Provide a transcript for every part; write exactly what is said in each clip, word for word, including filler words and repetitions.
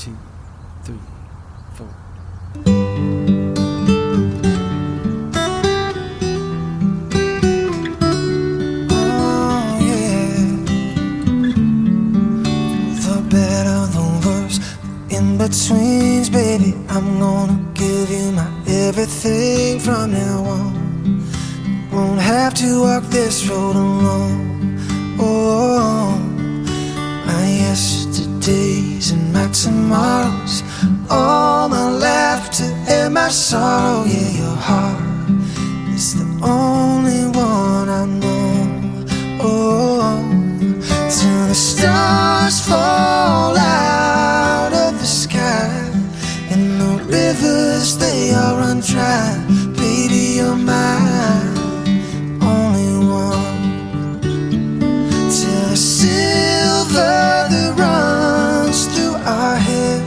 Two, three, four. Oh, yeah. The better, the worse, the in-betweens, baby. I'm gonna give you my everything from now on. Won't have to walk this road alone. Oh, my yesterdays and my tomorrows, all my laughter and my sorrow. Yeah, your heart is the only one I know. Oh, till the stars fall out of the sky and the rivers, they all run dry. Baby, you're my only one. Till the silver that runs through our hair.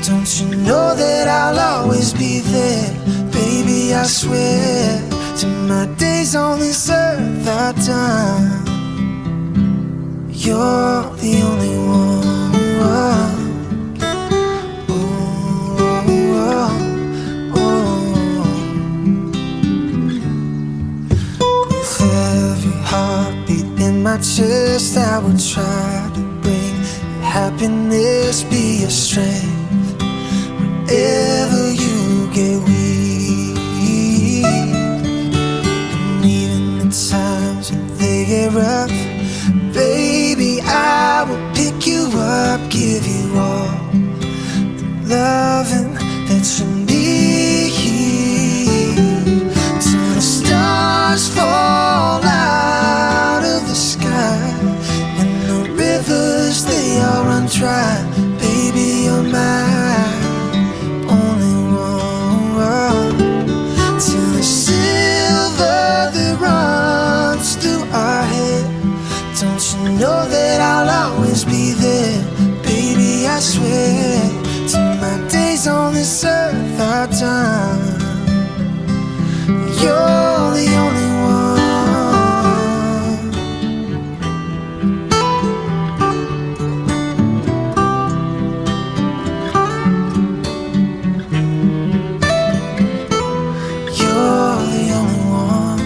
Don't you know that I'll always be there? Baby, I swear, till my days on this earth are done, you're the only one. Ooh, ooh, ooh, ooh. With every heartbeat in my chest, I will try to bring your happiness, be your strength whenever you get weak. And even the times when they get rough, baby, I will pick you up, give you all the loving that you need. Till the stars fall out of the sky and the rivers, they all run dry. Baby, you're my only one. Till the silver that runs through our hair. Don't you know that I'll always be there? Baby, I swear, till my days on this earth are done, you're the only one. You're the only one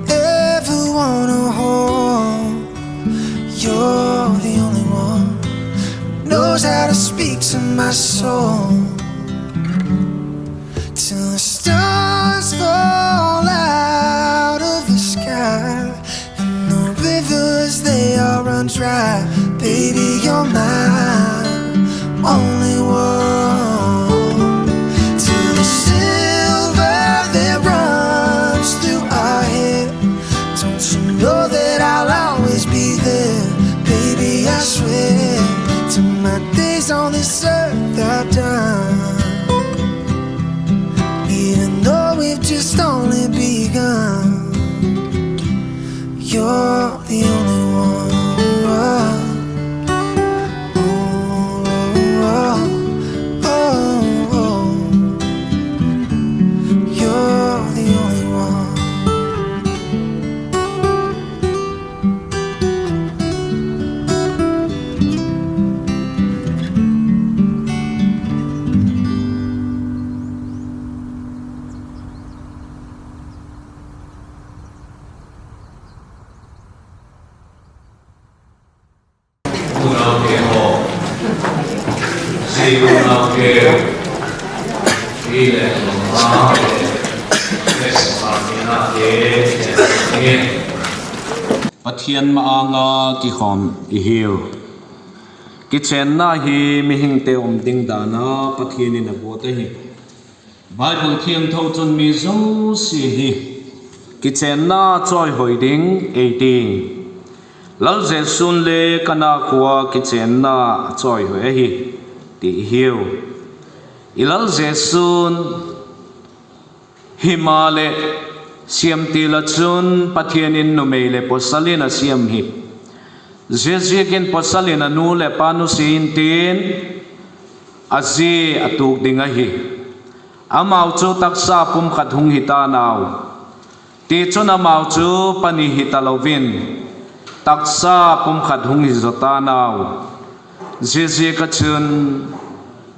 I ever wanna hold. You're the only one knows how to speak to my soul. Till the stars fall out of the sky and the rivers, they all run dry. Baby, you're my only one. Till the silver that runs through our hair. Don't you know that I'll always be there? Baby, I swear, till my days on this earth are done, even though we've just only begun, you're the only one. Oh, oh, oh, oh. You're the only one. Unau te ho, si unau te, ile a, Pathian ma anga kikhom ihiu. Kichenna hi mihingte um ding dana Pathian in agot ahi. Bible thiangtho chun mi jouse hi kichenna choihoi ding eiti. Lal Jesun le Kana khoa kichenna choihoi ahi, ti ihiu. I Lal Jesun hima le siam tila chun Pathian in numei le pasal in asiam hi. Ziaziakin pasal in anu le apa nusia intin, aji atuk ding ahi. Amau chu taksa pumkhat hung hita nau. Tichun amau chu pani hita louvin, taksa pumkhat hung hijo ta nau. Ziaziak a chun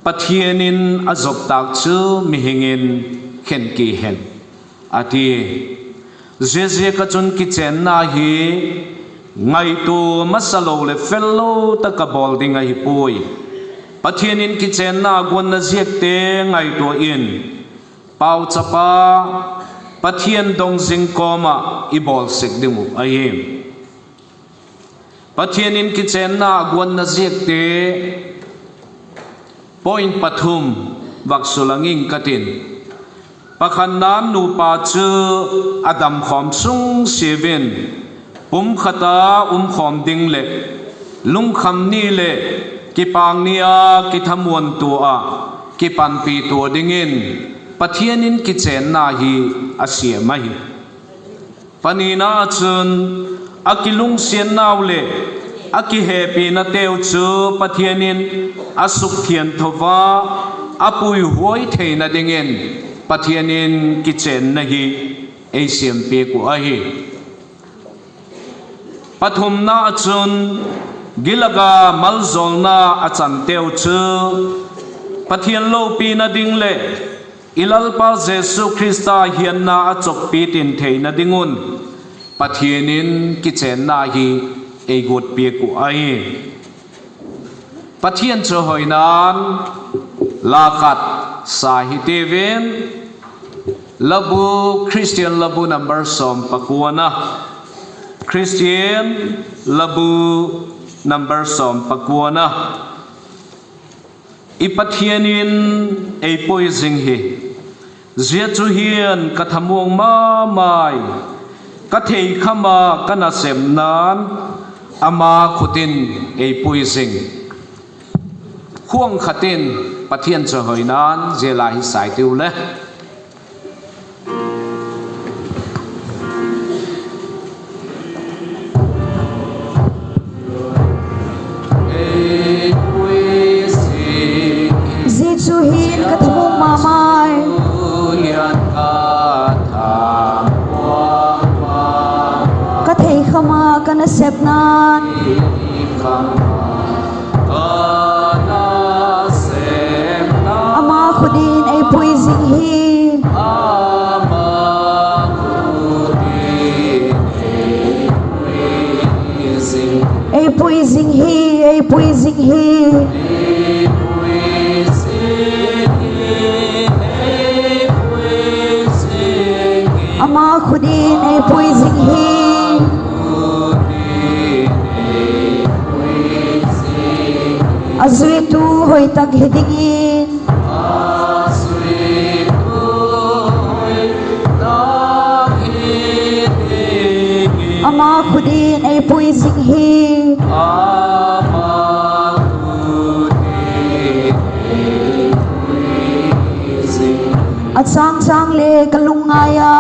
Pathian in a zoptak chu mihing in khen kei hen, a ti. Ziaziak a chun kichenna hi ngaito masa lo le fel lo taka bol ding ahi poi. Pathian in kichenna guanna ziakte ngaito in, Pauchapa Pathian dong zing koma i bol sek ding uh ahi. Pathian in kichenna guanna ziakte point pathum vak sulang ing ka tin. Pakhatnan nupa chu a damkhom sung siavin pumkhata umkhom ding le lungkham ni le kipang ni a kithamuan tua kipanpi tua dingin Pathian in kichenna hi a siam ahi. Panina a chun a kilungsian nau le a kihepi na teu chu Pathian in a sukthian thova a puihuai theina dingin Pathian in kichenna hi ei siam pek uh ahi. Pathumna a chun gilaga malzolna a chan teu chu Pathian lopi na ding le i Lalpa Jesu Christa hianna a chokpi tin theina dingun Pathian in kichenna hi ei guat pek uh ahi. Pathian chu hoinan lakhat sa hi tivin Labu, Christian Labu number som pakuana. Christian Labu number som pakuana. I Pathian in ei pui zing hi. Zia chu hian ka thamuang mamai. Ka theikhama ka nasepnan ama khutin ei pui zing. Khuang khatin Pathian chu hoinan zia lai hi sai tiu le. Zia chu hian ka thamuang mamai. Ka theikhama ka nasepnan. Ama khutin ei pui zing hi. Ei pui zing hi, ei pui zing hi. Ama khutin ei pui zing hi. A zuitu hoitak hi dingin. Ama khutin ei pui zing hi. A chang chang le ka lungngai a.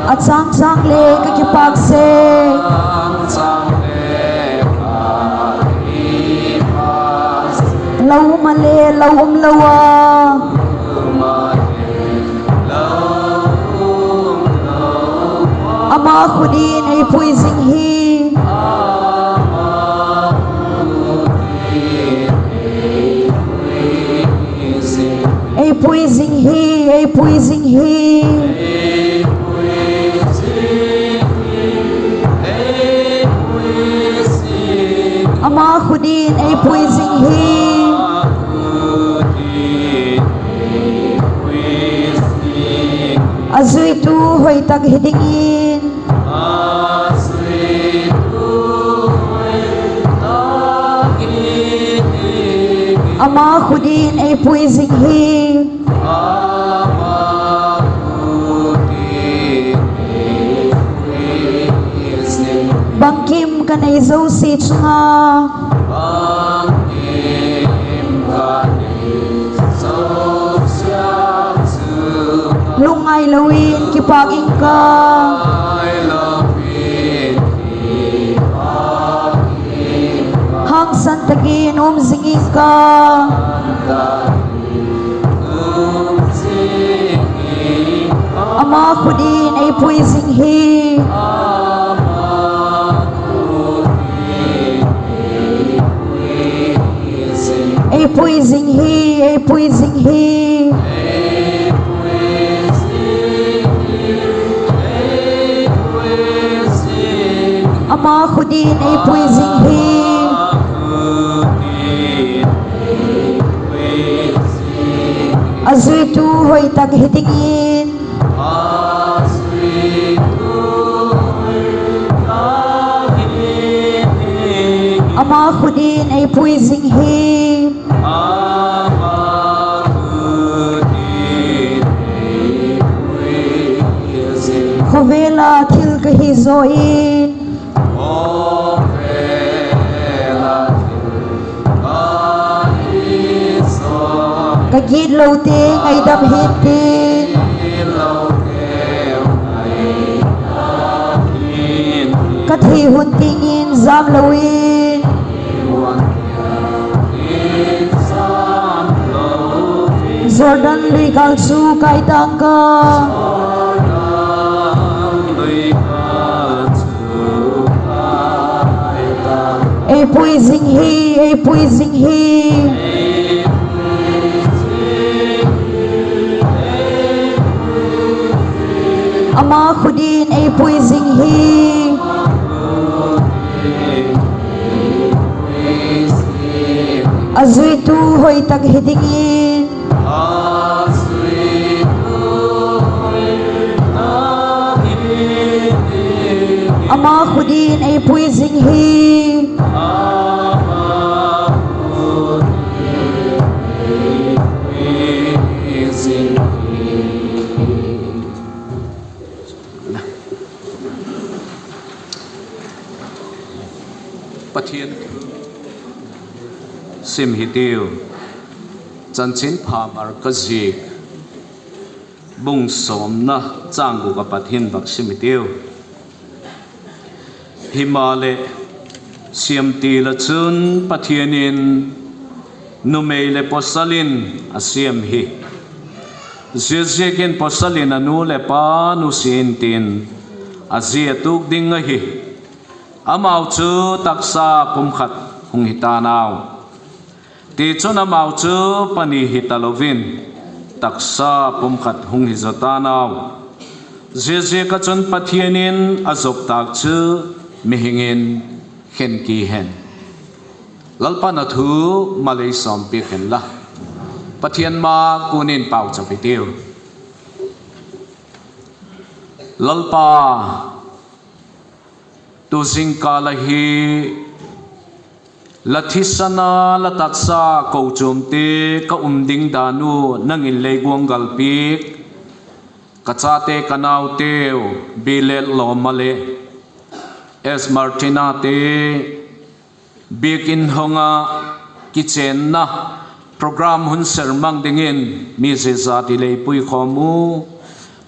A chang chang le ka kipak se. Lo um a le lo um lo a. Ama khutin ei pui zing hi. Ei pui zing hi, ei pui zing hi. Ama khutin ei pui zing hi. A zuitu hoitak hi dingin. Ama khutin ei pui zing hi. Bangkim ka nei jouse chunga. Lungngai loin kipak ing ka. Hangsan takin um zing ing ka. Ama khut in eipui jing hi. Eipui jing hi, eipui jing hi. Ama khut in eipui jing hi. Ajuitu hoitah hi dingin. Ama khut in eipui jing hi. Khovel a thil kahi joh in. Kagit lou teng ngaidam hih in tin. Kathi hun tengin jam louvin. Jordan lui gal chu kai tang ka. Eipui jing hi, eipui jing hi. Ama khut in eipui jing hi. Ajuitu hoitah hi dingin. Ama khut in eipui jing hi. Pathian thu sim hitiu. Chanchin pha Marka ziak bung somna chang gup apat hin vak sim hitiu. Himahleh siam til a chun Pathian in numei le pasal in asem hi. Ziaziakin pasal in anu le apa nusia intin, aji atuk ding ahi. Amau chu taksa pumkhat hung hitan au. Tichun amau chu pani hita louvin, taksa pumkhat hung hijo tan au. Ziaziak a chun Pathian in ajop tah chu mihing in khen kit hen. Lalpan athu mal eisom pek hen la. Pathian ma kon in pauchap hitiu. Lalpa, tu jingkah a hi la thisan a la tatsa kochom te ka um ding dan u nangin lei guanggal pek, ka chate ka nauteu, Bilet Loma le S Martina te, Biakin Hong a kichenna program hun sermang dingin mi jijat i lei puikhom u,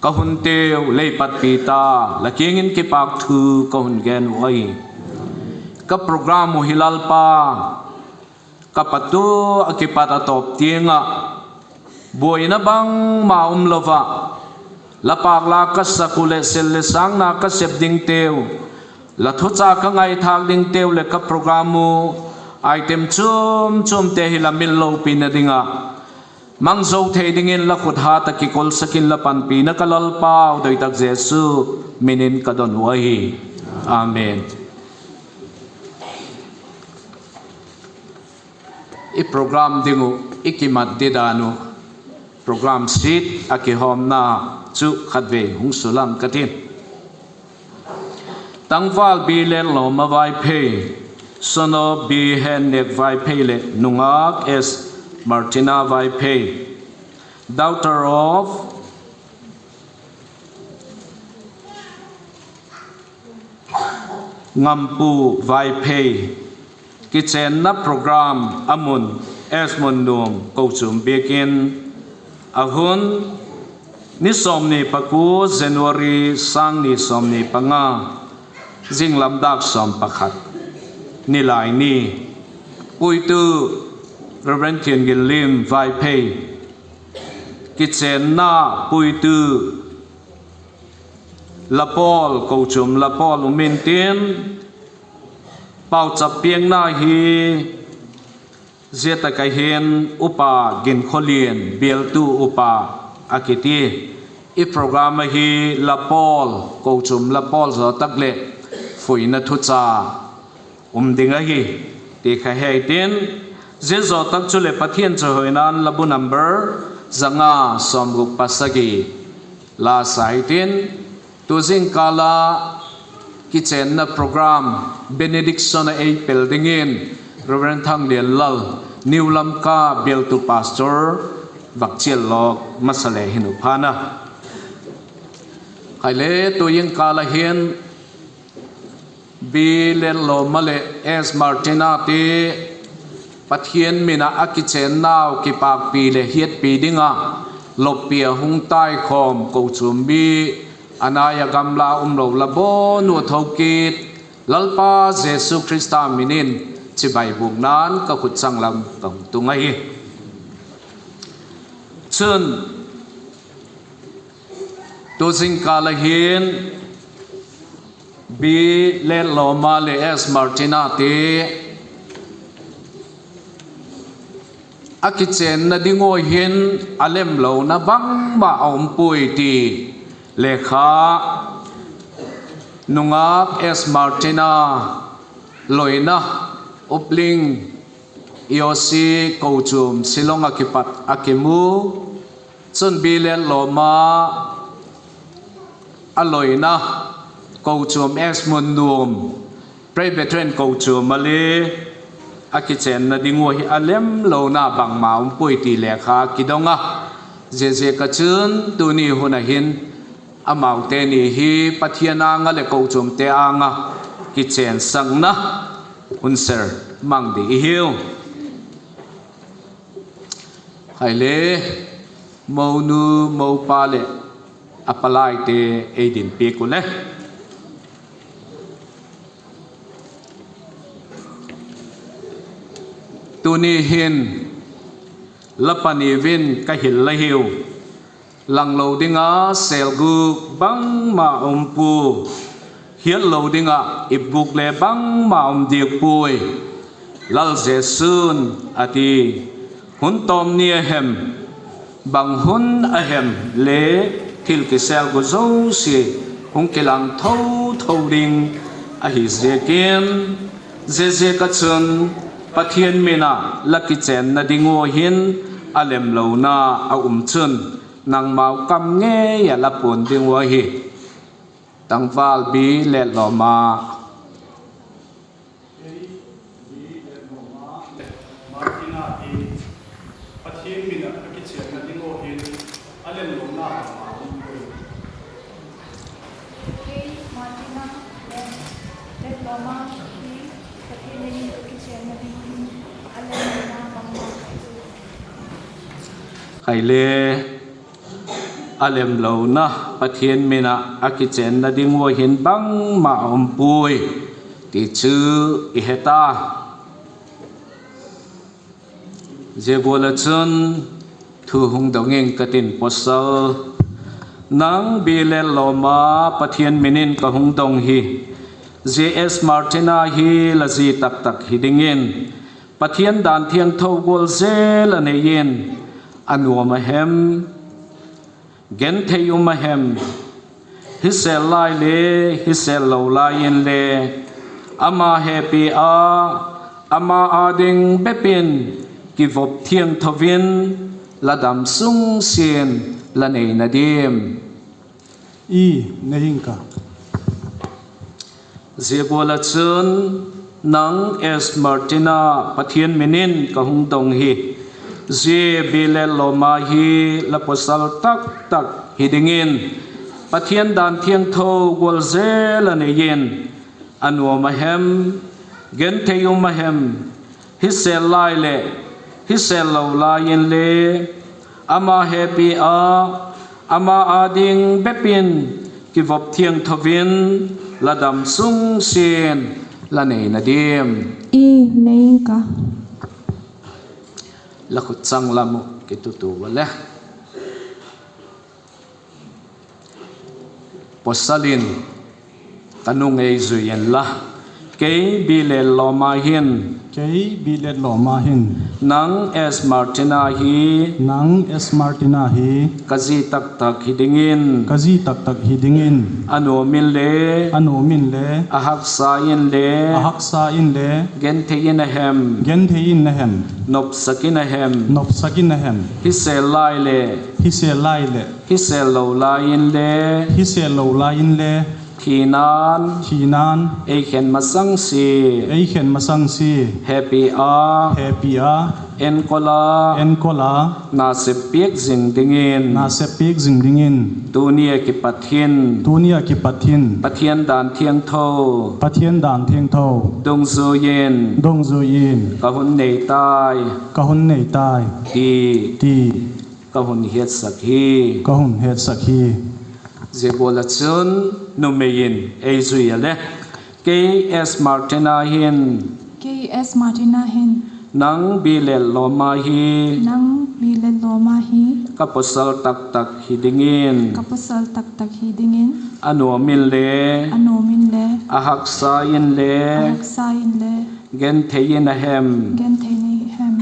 ka hun teu lei patpi ta, la kiang in kipak thu ka hun gen u ahi. Ka program u hi Lalpa, ka pat u a kipat a top tiang a, buaina bangma um louva, la pak la ka sak u le sel le sang na ka sep ding teu, la thucha ka ngaithak ding teu le ka program u item chom chom te hi la min loupina dinga mang jo thei dingin la khut hat a kikolsak in la panpina ka Lalpa u doitak Jesu min in ka don u ahi. Amen. I program ding u, i kimat di dan u, program seat a kihomna chu khatvei hung sulang ka tin. Tangval Bilet Loma Vaiphei, son of B Hennek Vaiphei le nungak S Martina Vaiphei, daughter of Ngampu Vaiphei, kichenna program a mun S Munnum Kochum Biakin, a hun ni somni paku January sangni somni panga, jinglam dak som pakhat, Nilaini, puitu Reverend Thiangillim Vaiphei, kichenna puitu Lapol, Kochum Lapol um intin, pauchap piakna hi, zia tah a hin Upa Ginkholian, bialtu upa akiti. I program ahi Lapol, Kochum Lapol zotak le foina thucha um ding ahi, ti kha hitin, zia zotak chu le Pathian chawihoina labu number zanga sawmguk pasagi la sa hitin, tu jingkala kichenna program benediction a ei pel dingin Reverend Thanglianlal, New Lamka bialtu pastor, vak chial lawk masa le hin u phana. Hai le, tu jingkala hin B. Letloma le S. Martina te Pathian mina a kichennau kipakpi le hiatpi dinga loppi a hung taikhawm Kochum mi anai a gamla um lo la bawnu thokit Lalpa Jesu Krista minin chibai buknan ka khut changlam ka hung tung ahi. Chun, tu jingkala hin B. Letloma le S. Martina te a kichenna ding aw hin a lemlona bangma a umpui ti lekha nungak S. Martina loina Upling E O C Kochum Shillong a kipat a kimu. Chun B. Letloma a loina Kochum S. Munnuam, Presbyterian Kochum a le a kichenna ding aw hi a lemlona bangma umpui ti lekha kidong a. Ziaziak a chun tuni hun a hin amaute ni hi Pathian anga le Kochumte anga kichensakna hun ser mang ding i hiu. Hai le, monu, mopa le a palaite ei dinpi u le. Tuni hin la pani vin ka hil la hiu. Lang lo dinga selguk bangma umpui, hiat lo dinga ipguk le bangma um diak pui. Lal Jesun a ti, hun tawm ni a hem, bang hun a hem le thil kiselgu zosia hung kilang thotho ding ahi ziakin, ziaziak a chun Pathian mina la kichenna ding aw hin a lemlona a um chun, nangmau kam ngei a la puan ding aw hi. Tangval B. Letloma. Martina hi Pathian mina a kichenna ding aw hin a lemlona a um ahi. Kei Martina le Letloma hi Pathian mina a kichenna ding aw hin a lemlona bangma ahi. Hai le, a lemlona Pathian mina a kichenna ding aw hin bangma a umpui ti chu i heta. Zia gual a chun thu hung dong ing ka tin, pasal. Nang B. Letloma, Pathian minin ka hung dong hi. Zia S. Martina hi la zi taktak hi dingin, Pathian dan thiangtho gual zel a nei in, a nuam a hem, genthei um a hem, hisel lai le hisel lo lai in le, ama hepi a, ama a ding bep in kivop thiangtho in la dam sung sin la nei na dim. I, nei ing ka. Zia gual a chun nang S. Martina, Pathian minin ka hung dong hi. Zia B. Letloma hi la pasal taktak hi dingin, Pathian dan thiangtho gual zel a nei in, a nuam a hem, genthei um a hem, hisel lai le hisel lo lai in le, ama hepi a, ama a ding bep in kivop thiangtho in la dam sung sin la nei na dim. I, nei ing ka. La khut changlam u kitutu ua le. Pasalin, ka nung ei zui en la. Kei Bilet Loma hin. Kei Bilet Loma hin. Nang S Martina hi. Nang S Martina hi. Ka zi taktak hi dingin. Ka zi taktak hi dingin. A nuam in le. A nuam in le. A haksa in le. A haksa in le. Genthei in a hem. Genthei in a hem. Nopsak in a hem. Nopsak in a hem. Hi sel lai le. Hi sel lai le. Hi sel lo lai in le. Hi sel lo lai in le. Thinan. Thinan. Ei khen masang si. Ei khen masang si. Hepi a. Hepi a. Enkol a. Enkol a. Nasep piak zing dingin. Nasep piak zing dingin. Tunia kipat hin. Tunia kipat hin. Pathian dan thiangtho. Pathian dan thiangtho. Dungzui in. Dungzui in. Ka hun nei tai. Ka hun nei tai. Ti. Ti. Ka hun hetsak hi. Ka hun hetsak hi. Zia gual a chun numei in ei zui a le. Kei S Martina hin. Kei S Martina hin. Nang Bilet Loma hi. Nang Bilet Loma hi. Ka pasal taktak hi dingin. Ka pasal taktak hi dingin. A nuam in le. A nuam in le. A haksa in le. A haksa in le. Genthei in a hem. Genthei in a hem.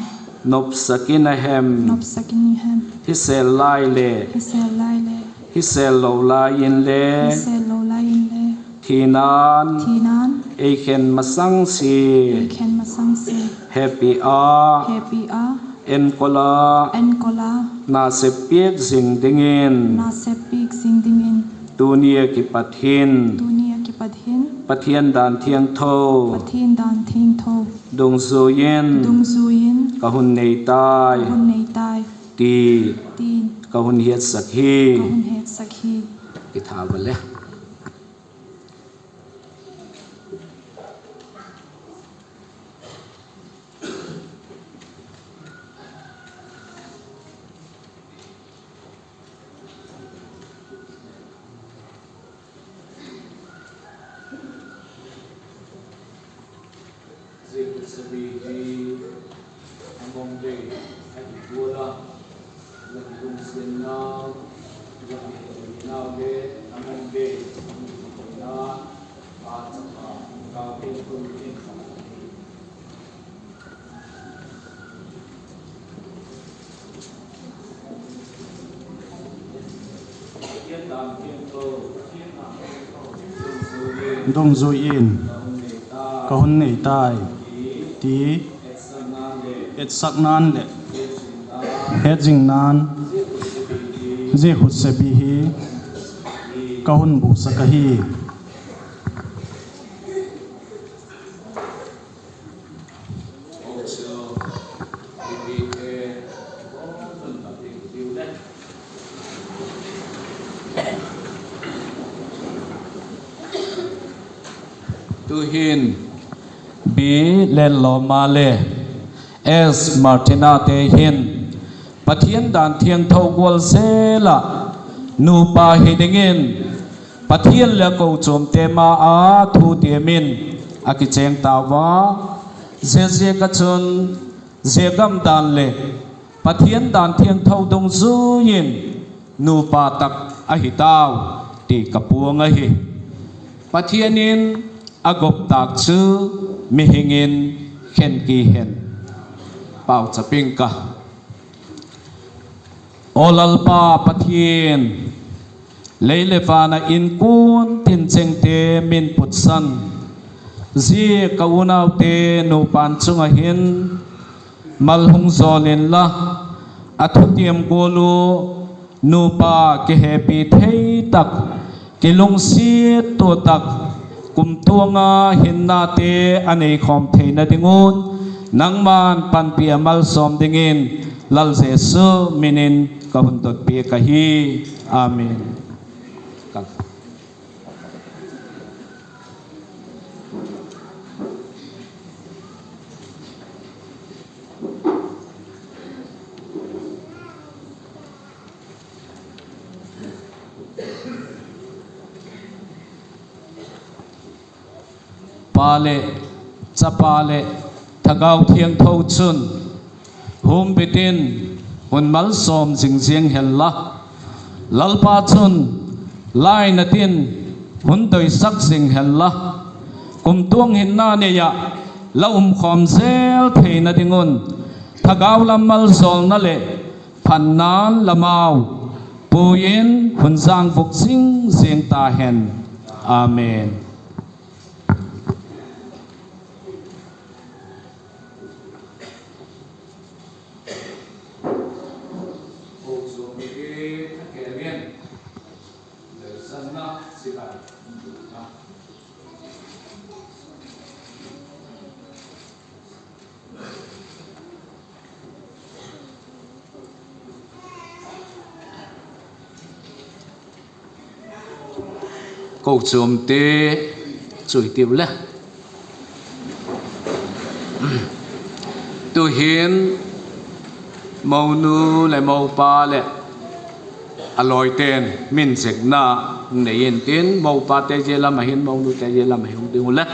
Nopsak in a hem. Nopsak in a hem. Hi sel lai le. Hi sel lai le. Hi sel lo lai in le. Hi sel lo lai in le. Thinan. Thinan. Ei khen masang si. Ei khen masang si. Hepi a. Hepi a. Enkol a. Enkol a. Nasep piak zing dingin. Nasep piak zing dingin. Tunia kipat hin. Tunia kipat hin. Pathian dan thiangtho. Pathian dan thiangtho. Dungzui in. Dungzui in. Ka hun nei tai. Ka hun nei tai. Ti. Ti. Ka hun hetsak hi. Ka hun hetsak hi. Kitha ba le. Zia kusabi hi a mong bei a hi gual a, la kilungsiatnau, la kihoulimnau le a mong bei a hung kikoina, Pa, Chapa, Lhagao Theng Thou in ka hi. Dungzui in. Ka hun nei tai. Ti. Etsaknan le. Hetzingnan. Zia khutsabi hi. Ka hun busak ahi. Tuhin Bilet Loma le S Martina te hin Pathian dan thiangtho gual sela nupa hi dingin Pathian le a kochuam te ma a thu tiamin a kicheng tauva, zia ziak a chun zia gam dan le Pathian dan thiangtho dungzui in nupa tak ahi tau ti ka puang ahi. Pathian in a gop tak chu mihing in khen ki hen. Pauchaping ka. O Lalpa Pathian, lei le van a inkuan tincheng te min putsan, zia ka unaute nupa chunga hin mal hung zol inla, a thutiam gual u nupa kihepi thei tak, kilungsiat tua tak, kumtuanga hinnate a neikhawm theina ding un, nangman panpi a malsawm dingin Lal Jesu minin ka hun dotpiak ahi. Amen. Pa le, Chapa le, Lhagao Thiangtho chun, humbit in, hun malsawm zingziang hen la. Lalpa chun, Lainatin hun doisak jing henla, kumtuang hinna neiya la umkhom jel theina dingun, thagau lam maljolna le phatnan lamau puiyin hun jang vuk jing jing tahen. Amen. Kochom te chui tiu le. Tuhin mounu le mopa le aloiten min jekna nei intin, mopa te je lam ahin, mounu te je lam ahin ding u le.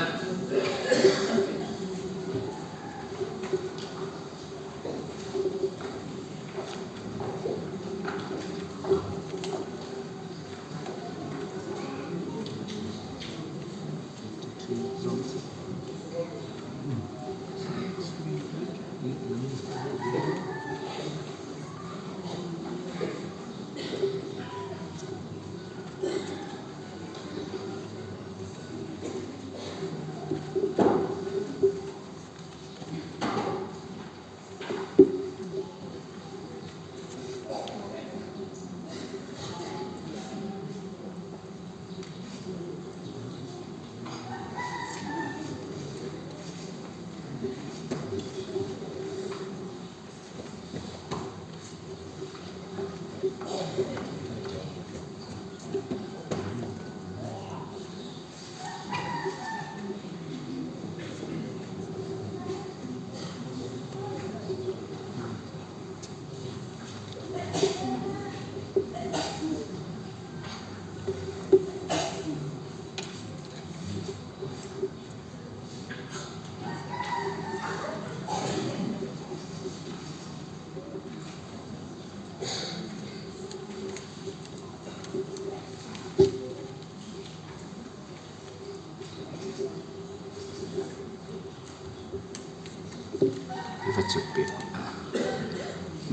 Iva chupi.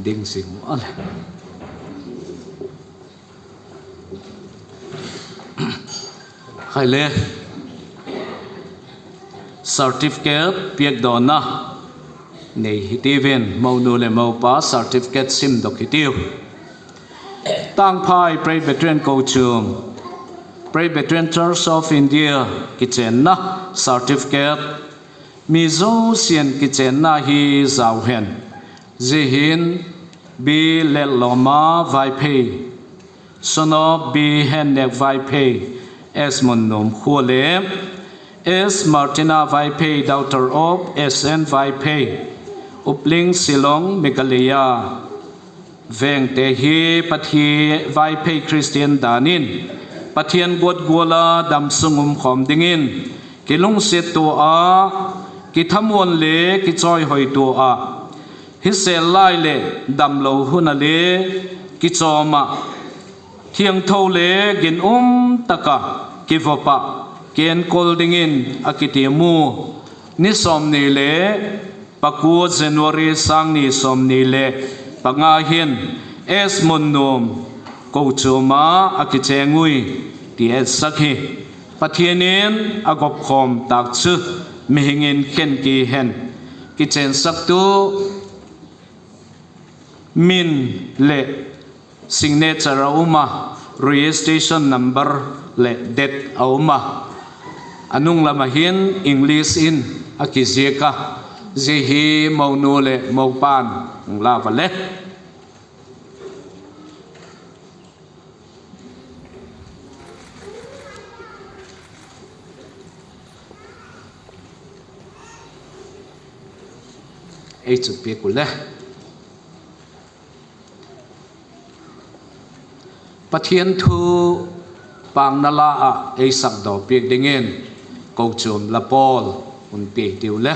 Ding sing mo ale. Khai le. Certificate piak dona nei hitiuvin, mounu le mopa certificate sim dok hitiu. Tangphai Presbyterian Kochum, Presbyterian Church of India kichenna certificate, mi jousen kichenna hi jao hen. Jeh hin B. Letloma Vaiphei, son of B. Hennek Vaiphei, S. Munnom Khua le S. Martina Vaiphei, daughter of S N Vaiphei, Upling, Shillong, Meghalaya. Vengte hi Pathen Vaiphei Christian danin Pathen gotgual a damsung umkhom dingin kilungset tua, kithamuan le kichoihoi tua, hisel lai le damlou hun a le kichom a, thiangtho le ginum tah a kivop a kienkol dingin akitemu ni somni le pakua January sangni somni le panga hin S. Munnom Kochum a akicheng ui ti hetsak hi. Pathen in agopkhom tah chu mihing in khen kihen. Kichensaktu min le signature a um a, registration number le date a um a. Anung lam a hin English in akiziak a, jeh hi mounu le mopan hung la uva le. Ei chu piak u le. Pathen thu pang na la a ei sakdoh piak dingin Kochum la Paul un piak diu le.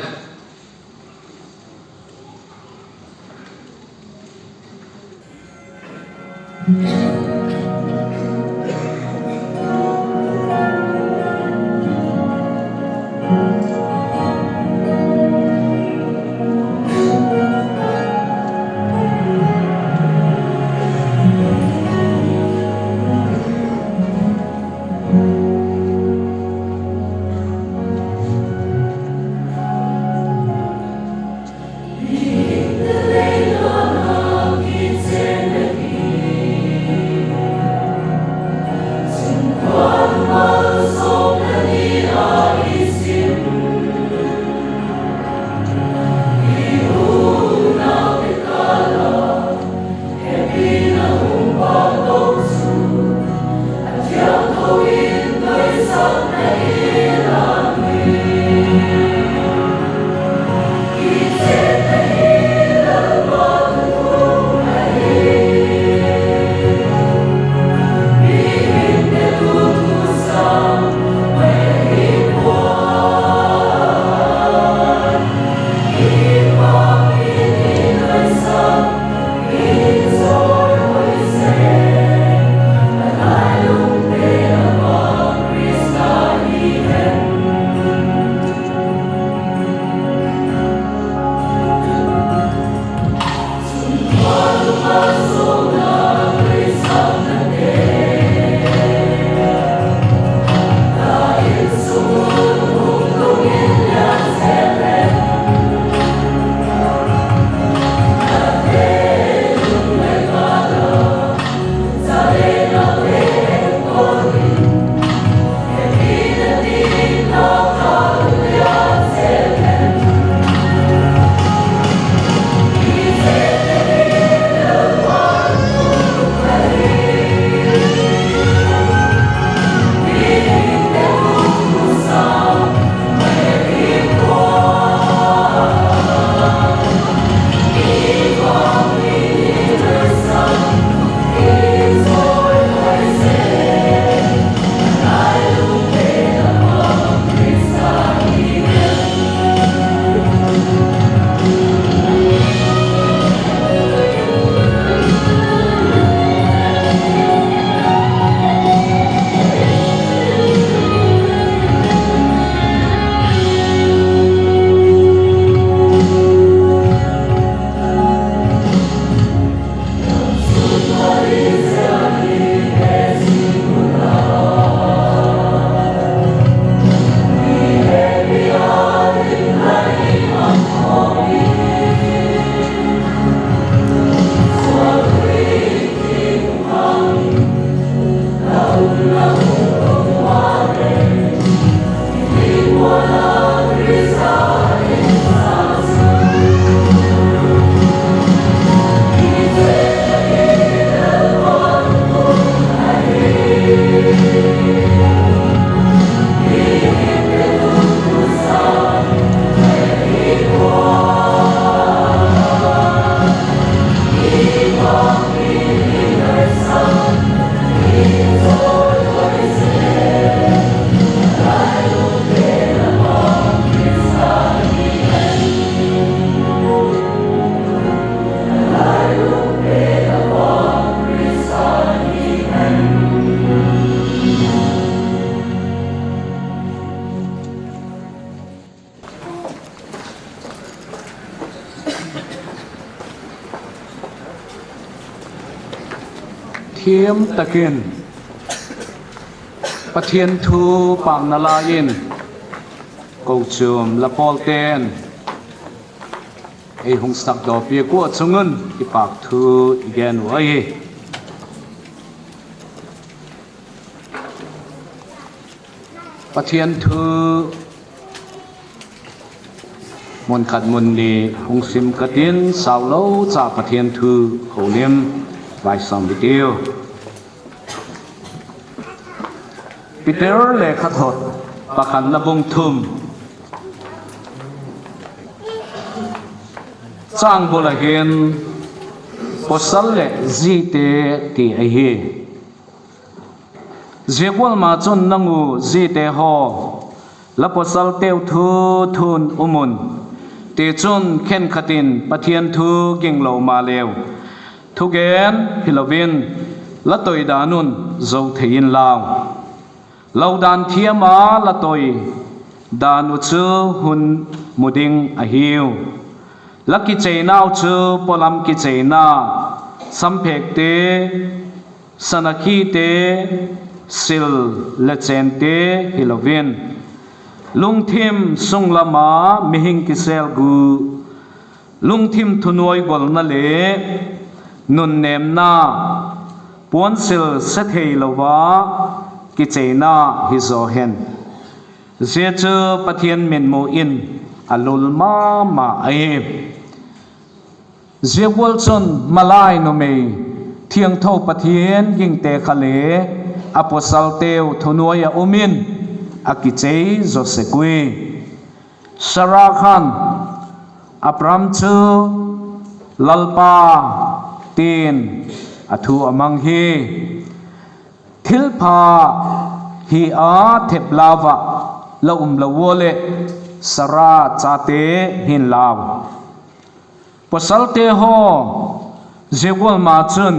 Thiem takin Pathian thu pang nalaiyin, kochom la pawl ten ei hung sakdoh piak u chungun kipak thu i gen u ahi. Pathian thu mun khat mun ni hung sim katin, saulou cha Pathian thu houlim vaisam diu. Peter lekhathot pakhatna bung thum, chang bul a hin pasal le jite ti ahi. Zia gual ma chun nang u zite haw, la pasal teu thu thun um un. Tichun khenkhat in Pathian thu ging lo ma leu, thugen hi lovin la toi dan un zo thei in lau. Lo dan thiam a la toi dan u chu hun mu ding ahiu. La kicheinau chu polam kicheina, samphek te, sana khi te, sil le chen te hi lovin, lungthim sung lama mihing kisel gu, lungthim thunuai golna le nunnemna, puansil se thei lova kicheina hi zaw hen. Zia chu Pathian mitmu in a lul mama ahi. Zia gual chun malai numei thiangtho Pathian gingte kha le a pasal teu thunuai a um in a kichei zaw sek ui. Sarah khan Abraham chu Lalpa tin a thu a mang hi. Thilpha hi a thep lava la um lo ua le Sarah chate hin lau. Pasalte haw, zia gual ma chun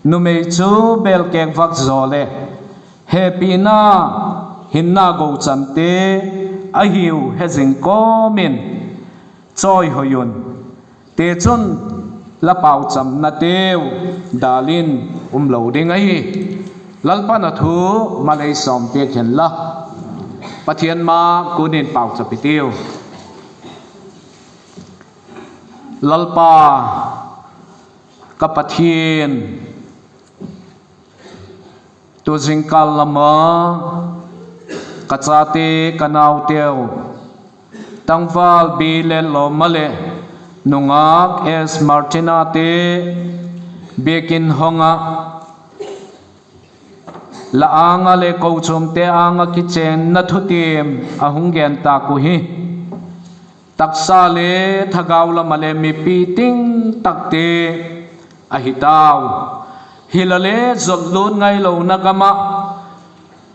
numei chu belkek vak zaw le hepina hinna gochante ahiu hezing kawmin chawi hoi un. Tichun La pauchapna teu dalin umlou ding ahi. Lalpan athu malei som pia khen la. Pathian ma kunin pauchap itiu. Lalpa ka Pathian, tu jingkal lama ka chate ka nauteu, tangval Bilet Loma le nungak S Martina te biakin honga la anga le kochom te anga kichenna thutim ahung gen ta ku hi. Taksa le thagau lama le mipi ting takte ahi tau. Hilale jotlut ngailouna gama,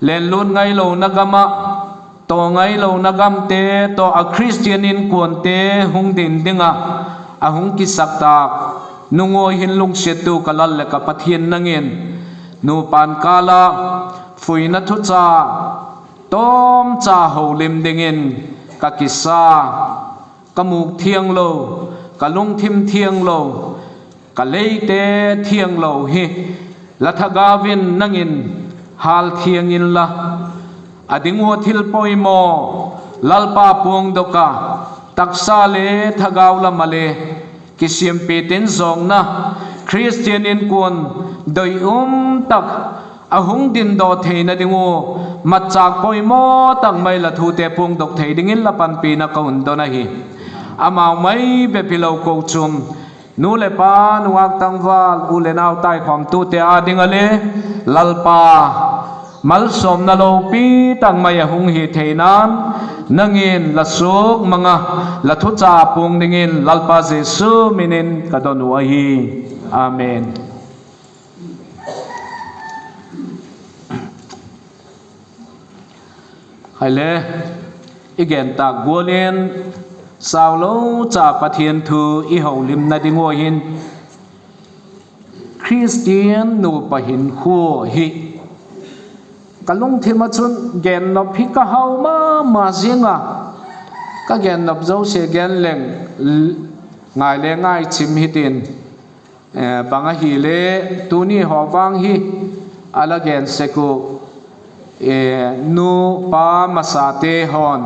lenlut ngailouna gama, to ngailouna gamte to a Christian inkuante hung din dinga ahung kisak tak nungoi hin lungsiat tu ka Lal le ka Pathian nangin nupan kala fuina thucha tomcha holim dingin ka kisa, ka muk thiang lo, ka lungthim thiang lo, ka leite thiang lo hi la thagauvin nangin hal thiang inla, ading u thil poimo Lalpa puang doka, taksa le thagau lama le kisimpi tin jongna Christian inkuan doi um tak ahung din do theina ding u, matchak poimo tak mai la thute puang dok thei dingin la panpina ka hun don ahi. Amau mai bep hilou kochom, nu le pa, nungak tangval, u le nau taikhom tute a dinga le Lalpa malsomna lopi tak mai ahung hi theinan nangin la suk manga la thucha puang dingin Lalpa Jesu minin ka don u ahi. Amen. Haile, i gen tak gualin, saulou cha Pathian thu i holimna ding u hin, Christian nupa hinkho hi ka lungthim a chun gen nop hi ka hau mama jinga, ka gen nop jouse gen leng, ngai le ngai chim hitin. Eh, bang ahile, tuni ho vang hi, ala gen sek u, eh, nu, pa, masate hon.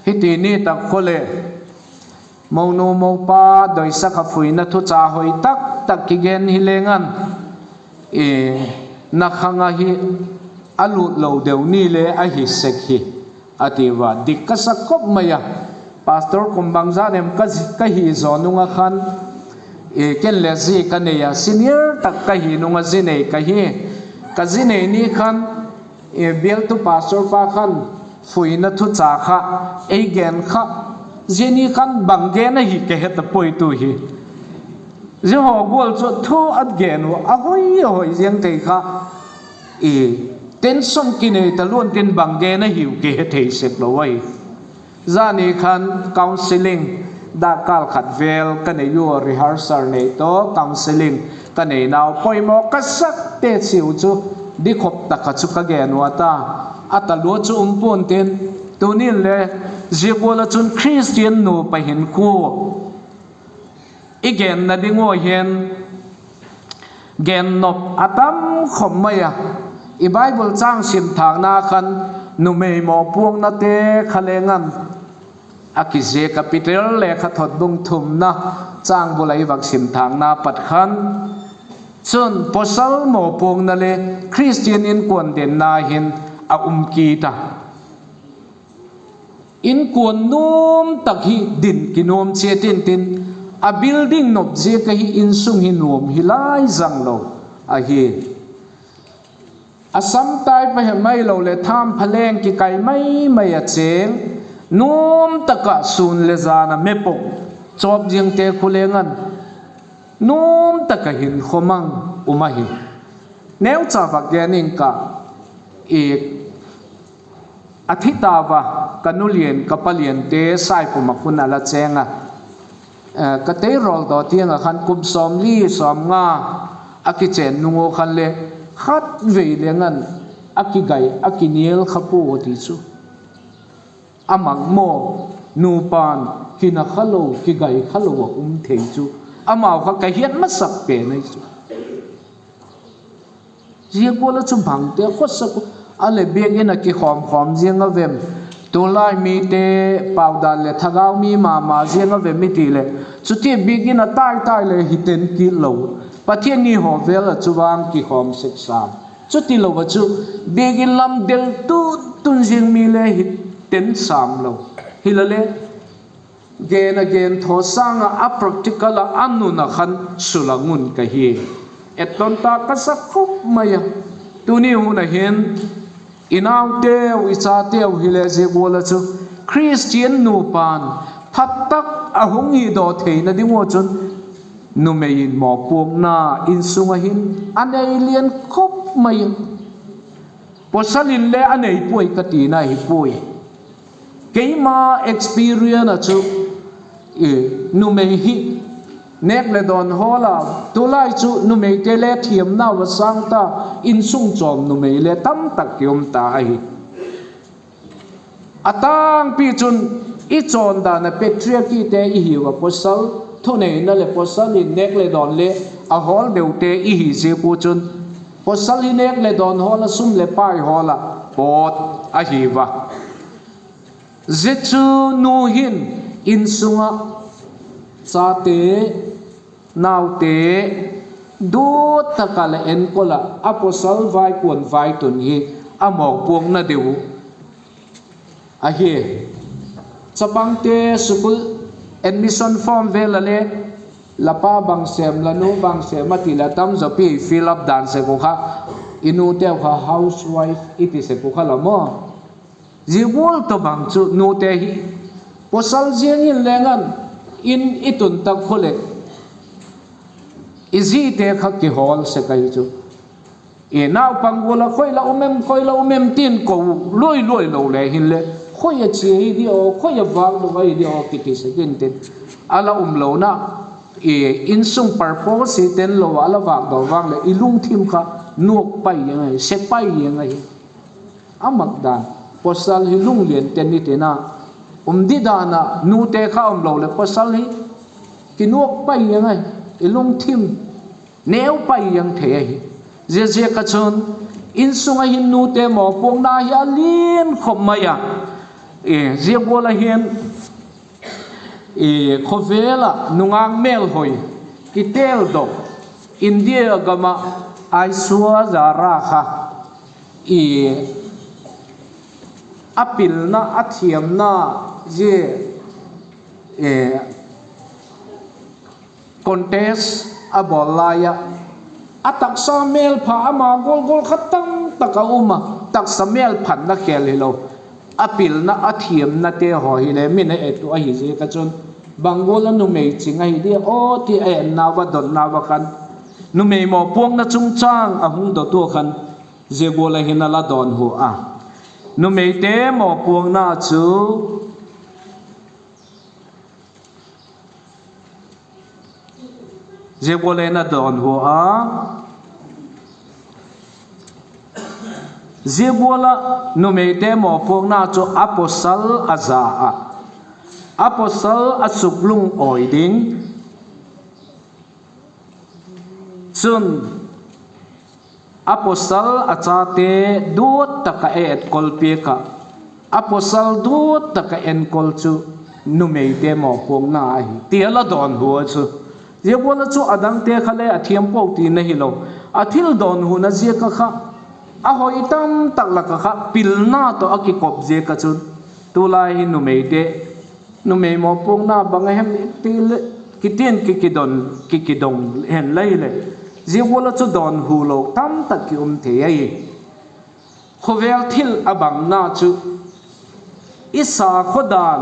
Hiti ni tak khole, monu, mopa, doisakha fuina thucha hoi tak tak kigen hi lengan, eh, na khanga hi, alut lo deu ni le ahi sek hi. Ati uva, dik ka sa khop mai a. Pastor kum bang jan em ka, ka hi jo nunga khan, eh, ken le ji ka nei a, senior tak ka hi nunga ji nei ka hi. Ka ji nei ni khan, eh, bial tu pastor pa khan, fuina thucha kha, ei gen kha, ji ni khan bang gen ahi ka he ta poi tu hi. Ji ho gual chu thu at gen u, ahoi, ahoi jeng thei kha, eh, tension kinei ta lon tin bang gen ahiu kihe thei sek lo ai. Jani khan counseling, dak kal khat vel ka nei u rehearsal nei to counseling ka nei nau poimo ka sak te chiu chu di khop tak kha chu ka gen u ata. Ata lua chu um pon tin tunin le ji gual a chun Christian nupa hinkho i genna ding u hin gen nop atam khom mai a. I Bible chang sim thakna khan numei mopuangna te kha lengan a kije ka Peter lekhathot bung thumna chang bula i vak sim thakna pat khan chun pasal mopuangna le Christian inkuan denna hin a um kit a. Inkuan nuam tak hi din kinuam chia tin tin, a building nop jeh a hi insung hi nuam hi lai jang lo ahi. A sam tai pa he mai lo le tham phaleng kikai mai mai a cheng, nuam taka sun le jan a mepok chop jing te khu lengan, nuam taka hin khomang um ahi. Neucha vak gen ing ka, i A thi tauva, ka nu lien, ka pa lien te Saipum a khun a la cheng a. Eh, ka tei rol to tiang a khan kum som li, som nga a kichen nung u khan le khat vei le ngan a kigai, a kiniel kha pu ti chu. A mang mo, nupan kina kha lo, kigai kha lo a um thei chu. Amau kha kahet masat pen ahi chu. Zia gual a chu bangte khosa ku, ale biakin a kikhom khom ziang a vem. Tulai mite paudan le thagau mi mama ziang a vem i ti le. Chuti biakin a tai tai le hi ten kit lo. Pathian ni ho vel a chu vang kikhom sek sam. Chuti lo a chu biakin lam del tun tun ziang mi le hi ten sam lo. Hi la le, gen a gen tho sang a, a practical a, a nun a khan sul a ngun ka hi. Etton ta ka sa khop mai a. Tuni hun a hin, i nauteu, i chateu hi le zia gual a chu Christian nupa'n phat tak a hung hi do theina ding u chun numei in mawpuakna insung a hin a nei lian khop mai a. Pasal in le a nei puai ka tina hi puai. Keima experience a chu, eh, numei hi nek le don hol a, tulai chu numei te le thiamna va sang ta, insung chom numei le tam tak ki um ta ahi. A tangpi chun i chondan a patriarchy te i hi uva, pasal thuneina le pasal in nek le don le a hol deu te i hi ziak u chun pasal hi nek le don hol a, sum le pai hol a pawt a hi uva. Zia chu nu hin insung a chate, naute, duat tak a le enkol a, a pasal vai kuan vai tun hi a mawpuakna deu ahi. Chapangte school admission form vel a le, la pa bang sem, la nu bang sem a ti le, tam zaw pi fill up dan sek u kha, i nuteu kha housewife i ti sek u kha la maw. Zia gual tawh bang chu nute hi pasal ziang in leng an in i tun tak khu le, i zite kha kihol sek ahi chu. I naupang gual a khoi la um em, khoi la um em tin ko luai luai lo le hin le, khoi a chia hi di aw, khoi a vak do hi di aw, kiti sek in tin. A la um lo na, i insung purpose hi ten lo a la vak do vang le, i lungthim kha nuak pai jeng ahi, se pai jeng ahi. A mak dan, pasal hi lunglian ten ni tina, um di dan a, nute kha um lo le, pasal hi kinuak pai jeng ahi, i lungthim neu pai jeng thei ahi. Zia zia ka chun, insung a hin nute mawpuakna hi a lian khop mai a. E, zia gual a hin, i, khovel a nungak melhoi kitel do, India gam a Aishwarya Rai kha, i, a pilna, a thiamna, zia, i, contest a bawl lai a, a taksa mel pha ama gol gol kha tam tak a um a, taksa mel phatna khel hi lo. A pilna, a thiamna te haw hi le min a et u ahi ziak a chun, bang gual a numei ching ahi dia aw ti a etna uva, dotna uva khan, numei mawpuakna chungchang a hung dot u khan, zia gual a hin a la dawnhu a. Numeite mawpuakna chu zia gual a hin a dawnhu a. Zia gual a numeite mawpuakna chu a pawsal a za a, a pawsal a suklungawi ding. Chun, a pawsal a chate duat tak a etkol piak a, a pawsal duat tak a enkol chu numeite mawpuakna ahi, ti a la dawnhu a chu. Zia gual a chu a dangte kha le a thiam po tina hi lo. A thil dawnhuna ziak a kha, a hoi tam tak lak a kha, pilna tawh a kikop ziak a chun, tulai hi numeite, numei mawpuakna bang a hem ti le, kitin kikidon, kikidong hen lai le. Zia gual a chu dawnhu lo tam tak ki um thei ahi. Khovel thil a bangna chu, i sakhaw dan,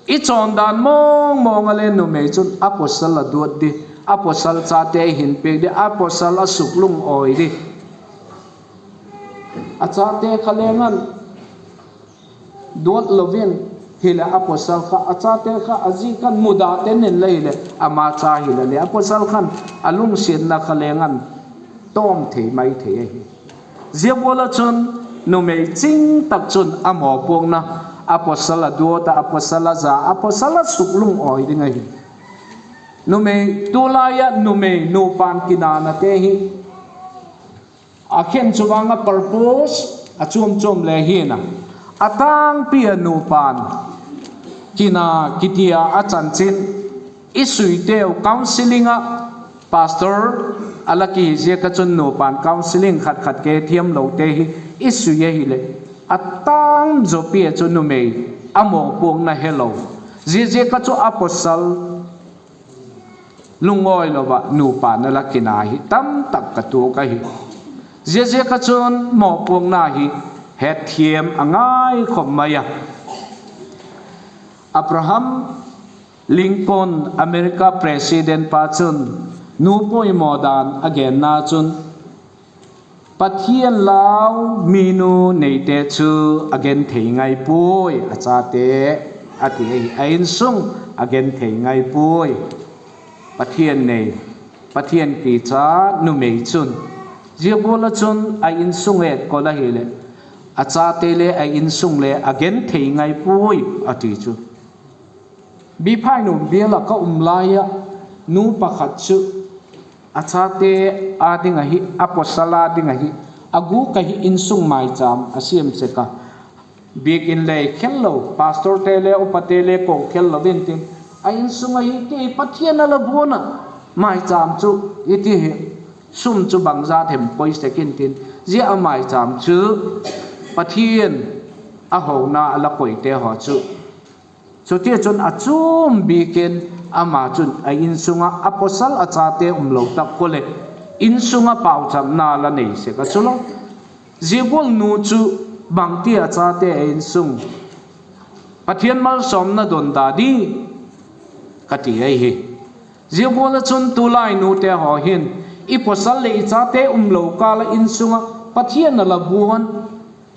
i chawn dan mawng mawng a le numei chun a pawsal a duat di, a pawsal chate a hin piak di, a pawsal a suklungawi di. A chate kha leng an duat lovin, hi le a pawsal kha, a chate kha, a zi khan mudah ten in le hi le, ama cha hi le le, a pawsal khan a lungsiatna kha leng an tawm thei mai thei ahi. Zia gual a chun numei ching tak chun a mawpuakna, a pawsal a duat a, a pawsal a za, a pawsal a suklungawi ding ahi. Numei, tulai a numei, nupan kinana te hi. Akhen chu vang a purpose, achom chom le hina. Atangpi a nupan kina kitia achanchin. Isui teu counseling a pastor a la kihi ziak a chun nupan counseling khat khat ke thiam lo te hi isui ahile. Atang zo pi a chu numei a mopuakna helou. Ziak ziak a chu apostle lungoi lova nupa na la kina hi tamtak ka tuak ahi. Ziak ziak a chun mopuakna hi hetthiam angai khop mai a. Abraham Lincoln, America President pa chun, nu poimo dan agenna chun, Pathian lau minu neite chu agenthei ngai poi, achate, ati ahi, a insung agenthei ngai poi. Pathian nei, Pathian kicha numei chun. Ziak gual a chun a insung etkol ahile, achate le a insung le agenthei ngai poi, ati chu. Biphai nu bial a ka um lai a, nu pakhat chu achate a ding ahi, apostle a ding ahi, agu ka hi insung maicham a siam sek a. Biakin le khel lo, pastor te le, upa te le ko khel lo din tin. A insung ahi kei Pathian a la buana, maicham chu iti hi, sum chu bangza them koi sek in tin. Zia a maicham chu Pathian a hona a la koi te ho chu. Chuti chun a chum bikin ama chun a insunga apostle a chate um lo tak kule, insunga pauchapna la nei sek a chu lo. Zia gual nu chu bangti a chate a insung Pathian malsomna don da di ka ti ai hi. Zia gual a chun tulai nu te ho hin i pasal le i chate um lo kal a insunga Pathian a la buan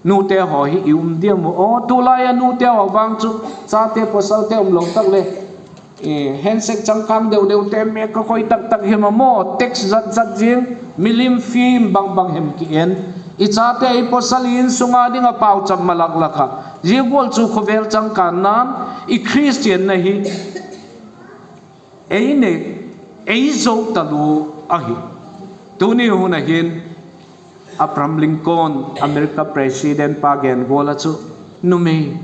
nu te ho hi i um diam u. O, tulai a nu te ho vang chu chate pasal te um lo tak le, eh, handshake changkang deu deu te me ka koi tak tak hem a mo, text zat zat zing, milim fim bang bang hem ki en. I chate i pasal i insunga ding a pauchap malak lak a. Zia gual chu khovel changkan nan i Christian na hi ei ne, ei zo ta lu ahi. Tuni hun a hin Abraham Lincoln, America President pa gen gual a chu numei.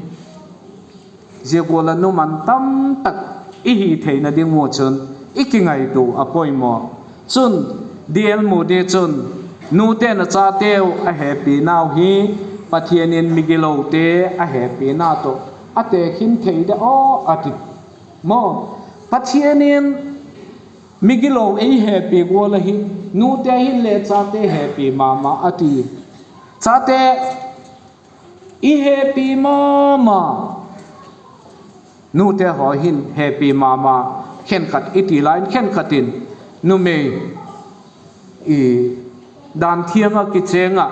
Zia gual a nu man tam tak i hi theina ding u chun i kingaito a poimo. Chun D L Moody chun nu te na chate u a hepi nau hi Pathian in migilou te a hepi na to a te khin thei de o a ti. Mo, Pathian in migilou ei hepi gual a hi, nu te hin le chate hepi mama a ti. Chate i hepi mama. Nu te ho hin hepi mama. Khenkhat i ti lai in khenkhat in numei i dan thiam a kicheng a.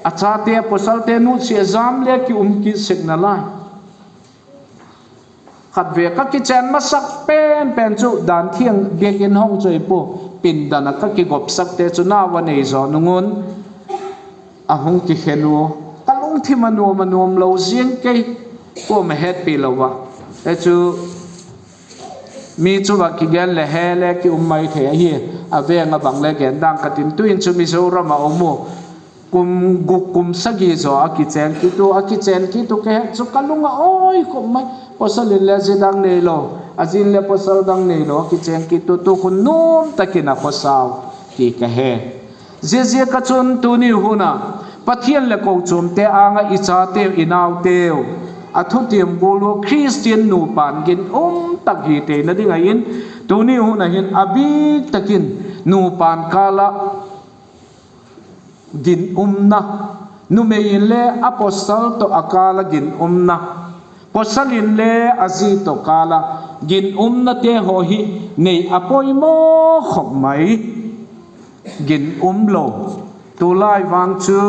A chate a pasal te nu sia zam le ki um ki sek na lai. Khat ve ka kichen masak pen pen chu dan thiang biakin hong choi pu pindan a ka kigop sak te chu na va nei zo nungun a hung ki khen u ka lungthim a nuam a nuam lo ziang kei ko ma het pi lo va. E chu mi chu va ki gen le he le ki um mai thei ahi a veng a bang le gen dang ka tin tu in chu Mizoram a um u. Kum guk kum sagi zo a kichen kit u, a kichen kit u ka het chu ka lung a oi khop mai. Pasal in le zi dang nei lo, a zin le pasal dang nei lo, a kichen kit u tu khun nuam takin a khosau ti ka he. Zia zia ka chun tuni hun a Pathian le kochuam te anga i chate u i nau te u a thutiam gual u Christian nupan gin um tak hi te na ding a in tuni hun a hin a bik takin nupan kal a gin umna, numei in le a pasal to a kal a gin umna, pasal in le a zi to kal a gin umna te ho hi nei a poimo khop mai. Gin um lo tulai vang chu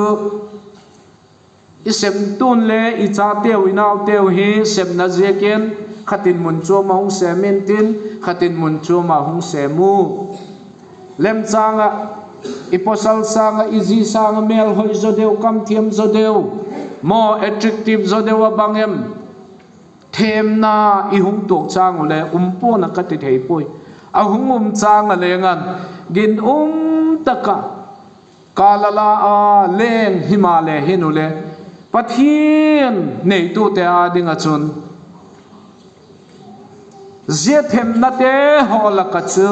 i sem tun le i chate u i nau te u hi semna ziakin khat in mun chuam a hung sem in tin khat in mun chuam a hung sem u. Lemchang a i pasal sang a i zi sang a mel hoi zo deu, kam thiam zo deu, mo attractive zo deu a bang em? Themna i hung tuak chang u le umpona ka ti thei poi. A hung um chang a lengan, ginum taka kalala a leng himale hin u le, Pathian neitute a dinga chun, zia themnate ho laka chu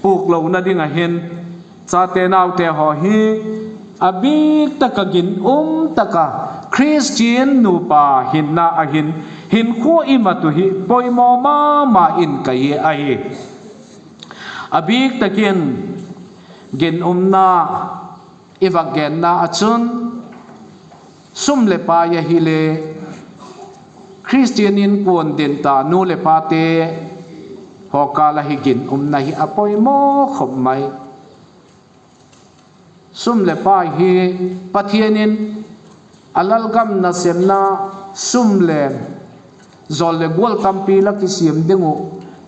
puk lona dinga hin, chate naute ho hi a bik taka ginum taka Christian nupa hinna ahin, hinkho i mat u hi poimo mama in ka hi ahi. A bik takin ginumna i va genna a chun, sum le pai ahi le, Christian inkuan din ta nu le pate ho kala hi ginumna hi a poimo khop mai. Sum le pai hi Pathian in a lalgam nasemna sum le zol le gual tampi la kisiam ding u,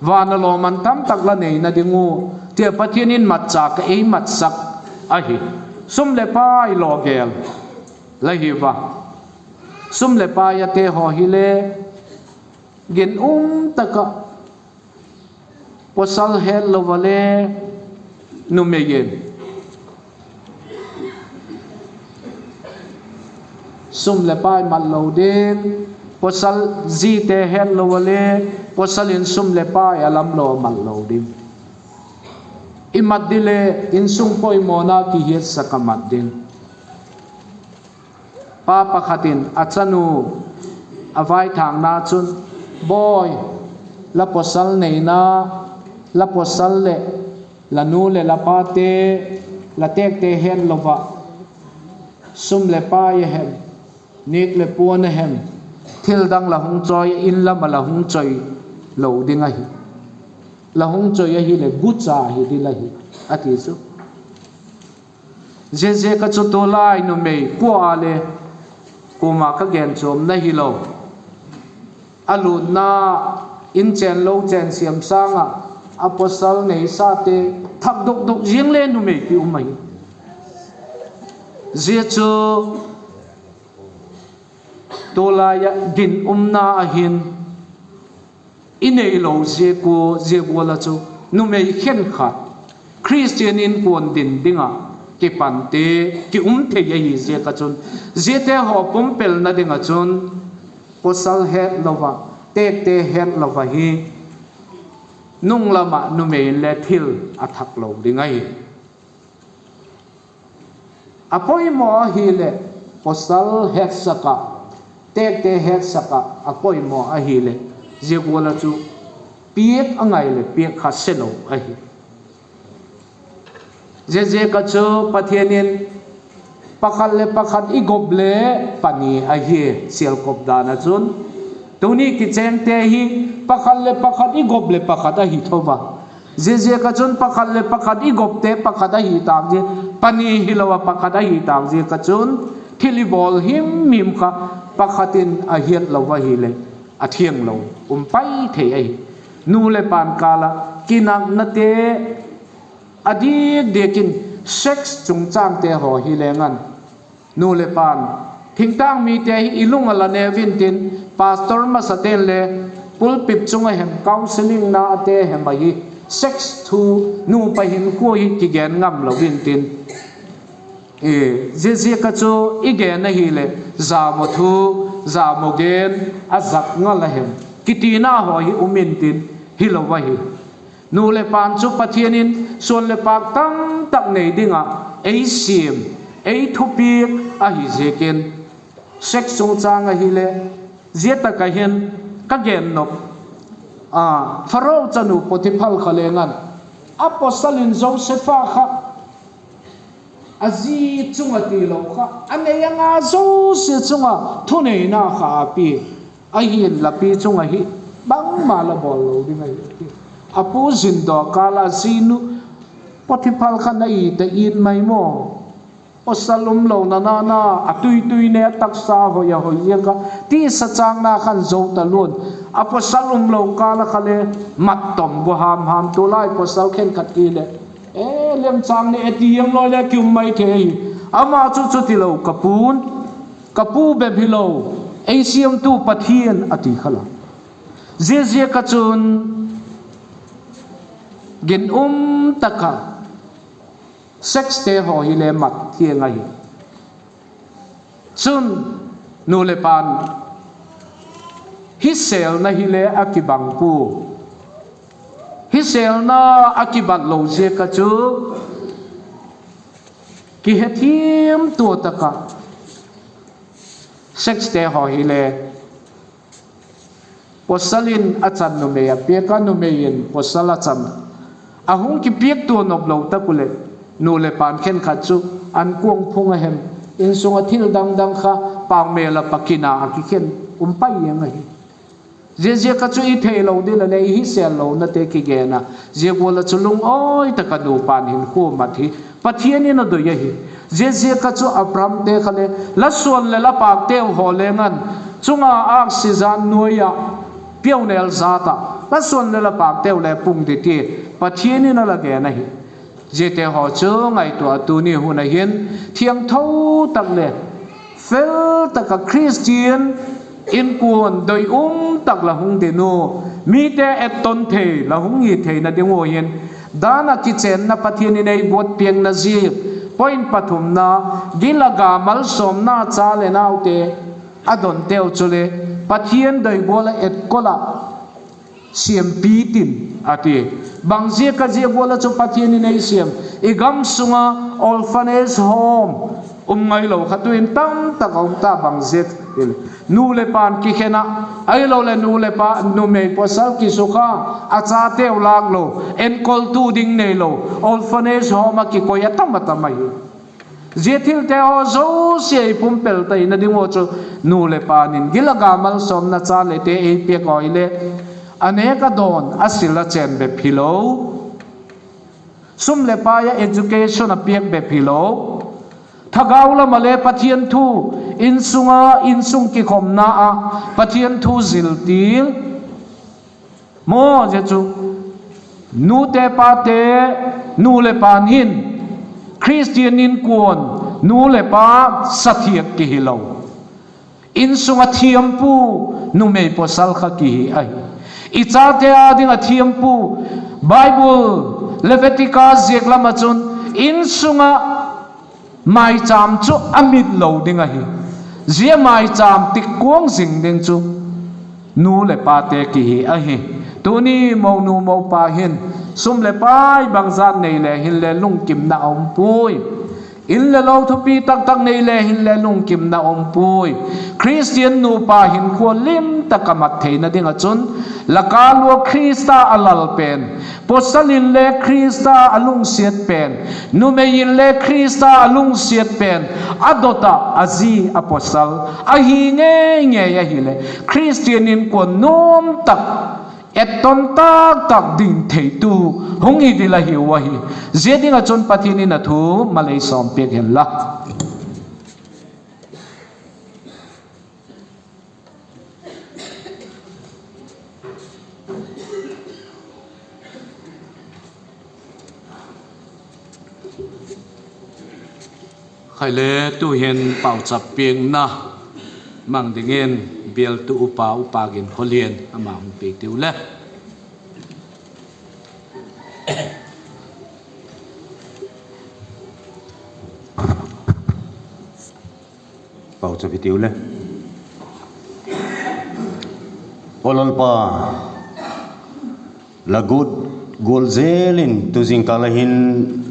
vana lawman tamtak la neina ding u, tia Pathian in matcha ka ei matsak ahi. Sum le pai lawgel la hi va. Sum le pai a te ho hi le, ginum taka pasal het lo va le, numei in sum le pai mat lo ding, pasal zite het lo va le, pasal in sum le pai a lam lo mat lo ding. I mat di le, insung poimona kihiat saka mat ding. Pa pakhat in a chanu a vaithangna chun, Bawi, la pasal neina, la pasal le la nu le la pate, la tekte het lo va, sum le pai a hem, nik le puan a hem, thil dang la hung choi, in lama la hung choi lo ding ahi. La hung choi ahi le, gucha hi ding la hi, a ti chu. Ziaziak a chu tulai numei kua le, kuma ka gen chom na hi lo. A lutna in chen lo chen siam sanga, a pasal neisate thak dok dok zing le numei ki um ahi. Zia chu tulai a ginumna ahin, i nei lo ziak u, ziak u la chu, numei khenkhat Christian inkuan din dinga kipante, ki um thei ahi ziak a chun, ziate ho pumpelna dinga chun, pasal het lo va, tekte het lo va hi, nung lama numei le thil a thak lo ding ahi. A poimo ahi le, pasal het saka, tekte het saka, a poimo ahi le, ziak u la chu, piak a ngai le, piak kha se lo ahi. Ziaziak a chu Pathian in pakhat le pakhat i gop le pani ahi, sial kop dan a chun. Tuni kichengte hi pakhat le pakhat i gop le pakhat ahi tho va. Ziaziak a chun pakhat le pakhat i gopte pakhat ahi tak zia, pani hi lo a pakhat ahi tak ziak a chun, thil i bawl him him kha pakhat in a hiat lo va hi le, a thiang lo um pai thei ahi. Nu le pan kala kinaknate, a dik diakin sex chungchangte ho hi lengan, nu le pan, thingtang mite hi i lung a la neu vin tin, pastor masa ten le pulpit chunga hem, counseling na a te hem ahi, sex thu, nupa hinkho hi kigen ngam lo vin tin. E, ziaziak a chu i gen ahi le, zamo thu, zamo gen, a zak ngal a hem, kitina ho hi um in tin, hi lo va hi. Nu le pan chu Pathian in suan le pak tam tak nei dinga ei siam, ei thupiak ahi ziakin, sex chungchang ahi le, zia tak a hin ka gen nop, a, Pharaoh chanu Potiphar kha lengan, a pasal in Joseph a kha, a zi chunga ti lo kha, a nei a nga zosia chunga thuneina kha a pi. Ahin lapi chunga hi bangma la bawl lo ding ahi. A pu zin dawk kala zinu Potiphar kha na i ta in mai maw? Pasal um lo na na na, a tui tui ne a taksa hoi a hoi ziak a, tisa chang na khan zo ta luan. A pasal um lo kala kha le mat tom gu ham ham, tulai pasal khen khat ki le. E, lem chang ne e ti yang loi le ki um mai thei. Ama chu chu ti lo ka pun. Ka pu bep hi lo. Ei siamtu Pathian ati kha la. Ziaziak a chun ginum taka sex te ho hi le mat thiang ahi. Chun nu le pan hiselna hi le a kibang pu. Hiselna a kibat lo ziak a chu kihethiam tua taka sex te ho hi le pasal in a chan numei a piak a, numei in pasal a chan a hung kipiak tua nop lo tak u le nu le pan khenkhat chu an kuang phung a hem, insunga thil dangdang kha pangmel a pakina a kikhen um pai jeng ahi. Ziaziak a chu i thei lo ding le i hisel lo na te kigen a, ziak u la chu lungawi taka nu pan hin khu mat hi Pathian in a doi ahi. Ziaziak a chu Abraham te kha le la suan le la pak teu ho le ngan chunga oxygen nuai a piau nel zata la suan le la pak teu le pung di ti Pathian in a la gen ahi. Ziate ho chu ngaihtuah a tuni hun a hin thiangtho tak le fel taka Christian inkuan doi um tak la hung din u, mite etton thei la hung hi theina ding u hin, dan a kichenna Pathian in ei buat piakna ziak, point pathumna, gilaga malsomna cha le naute a don teu chu le Pathian doi gual a etkol a siampi tin a ti. Bang ziak a ziak u la chu Pathian in ei siam. I gam sunga orphanage home um ngai lo kha tu in tam tak a um ta bang ziak in. Nu le pan kikhen a, ai lo le nu le pa, numei pasal kisukha, a cha teu lak lo, enkol tu ding nei lo, orphanage home a kikoi a tam a tam ahi. Zia thil te ho zosia i pumpel ta ina ding u chu nu le pan in gilaga malsomna cha le te ei piak u hi le, a nek a don a sil a chen bep hi lo, sum le pai a education a piak bep hi lo, thagau lam a le Pathian thu, insunga insung kikhomna a Pathian thu zil til. Mo, zia chu nu te pa te, nu le pan hin Christian inkuan nu le pa sathiat kihi lo. Insunga thiampu numei pasal kha kihi ahi. I chate a dinga thiampu Bible Leviticus ziak lam a chun insunga maicham chu a mit lo ding ahi. Zia maicham tik kuang zing ding chu nu le pa te kihi ahi. Tuni mo nu mo pa hin sum le pai bangzat nei le hin le lungkimna a um pui. In le lo thupi tak tak nei le hin le lungkimna a um pui. Christian nu pa hin khua lim taka mat theina ding a chun, la kal ua Krista a lal pen, pasal in le Krista a lungsiat pen, numei in le Krista a lungsiat pen, a dot a, a zi a pasal, ahi ngei ngei ahi le, Christian inkuan nuam tak, etton tak tak ding theitu, hung hi ding la hiu ahi. Zia ding a chun Pathian in a thu malei sawm piak hen la. Khai le tu hin pauchap piakna mang dingin bial tu upa upa gin kholian ama hung pe tiu le. Pauchap hi tiu le. O Lalpa, la gut gol zelin tu zingkal a hin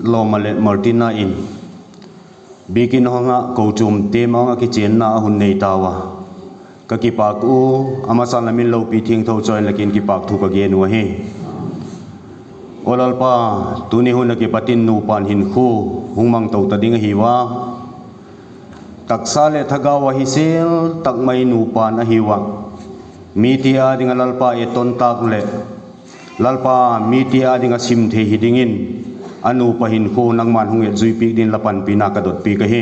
Loma le Martina in bikin hong a kochum te mong a kichenna a hun nei tau a. Ka kipak u, amasa la min lopi thiangtho choi la kin kipak thu ka gen u ahi. O Lalpa, tuni hun a kipatin nupan hin khu hung mang to ta ding ahi va. Taksa le thagau a hi sel tak mai nupan ahi va. Mite a dinga Lalpa e ton tak le Lalpa mite a dinga sim thei hi dingin a nupa hin khu nangman hung et zui piak din la panpina ka dot piak ahi.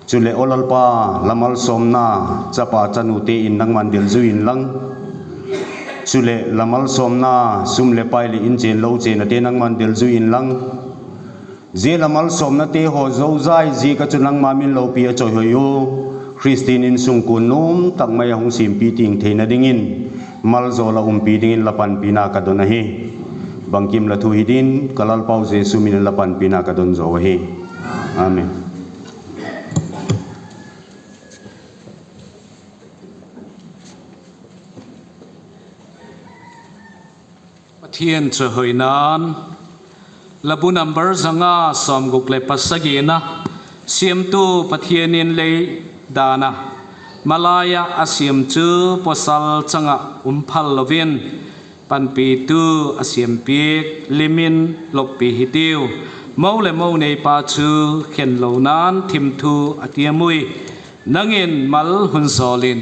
Chule o Lalpa, la malsawmna chapa chanu te in nangman del zui in lang. Chule la malsawmna sum le pai le in chen lo chen a te nangman del zui in lang. Zia la malsawmna te haw zozai ziak a chu nangma min lopi a chawihoi u. Christian insung kun nom tak mai a hung sempi teng theina dingin, maljol a umpi dingin la panpina ka don ahi. Bangkim la thu hi din, ka Lalpau Jesu min in la panpina ka don jo ahi. Amen. Pathian chawihoina'n, Labu number zanga sawmguk le pasagina, Siamtu Pathian in lei dan a, malai a a siam chu pawsal chang a um phal loin, panpitu a siam piak, lim in loppi hitiu, mo le mo neipa chu khen lona'n thim thu a tiam ui. Nangin mal hun zawlin,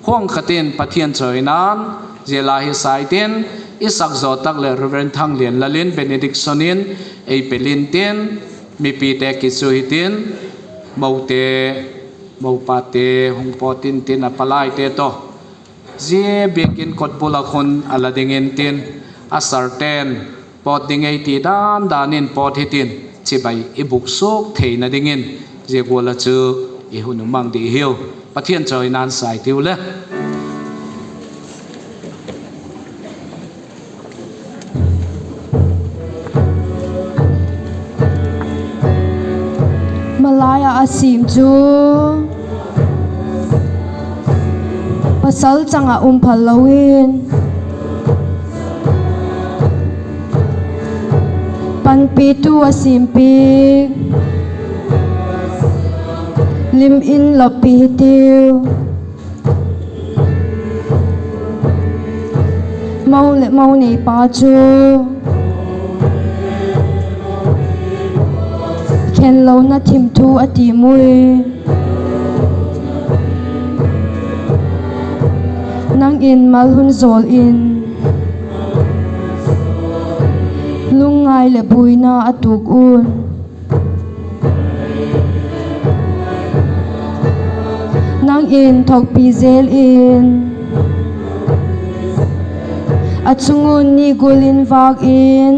khuang khatin Pathian chawihoina'n, zia la hi sai tin, i sak zaw tak le Reverend Thanglianlal in benediction in ei pe lin tin, mipite kichu hitin, mote, mopate, hung pawt intin a palaite tawh. Zia biakin kotbul a khun a la dingin tin, a sarten, pawt ding ei ti dan danin pawt hitin, chibai i buk suak theina dingin, zia gual a chu i hun um mang ding hiu. Pathian chawihoina'n sai tiu le. Malai a a siam chu pawsal chang a um phal loin, panpitu a siam piak, lim in loppi hitiu. Mo le mo neipa chu khen lona'n thim thu a tiam ui. Nangin mal hun zawlin, lungngai le buaina a tuak un. Nangin thokpi zelin, a chung un ni gual in vakin,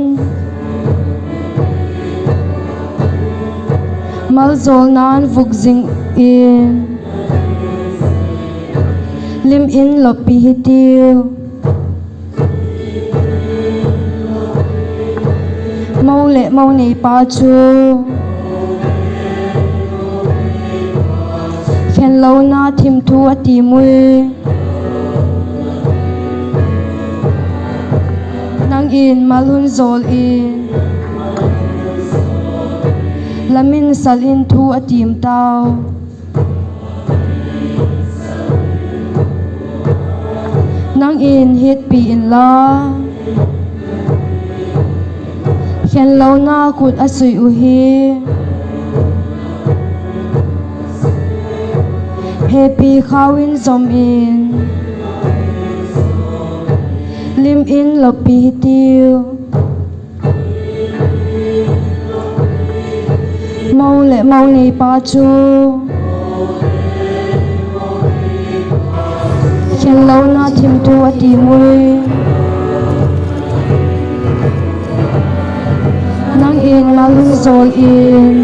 maljawlna'n vuk zingin, lim in loppi hitiu. Mo le mo neipa chu khen lona'n thim thu a tiam ui. Nangin mal hun zawlin, lam in sal in thu a tiam tau. Nangin hetpi inla, khen lona'n khut a sui uhi. Hepi khau in zom in, lim in loppi hitiu. Mo le mo neipa chu khen lona'n thim thu a tiam ui. Nangin mal hun zawlin.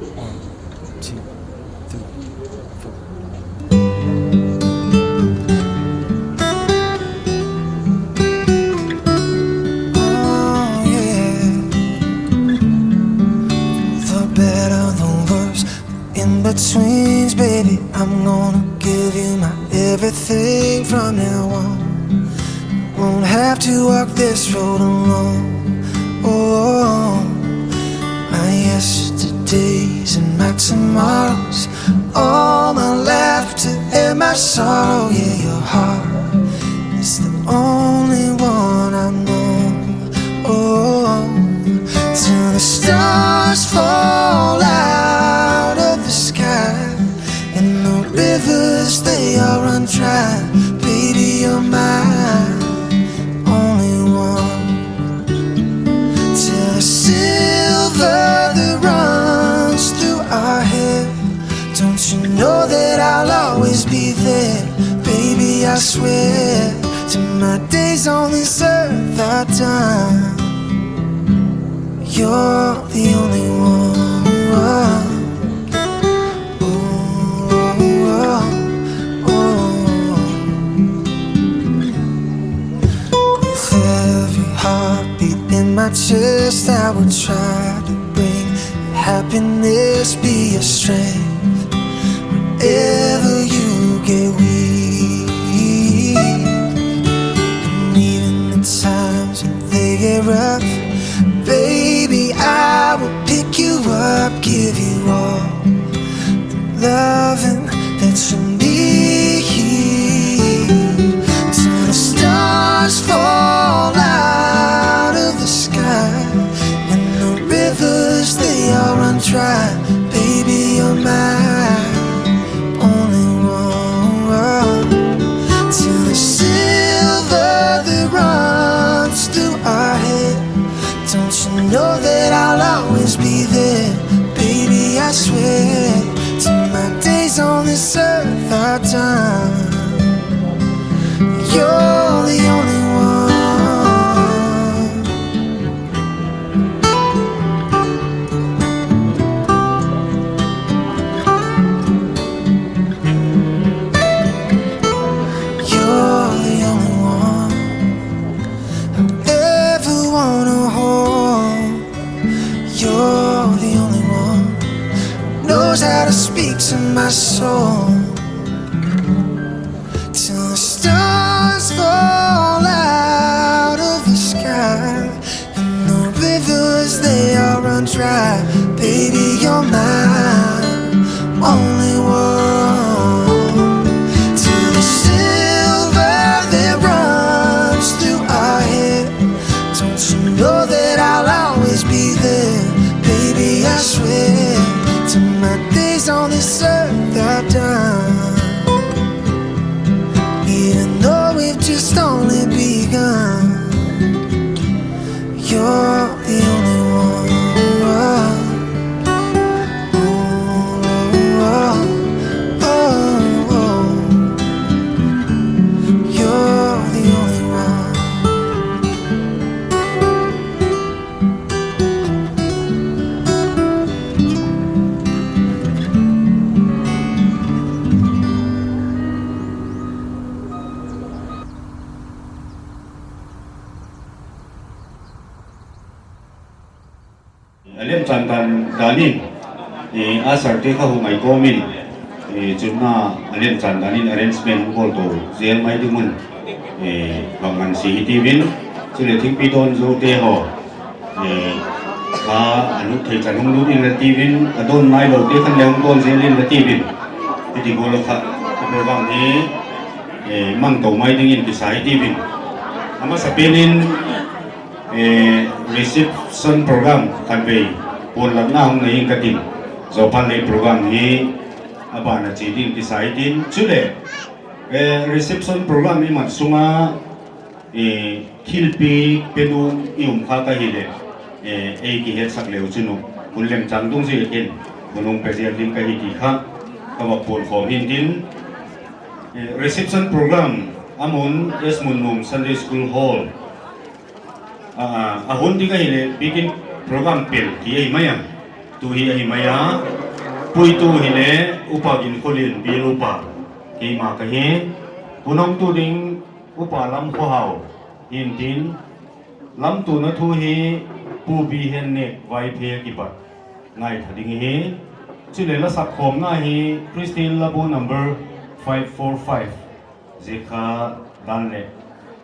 One, two, three, four. Oh, yeah. The better, the worse. In betweens, baby, I'm gonna give you my everything from now on. Don't have to walk this road alone. Oh, my yesterdays and my tomorrows, all my laughter and my sorrow. Yeah, your heart is the only one I know. Oh, till the stars fall out of the sky and the rivers, they all run dry. Baby, you're my only one. Till the silver that runs through our hair. Don't you know that I'll always be there? Baby, I swear, till my days on this earth are done, you're the only one. Ooh, ooh, ooh. With every heartbeat in my chest, I will try to bring happiness, be your strength wherever you get weak. And even the times when they get rough, baby, I will pick you up, give you all the loving that you need. Till the stars fall out of the sky and the rivers, they all run dry. Baby, you're my only one. Till the silver that runs through our hair. Don't you know that I'll always be there? Baby, I swear, till my days on this earth are done, you're the only one. You're the only one I ever wanna hold. You're the only one knows how to speak to my soul. Till the stars fall out of the sky and the rivers, they all run dry. Baby, you're my only one. Till the silver that runs through our hair. Don't you know that I'll always be there? Baby, I swear, till my days on this earth are done, even though we've just only begun, you're the only one. You're the only one. Alemchan dan, danin, eh, asar te kha hung ai komin, eh, chunna alemchan danin arrangement hung bol to zel mai ding un, eh, bang man si hitiuvin, chule thingpi don jou te ho, eh, kha anu thei chan hung lut in la tiuvin, adon nai lou te khan le hung don zel in la tiuvin, hiti bol kha, program hi, eh, mang to mai dingin kisa hitiuvin. Amasapen in, eh, reception program khatvei ponlatna hung nei in katin. Jopal lei program hi abana che ding kisa hitin. Chule, eh, reception program imat sunga, eh, thilpeh penom i um kha ahile, eh, ei kihetsak leu chun u, hun lemchang dungjuiya kin, hun hung pe jeng ding kahi ti kha, kava ponkhom hintin. Eh, reception program amun S. Munnom Sunday School Hall. Ah, ah, ahung ding ahile, bikin program pel ti ahi mai a. Tu hi ahi mai a. Puitu hile, Upa Ginkholin, Bial Upa. Keima kahi. Hunam tu ding, Upa Lamkhohao. Hintin, lamtona thu hi, Pu Bihennek Vaiphei kipat. Ngaitha ding hi. Chule la sakkhomna hi, Christine Labu number five four five. Jekha dan le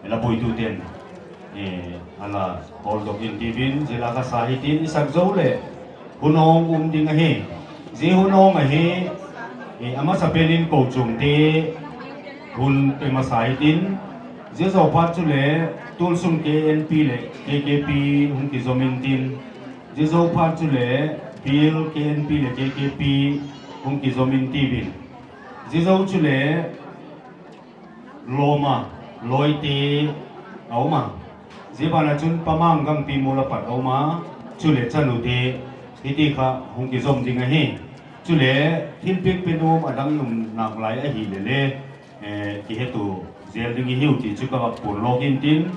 Lapuitu ten, eh, ala bol doh in tivin, jila kasa hitin, isak jou le, hun hong um ding ahi. Ji hun hong ahi, eh, amasa penin kou chungte, hun te masa hitin, ji jou phat chule, tulsung K N P le K K P hung kijom in tin, ji jou phat chule, Bill K N P le K K P hung kijom in tivin. Ji jou chule, Loma, loite, auma. Jibana chun pamang gangpi mula pat auma. Chule chanute, hiti kha hung kijom ding ahi. Chule, thilpik pinum adang um nak lai ahi lele. Eh, kihetu, jel ding ihiu ti chu kavak pun lok in tin.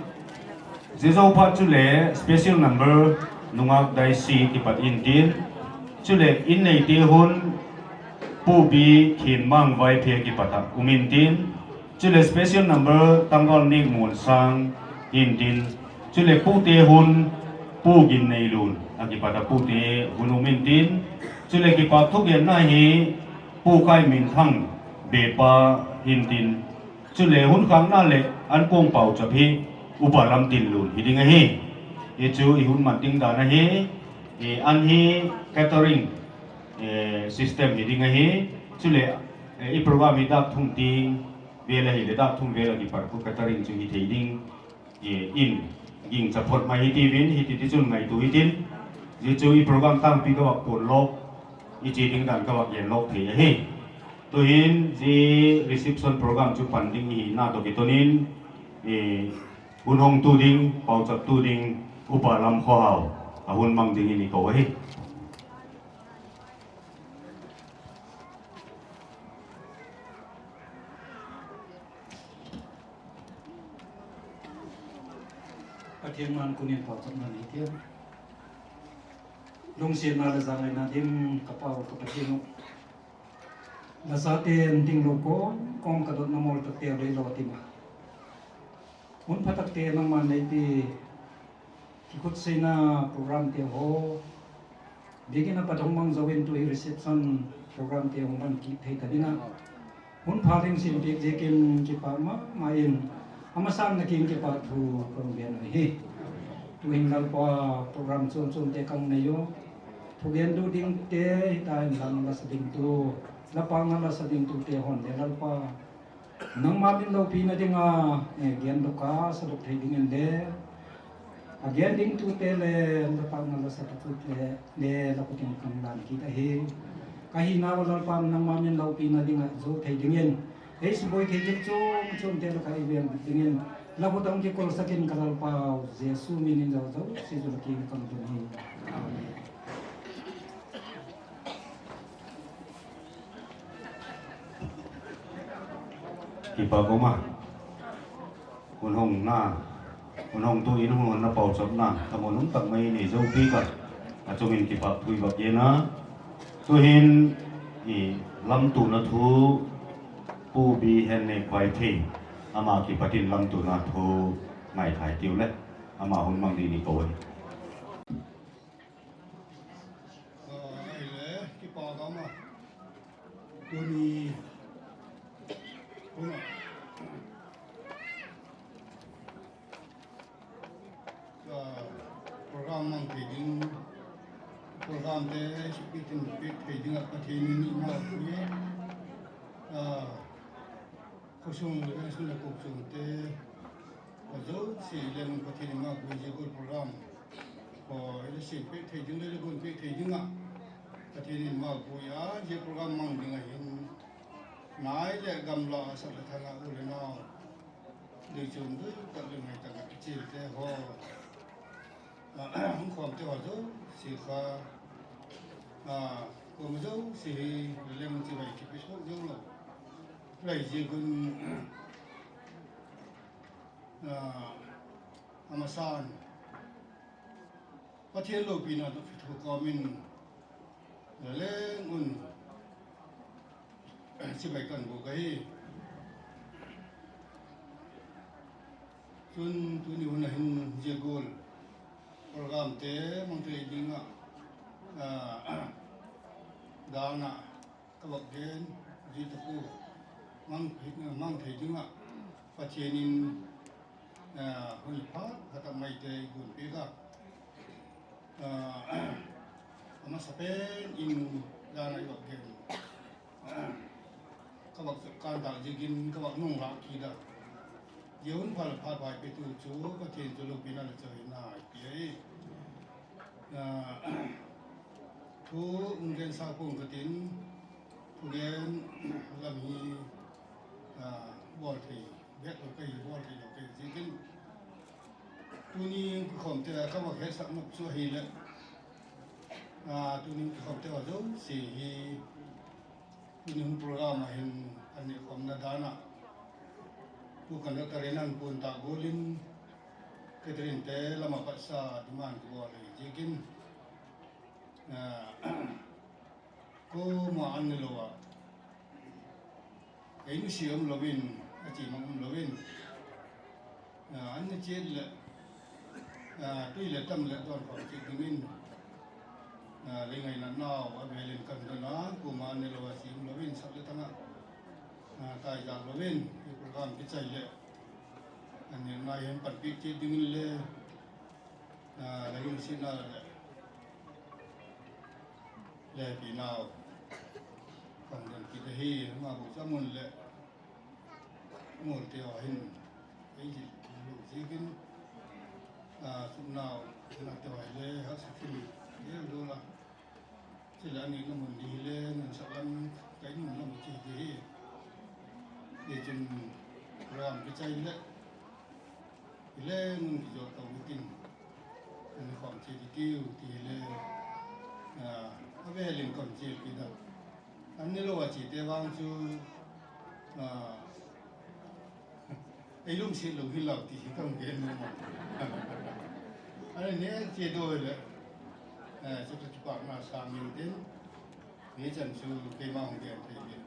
Ji jou phat chule special number nungak daisi kipat in tin. Chule in neite hun Pu B Khinmang Vaiphe kipat a um in tin. Chule special number Tangval Nikmon Sang in tin. Chule pute hun Pu Ginneilun akipat a pute hun um in tin. Chule kipat thugenna hi Pu Kaiminthang Bepa in tin. Chule hun khangna le an kong pau chap hi Upa Lamtinlun hi ding ahi. Hichu i hun man ding dan ahi. I an hi catering, eh, system hi ding ahi. Chule, eh, i program hi dak thum ding vel ahi le dak thum vel a kipat khu catering chu hi thei ding. Eh, in ging chaphot mai hi tivin, hiti ti chun ngaitu hitin. Ji chu i program tangpi kavak pon lok, i che ding dan kavak yen lok thei ahi. Tuhin ji reception program chu pan ding hi na to kitonin, eh, hun hong tu ding, pau chap tu ding, Upa Lam Khohau, a hun mang ding in i ko ahi. Pathian man kunin pau chap nan hi tiam. Lungsiatna le jangaina dim ka pau ka Pathian u. Na sa ten ding lo ko, kong ka dot na mol tak te le lo ti ma. Hun phatak te nangman nei ti, kikhut seina program te ho, bikin a pat hong mang jouvin tu hi reception program te hong man kit thei ta ding a. Hun pha ding sim pek jekin kipa mama in, amasan na kin kipa thu kong gen hi. Tuhin Lalpa program chom chom te kang nei u. Thugen tu ding te, hita in lang la sa ding tu, la pa nga la sa ding tu te hon le Lalpa. Nangma min loupina dinga, eh, gen doh a, sa doh thei dingin le. A gen ding tute le, la pa nga la sa tu le, le la kutin kang lan kit ahi. Ka hina u Lalpa nangma min loupina dinga, jou thei dingin. Ei suboi thei ding chom chom te la ka i ven dingin. La kutang kikol sakin ka Lalpa, Jesu min in jou jou, si jou la kin kang ding hi. Amen. Kipa koma. Hun hong na. Hun hong tu in hun hong na pau chap na. Tamo nung tak mai ni jou pi ka. A chung in kipa thui bak ye na. Tuhin i lam tu na thu. Pu B Hennek Vaiphei. Ama kipatin lam tu na thu. Ngai thai tiu le. Ama hun mang di ni ko. Ah, ahile, kipa ka ma. Tuni, tuna. Ah, program mang thei ding, program te, speaking, speak thei ding, a Pathen in ima pui. Ah, khosung le, khosung le kok chung te. Ka jouse le mun Pathen in ma pui je ko program. Ko ile sin pe thei ding le gon pe thei ding a. Pathen in ma pui a je program mang ding a hin. Nai le gamla a sa le thanga u le nau. Dei chun dei tak le ngai tak a kichil te ho. Hung khom te ho jouse kha. Ah, ko ma jouse hi le mun chi bai ki pe so jo lo. Lai je gon Ah, amasan. Pathen loupina thu, thu komin. Laleng un. Chibai kan bu ka hi. Chun tuni hun a hin jegol. Program te mang thei ding a. Ah, dan a. Ka bak den, ji ta pu, mang, mang thei ding a, Pathen in, Ah, hun pha, khat a mai te gun pi ka. Ah, ama sapen in dan ai wak gen. Ka wak kan da jigin ka wak nung la ki da. Ye hun pha pha bai pe tu chu ka thin chu lu pi na le chu na ai pi ai. Ah, thu ung gen sa pung ka tin, thu gen lam hi, ah, bol thei, bet lo ka hi bol thei lo ka hi jigin. Tuni kikhom te ka va he sak nok chu hi le. Ah, tuni kikhom te va jo si hi. Tuni hun program a hin an ni khom na dana. Pu kan ta re nan pun ta golin. Catering te lama patsa demand ko le jigin. Ah, Ko ma an ni lo a. Ei nu si um lovin, a chi ma um lovin. Ah, an ni chet le, ah, tui le tam le don khom chet dingin. Ah, le ngai na nau, a velin kan don a, ko ma an ni lo a si um lovin, sak le tanga. Ah, tai jak lovin, i program kichai le. An ni na yen pan pi chet dingin le. Ah, la lungsetna le, le pinau. Kong den kita hi, ma bu sa mun le. Mun te o hin, ei ji lu ji kin. Ah, sum nau, na te o le, ha sa kin, ye lu la. Chule ani na mun di le, nan sa lam, kai nun lam chi di hi. Di chun, ram kichai le. Ile ngun kijo tong tin. Ani khom che di tiu ti le. Ah, a velin kon che ki da. An ni lo a chi te vang chu, ah, ei lungset lo hi lo ti hi kan gen mo mo. Ani ne che do le. Eh, chu chu pa na sa min tin. Hichan chu keima hung gen thei le.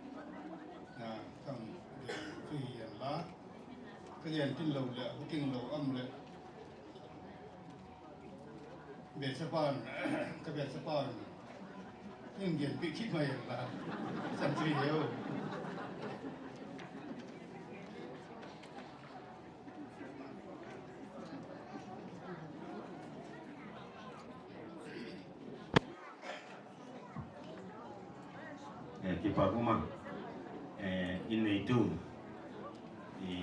Ah, kan gen chu hi an la. Ka gen tin lo le, ka tin lo am le. Be sa pan, ka be sa pan. Kin gen pi kit mai an la. Chan chu hi o. Eh, kipa um a, eh, in neitu, i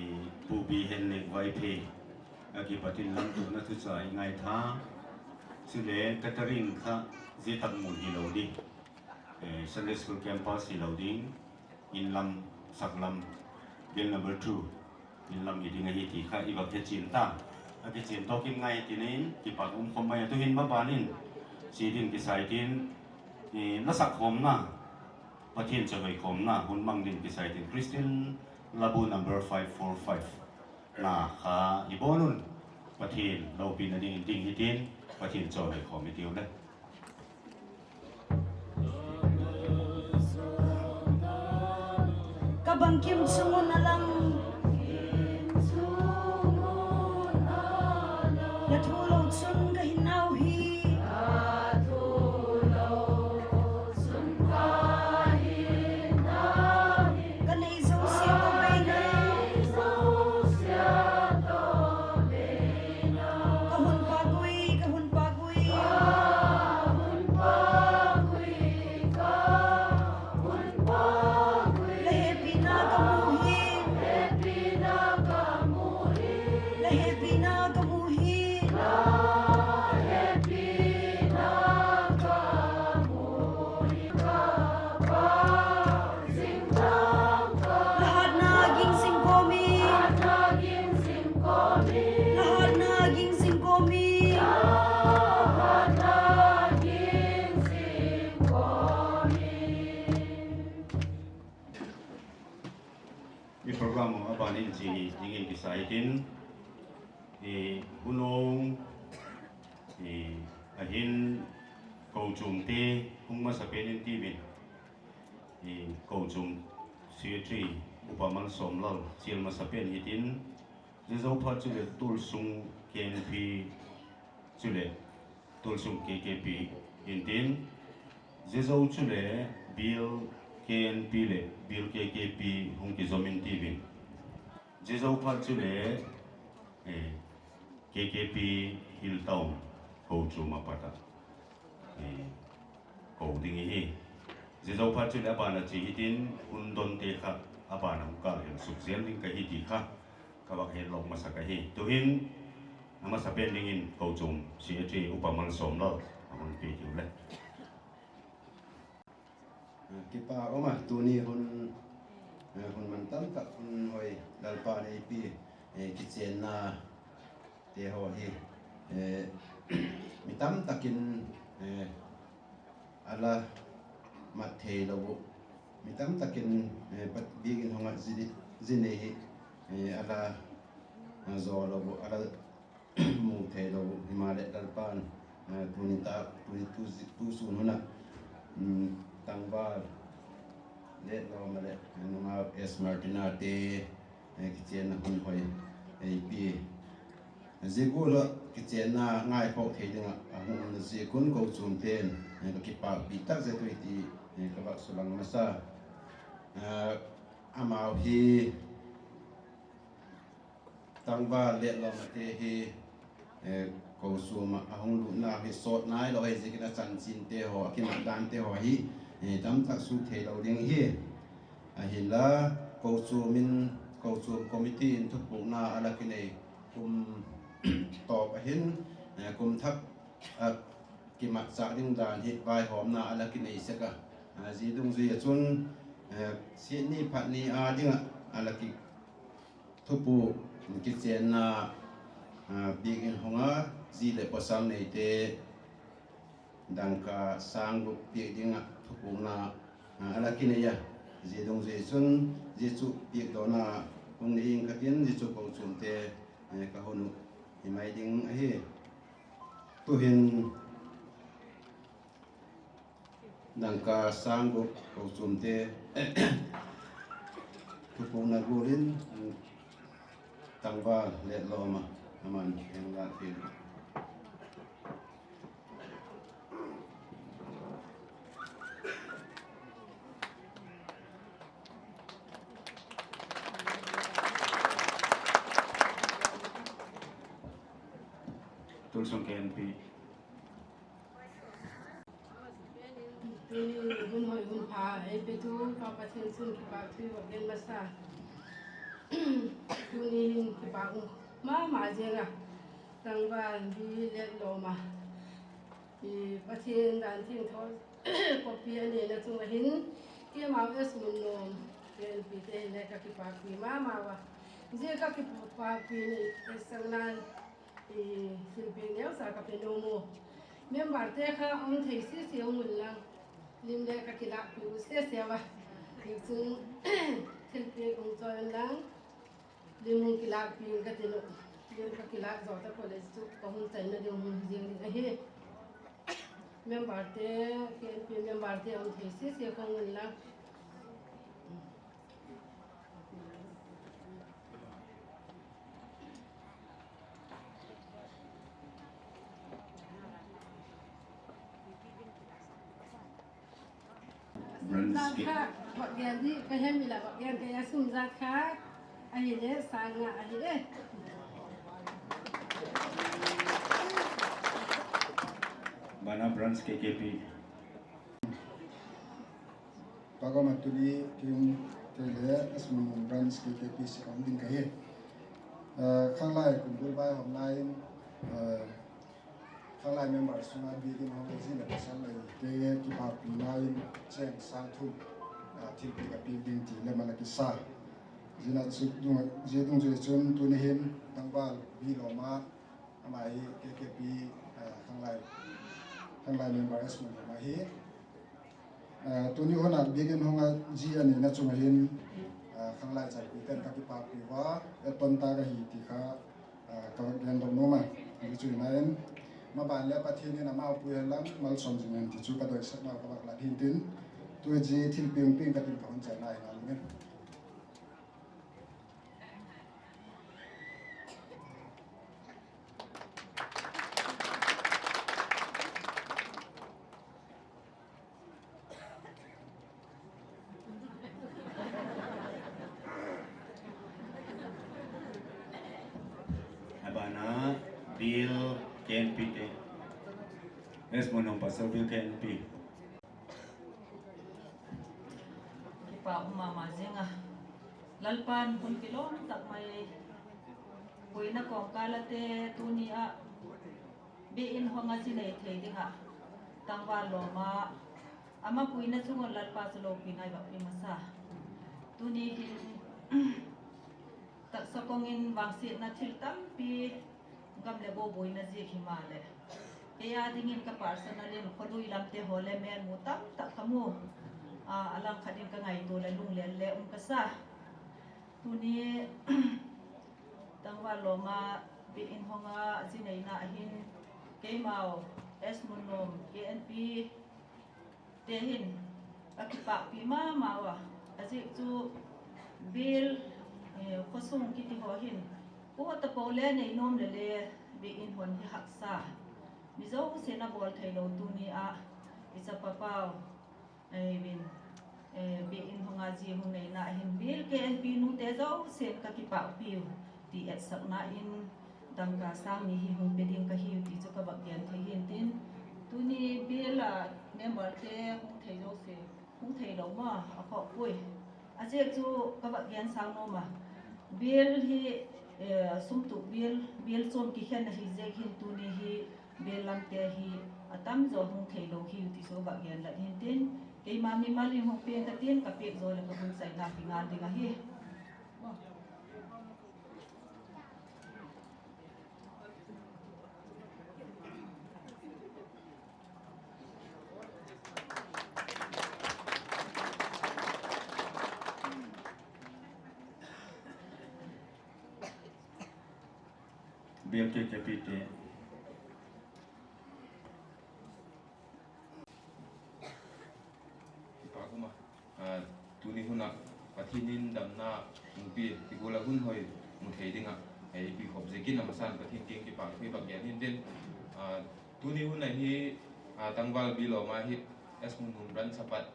Pu Bihennek Vaiphei, a kipat in lamtona thucha i ngaitha, chule catering kha ji tak mun hi lo ding, eh, Sunday School campus hi lo ding, in lam, sak lam, bill number two, in lam hi ding ahi ti kha i va kichen ta. A kichen to kin ngai ti nin, kipa um khom mai a tu hin ma banin, chi ding kisai tin, eh, la sak khom na, Pathian chavei khom na, hun mang ding kisai tin, Christian Labu number five four five. Na kha i bon un, Pathian loupina ding in ding hi tin, Pathian chavei khom i tiu le. Ka bangkim chungun a lang. Na thu lo chun ka hin au hi. Ka nei zo sia to bei nei. Ka hun pa gui, ka hun pa gui. La hepina ka mu hi. La hepina ka mu hi. La hatna ging sing komi. La hatna ging sing komi. I program a banin chi dingin kisai tin, i hunung, i ahin kochung te hung masa pen in ti min. I kochung secretary Upa Malsomlal chil masa pen hitin, Jezo phat chule Tulsung K N P chule Tulsung K K P intin, Jezo chule Bill K N P le Bill K K P hung kijom in tivin. Jezo phat chule Eh, K K P Hilltown Kochum a pat a, eh, kou ding ahi. Hijeh a pat chun abana che hitin hun donte kha abana hung kalheng suk jeng ding kahi ti kha kavah het lou masa kahi. Tuhin amasapen dingin Kochum C H A Upa Malsomlal ahung pe diu le. Kipa um a, tuni hun, eh, hun mantam tak hun hoi Lalpan eipe, eh, kichenna te ho hi, eh, mi tamtakin, eh, ala mat thei lou u, mi tamtakin, eh, pat biakin hung a ji, ji nei hi, eh, ala, eh, jo lou u, ala mu thei lou u, himahleh Lalpan, eh, tuni ta, tuni tu, tu sun hun a, um, tangval Letloma le, eh, nungah S Martina te, eh, kichenna hun hoi eipe. Jeh a kichenna ngaikhoh thei dinga ahung um jeh a Kochum ten, eh, ka kipah pi tak jeh a tuni ti, eh, kavah sulang masa. Eh, amau hi tangval Letloma te hi, eh, Kochum a ahung lutna hi sot nailou ahi jeh in achanchin te ho, akimat dan te ho hi, eh, tamtak sut thei lou ding ahi. Ahinla, Kochum in, Kochum committee in thupukna ala kinei kum tawp ahin, eh, kum thak a kimatchah ding dan hi vaihawmna ala kinei sek a. Ah, jeh dungjuia chun, eh, sitni phatni a dinga ala ki Thupuk kichenna, ah, biakin hung a, ji le pasal neite dangka sang gup pek dinga thupukna, ah, ala kinei a. Jeh dungjuia chun, jeh chu pekdohna hung nei ing katin, jeh chu Kochum te, eh, kahon u himai ding ahi. Tuhin, dangka sang gup Kochum te thupukna gulin tangval Letloma aman hengla thei. Tulsong K N P. Tuni hun hoi hun pha eipetu Pa Pathen chun kipah thu vah gen masa. Tuni hin kipah um mama jeng a, tangval B Letloma, i Pathen dan thengtho copy aneina chunga hin, keima S Munnom, K N P te hin le kakipah pi mama uva. Jeh kakipah pi ni esang nan, i, thilpeh neocha kape nom u. Member te kha um thei sese um un lang, lim le kakilahpeh u sese uva. Hichun thilpeh um choi un lang, lim hung kilahpeh in kati nom. Lim kakilah jou ta college chu kahung chaina ding hung jing ding ahi. Member te, K N P member te um thei sese khong un lang. Branch K- Kha, vah gen di, kahem ila vah gen kaya sum jat kha, ahile, sang nga ahile. Bana Branch K K P. Pagoma tuni kin kei le S Munnom Branch K K P si kong ding kahi. Eh, khanglai kumbul bai hom lai in, eh, khanglai member sunga biakin hong ji le pasal lai te kipah pi lai in cheng sang thum, eh, thilpeh kapeh ding ti le mana kisa. Jeh a chu dung, jeh dungjuia chun tuni hin tangval B Loma, ama hi K K P, eh, khanglai, khanglai member S Munnom ahi. Eh, tuni hun a biakin hong a ji aneina chunga hin, eh, khanglai chaipiten kakipah pi uva, eh, tonta kahi ti kha, eh, kavah gen dong nom a. Hichu hina in, maban le Pathen in amau pui hen lang, malsom jing hen ti chu kadoisah nau kavah lat hin tin, tu ji thilpeh peh katin kahung chaina hi ngal ngen. Bill K N P te. S Munnom Pastor Bill K N P. Kipa um mama jing a. Lalpan hun kilom tak mai. Boina kong kala te tuni a. Be in hong a ji nei thei ding a. Tangval lom a. Ama puina chunga Lalpa chu lopi nai bak pi masa. Tuni hin taksa kong in vangsetna thil tampi gam le go boina ji hi ma le. Kei a ding in ka personal in kholui lam te ho le men mu tam tak ka mu. A, a lang khat in ka ngaito le lunglel le um ka sa. Tuni tangval lom a be in hong a ji neina hin keimau S Munnom K N P te hin ka kipah pi mama uva. Ajeh chu Bill, eh, khosung kiti ho hin, ko tapo le nei nom le le be in hon hi haksa. Mi jousen a bol thei lou tuni a, i chapa pau, eh, vin, eh, be in hong a ji hung neina hin Bill K N P nu te jousen ka kipah piu ti etsakna in, dangka sang ni hi hung pe ding ka hiu ti chu ka vak gen thei hin tin. Tuni Bill a member te hung thei lou se, hung thei lou ma a kho pui. Ajeh chu ka vak gen sang nom a. Bill hi, eh, sum tu Bill, Bill chom kikhen na hi jeh hin tuni hi Bill lam te hi atam jo hung thei lou hiu ti chu vak gen lat hin tin. Keima mimal in hung pe ka tin ka pe jo le ka hun chaina ki ngal ding ahi. Bill K K P te. Kipa um a, ah, tuni hun a Pathen in damna hung pi, ti gula hun hoi mu thei ding a, eh, ipi khop jeh in amasan Pathen keng kipa thu i vak gen hin tin, ah, tuni hun a hi, ah, tangval Bill lom a hi S Munnom branch apat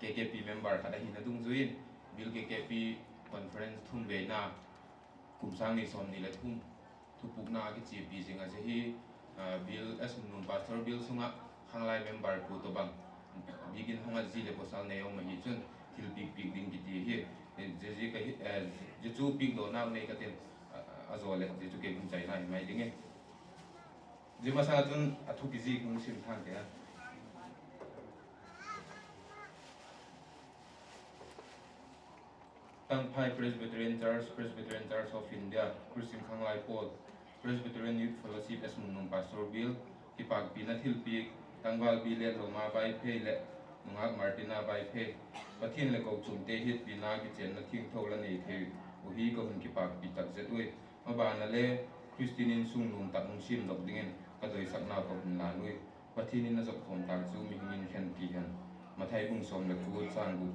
K K P member khat ahina dungjuiyin, Bill K K P conference thum veina, kum sang ni som ni le thum, thupukna a kichepi jing a jeh hi, ah, Bill S Munnom Pastor Bill sunga khanglai member pu tobang, bigin hong a ji le pasal nei um ahi chun, thilpik pik ding kiti hi, eh, jeh jeh ka hi, eh, jeh chu pik doh nau nei ka tin, ah, ajo le, jeh chu kei hun chaina hi mai ding e. Jeh masa chun a thu kiji kung sim thang ke a. Tangphai Presbyterian Church, Presbyterian Church of India, Christian Khanglai Pawl, Presbyterian Youth Fellowship S Munnom Pastor Bill, kipakpina thilpik, tangval Bill le lom a Vaiphei le nungak Martina Vaiphei, Pathen le kochom te hetpina kichenna thengtho la nei thei u hi ka hun kipakpi tak jet uve. Mabana le Christian insung nom tak hung sem dok dingin ka doisakna ka hun lan uve. Pathen in a jop khom tang chu mihing in khen ti hen. Mathai bung som le ko chang gup.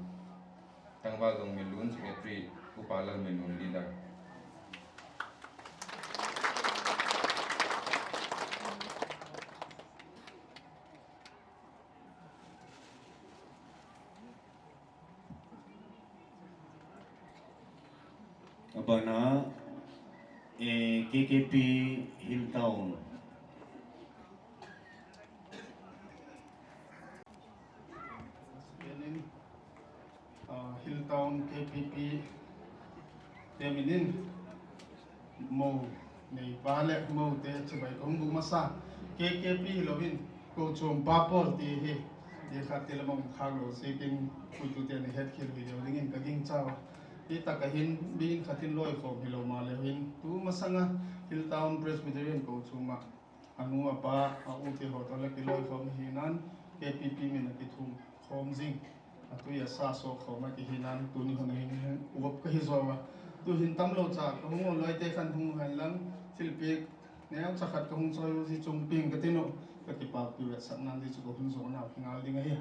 Tangval Dongminlun, Secretary, Upa Lalminlun, Leader. Abana, eh, K K P Hill Town. Ah, Hill Town K P P te minin mo nei pa le mo te chibai kong bu masa K K P louvin kochom pa pawl ti hi, ti khat ti lamang khak lou si tin puitu te ni het khel video dingin ka ging chau. Ti taka hin bin khatin loi khom hilou ma le hin tu masanga Hill Town Presbyterian kochom a anu apa a u te ho to le kiloi khom hinan K P P min a kithum khom jing. Atui asa so khom a kihinan tuni hun hin uap ka hi jo a. Tu hin tamlou cha ka hung loi te khan hung hen lang thilpik neo cha khat ka hung choi u ji chung ping ka tinu ka kipakpi vetsakna di chu ka hun jo na hi ngal ding ahi.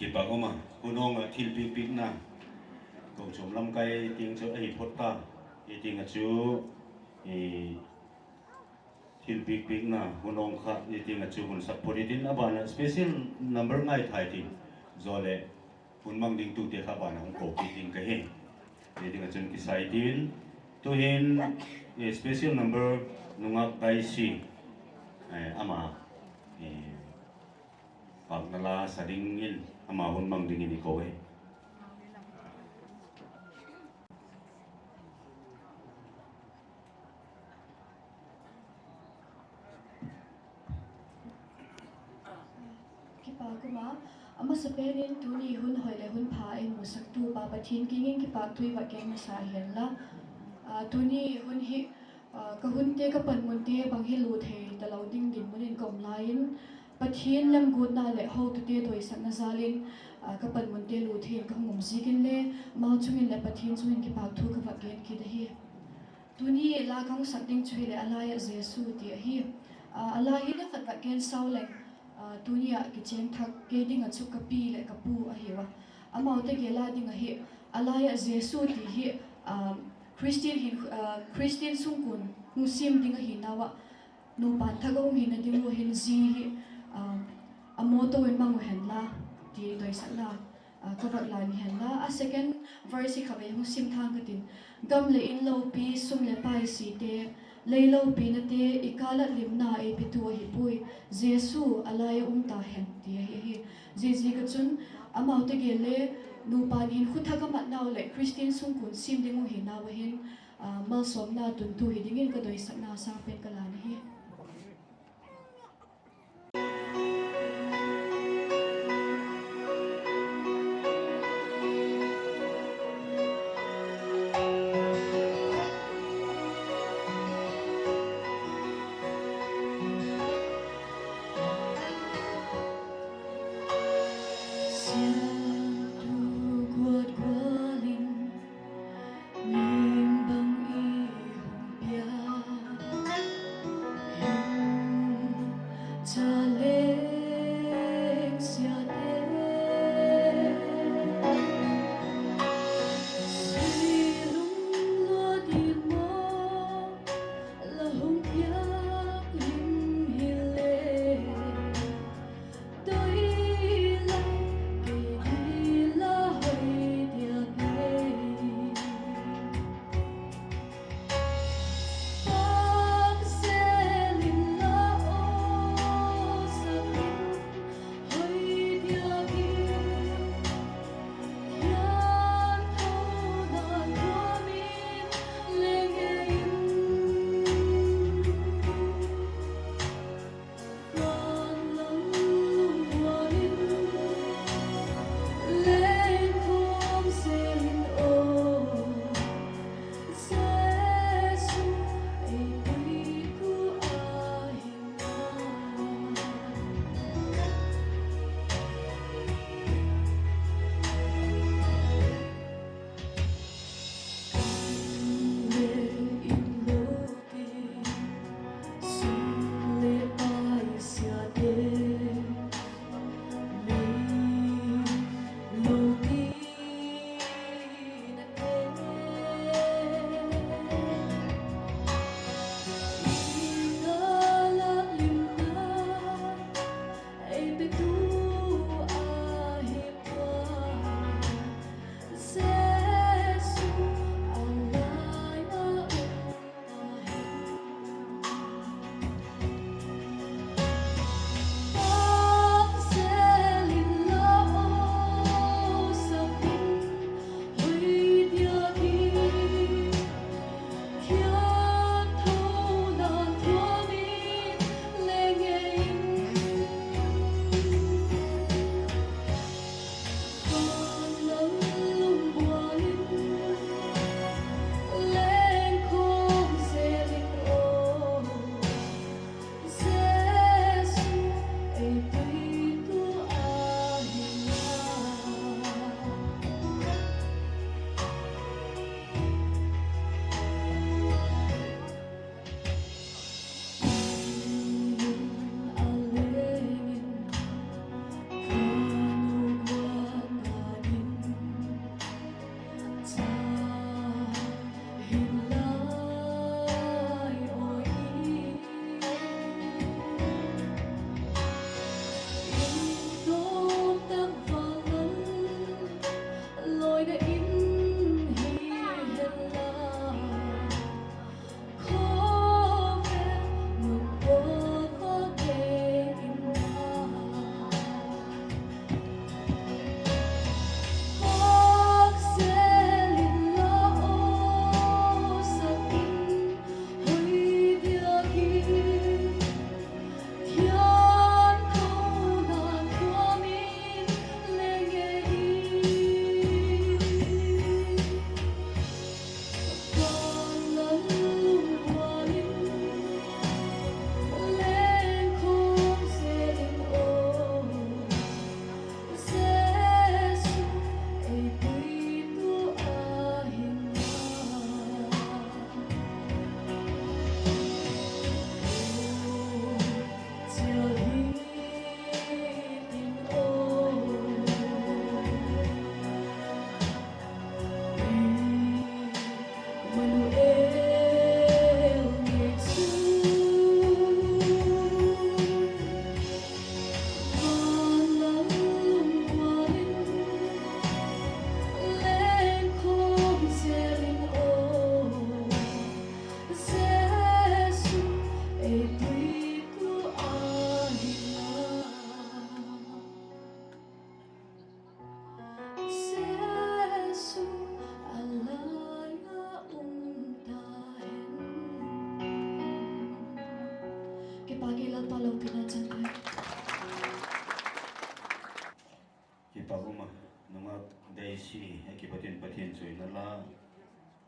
Kipa koma, hunong a thil pikpikna, kochom lamkai ting chu ahi phot ta, hiting a chu, eh, thil pikpikna, hunong kha, hiting a chu hun sak phot hitin abana special number ngai thai tin, jole, hun mang ding tute kha bana hung ko kiting kahi. Hiting a chun kisai tin, tuhin, eh, special number nungak Daisy, eh, ama, eh, Pakna la sa dingin, ama hun mang dingin i ko e. Kipa koma, amasapen in tuni hun hoi le hun pha eimusah tu Pa Pathen kingin kipa thu i va keng masa hen la. Ah, tuni hun hi, ah, ka hunte ka panmunte bang hi lut thei ta lo ding dinmun in ka um lai in, Pathen lemgotna le hotute doisakna jal in, ah, ka panmunte lut thei in ka hung um zikin le, amau chungin le Pathen chungin kipa thu ka va keng kit ahi. Tuni la ka hung sak ding chu hi le, Alai a Jesu ti ahi. Ah, alai hi le khat va keng sau le, ah, tuni a kicheng thak kei ding a chu ka pi le ka pu ahi va. Amau te gel a ding ahi, Alai a Jesu ti hi, ah, Christian hin, ah, Christian sungkun hung sim ding ahi nau a, nupa thak a hung hina ding u hin zi hi, ah, a motto in mang u hen la, ti doisakna, ah, ka va la ni hen la. A second verse hi kha ve hung sim thang ka tin. Gam le in lopi, sum le pai si te, lei lopi na te, i kal a limna ei pe tu ahi pui. Jesu alai a um ta hen, ti ahi ahi. Zizi ka chun, amau te gel le, nupa hin khu thak a mat nau le, Christian sungkun sim ding u hi nau a hin, ah, malsomna tun tu hi dingin ka doisakna sang pen ka la ni hi.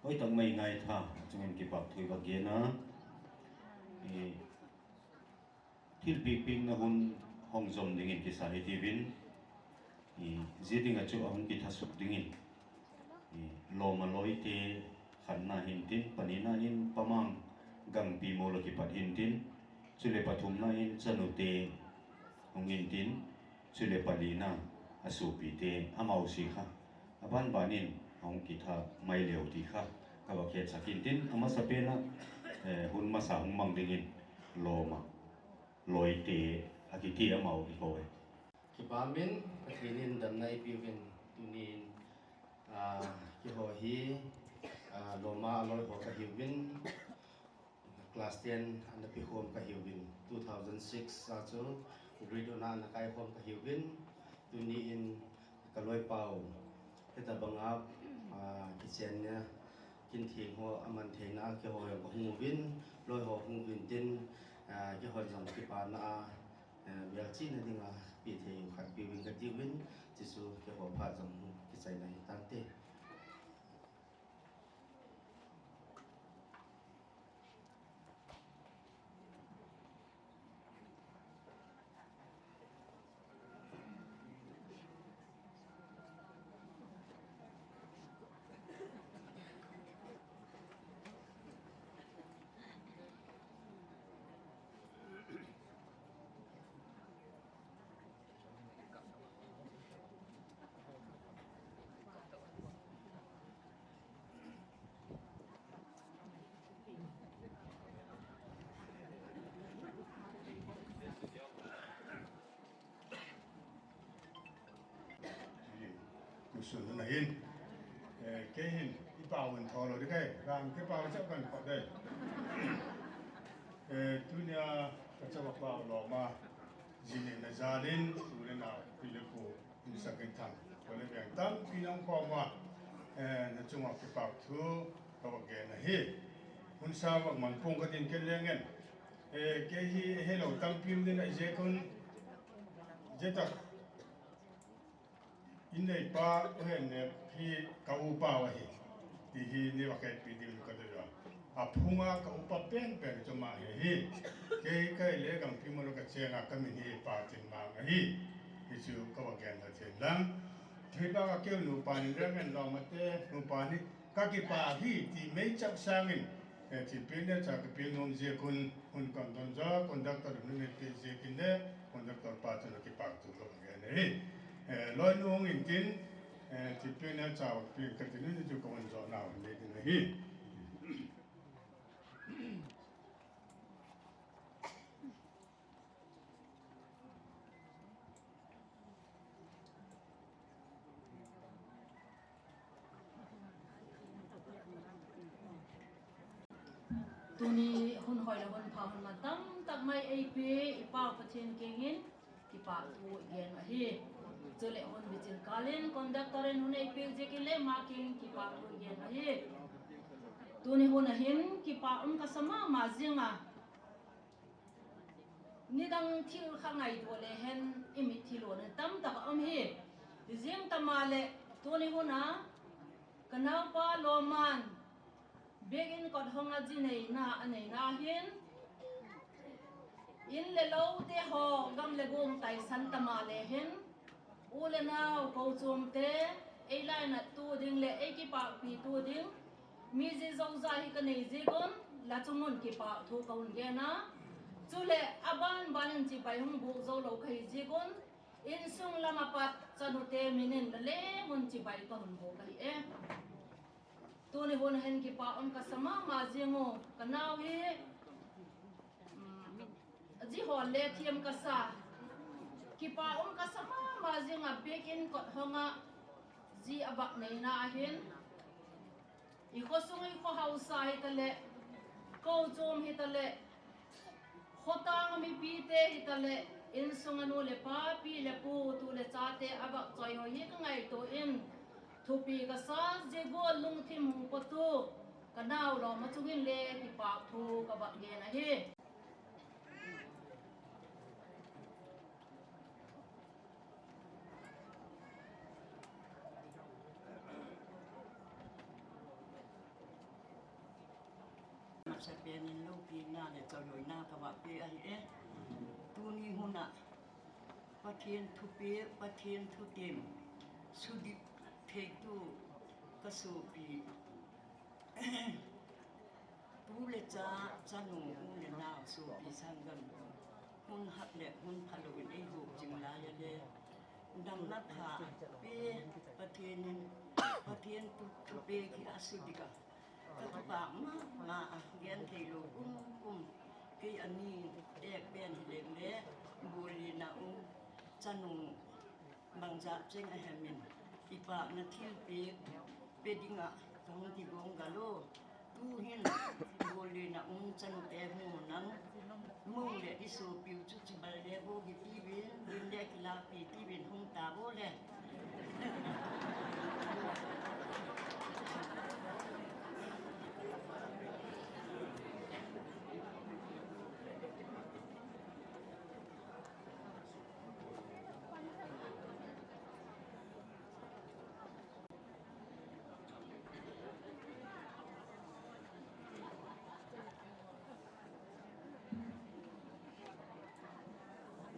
Hoitah mai ngaitha, chungin kipahthu iva gena. Eh, thilpeh pehna hun hung jom dingin kisa hitiuvin. Eh, jia dinga chu ahung kithasuk dingin. Eh, lom a loite khatna hintin, panina in Pamang gangpi mol a kipat hintin, chule pathumna in chanute hung hintin, chule palina a sopite amau si kha. Aban banin ahung kitha mai leu ti kha. Kava khetsa hintin, amasapen a, eh, hun masa hung mang dingin lom a loite akiti amau kikou e. Kipa min, Pathen in damna eipeuvin tunin, ah, keiho hi, ah, lom a loi ho kahiuvin, class ten ana pekhom kahiuvin, two thousand six a chu grade one a ana kaikhom kahiuvin, tuni in kaloipau hitabanga, ah, kichenna, kintheng ho aman theina a keiho jong kahung uvin, loi ho hung uvin tin, ah, keiho jong kipana a, eh, melchihna dinga pe thei u khat peuvin katiuvin, chuchu keiho phat jong kichaina hitante. Tusun na hin, eh, kei hin, ipau in tholo ding kei, ram kei pau chap kan kho dei. Eh, tunia, kachapa pau lom a, jini na jalin, tule na, pile pu, in sa kei thang. Kole biang tampi nang khom a, eh, na chunga kipahthu, kava gena hi. Hun sa va mang pung katin ken lengen. Eh, kei hi hello tampi um din a ijekun. Jetak. Inneipa, uhen ne, hi ka upa ahi. Ti hi ni va kei pi ding ka doi a. Aphunga ka upa penpen chu ama hi hi. Kei kaile gangpi mol a kachenga kamin hi Pa Chinmang ahi. Hichu kava gen da chen lang. Thei ba ka keu nupa ni rem en lo mate, nupa ni Kakipah hi ti meichah sangin, eh, thilpeh neocha kapeh nom jeh un, hun kadon jo, conductor in hun eipeh jeh in le, conductor pa chun akipah thu kava gen ahi. Eh, loinu hung in tin, eh, thilpeh neocha kapeh kati nom in chu kahung jo nau hin ding ahi. Tuni hun hoi le hun pha hun man tamtah mai eipeh i Pa Pathen kiang in kipah thu i gen ahi. Chule hun bichin kal in conductor in hun eipeh jeh in le ama kiang in kipah thu i gen ahi. Tuni hun a hin kipah um kasa mama jing a. Nidang thil kha ngaito le hen i mitlhi lona tamtah a um hi. Hijeng tah ma le tuni hun a ka naopa Loman biakin kot hong a ji neina a neina hin in le lou te ho gam le gong taisan tah ma le hin U le nao, kochom te, ei lainat tu ding le ei kipahpi tu ding, mi ji jouse hi ka nei jeh un, la chung un kipah thu ka hun gen a. Chule, aban ban in chibai hung bol jou lou ka hi jeh un, insung lam a pat chanu te min in la leng un chibai ka hun bol ka hi e. Tuni hun a hin kipah um kasa mama jing u, ka nao hi, um, ji hol le thiam kasa. Kipah um kasa mama jing a biakin kot hong a ji a vah neina a hin. I khosung i kho haosa hi ta le, kochom hi ta le, Khotang a mipi te hi ta le, insung a nu le pa, pi le pu, tu le cha te a vah choi ho hi ka ngaito in, thupi kasa jeh un lungthim hung pot u, ka nao Loma chung in le kipah thu ka vah gen ahi. Sapen in loupina le chawlhoina ka va pe ahi e. Tuni huna Pathian thupia, Pathian thutim sudik theitu ka sopi, pu le cha, chanu, u le nau, sopi sanggam, hun hat le hun phalou in ei gup jing lai a le, damna pha pe Pathian in, Pathian thu, thupia khi a sudik a. Ka kipak mama a, genthei lou kum kum. Kei ani tek pen hileng le, bulina um, chanu bangzah cheng ahem in, kipakna thilpeh pe dinga ka hung kigong galo. Tuhin bulina um chanu te hung nang, mong le i sopiu chu chibal le bo gi tiuvin, din le kilapi tiuvin hung ta bo le.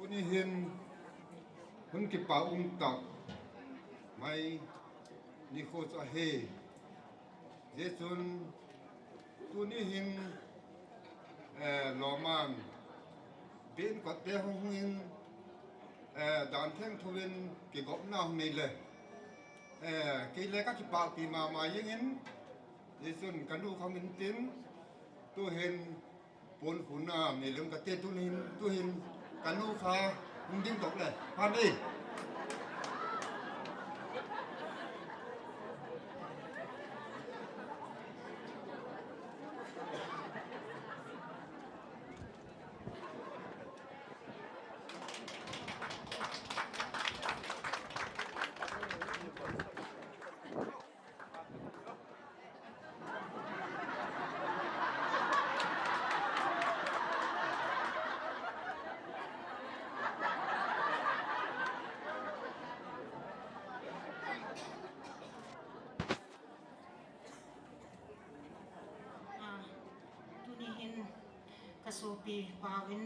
Tuni hin hun kipa um tak mai nikho chu ahi. Hijeh chun tuni hin, eh, lomang, bin kote hung hung in, eh, dan thengthu in kigopna hung nei le, eh, kei le ka kipakpi mama jeng in, hijeh chun ka nu khang in tin, tuhin Pon khuna nei lem kate tuhin, tuhin ka nu kha hung ding tok le. Phan e. Ah, tuni hin ka sopi pau in,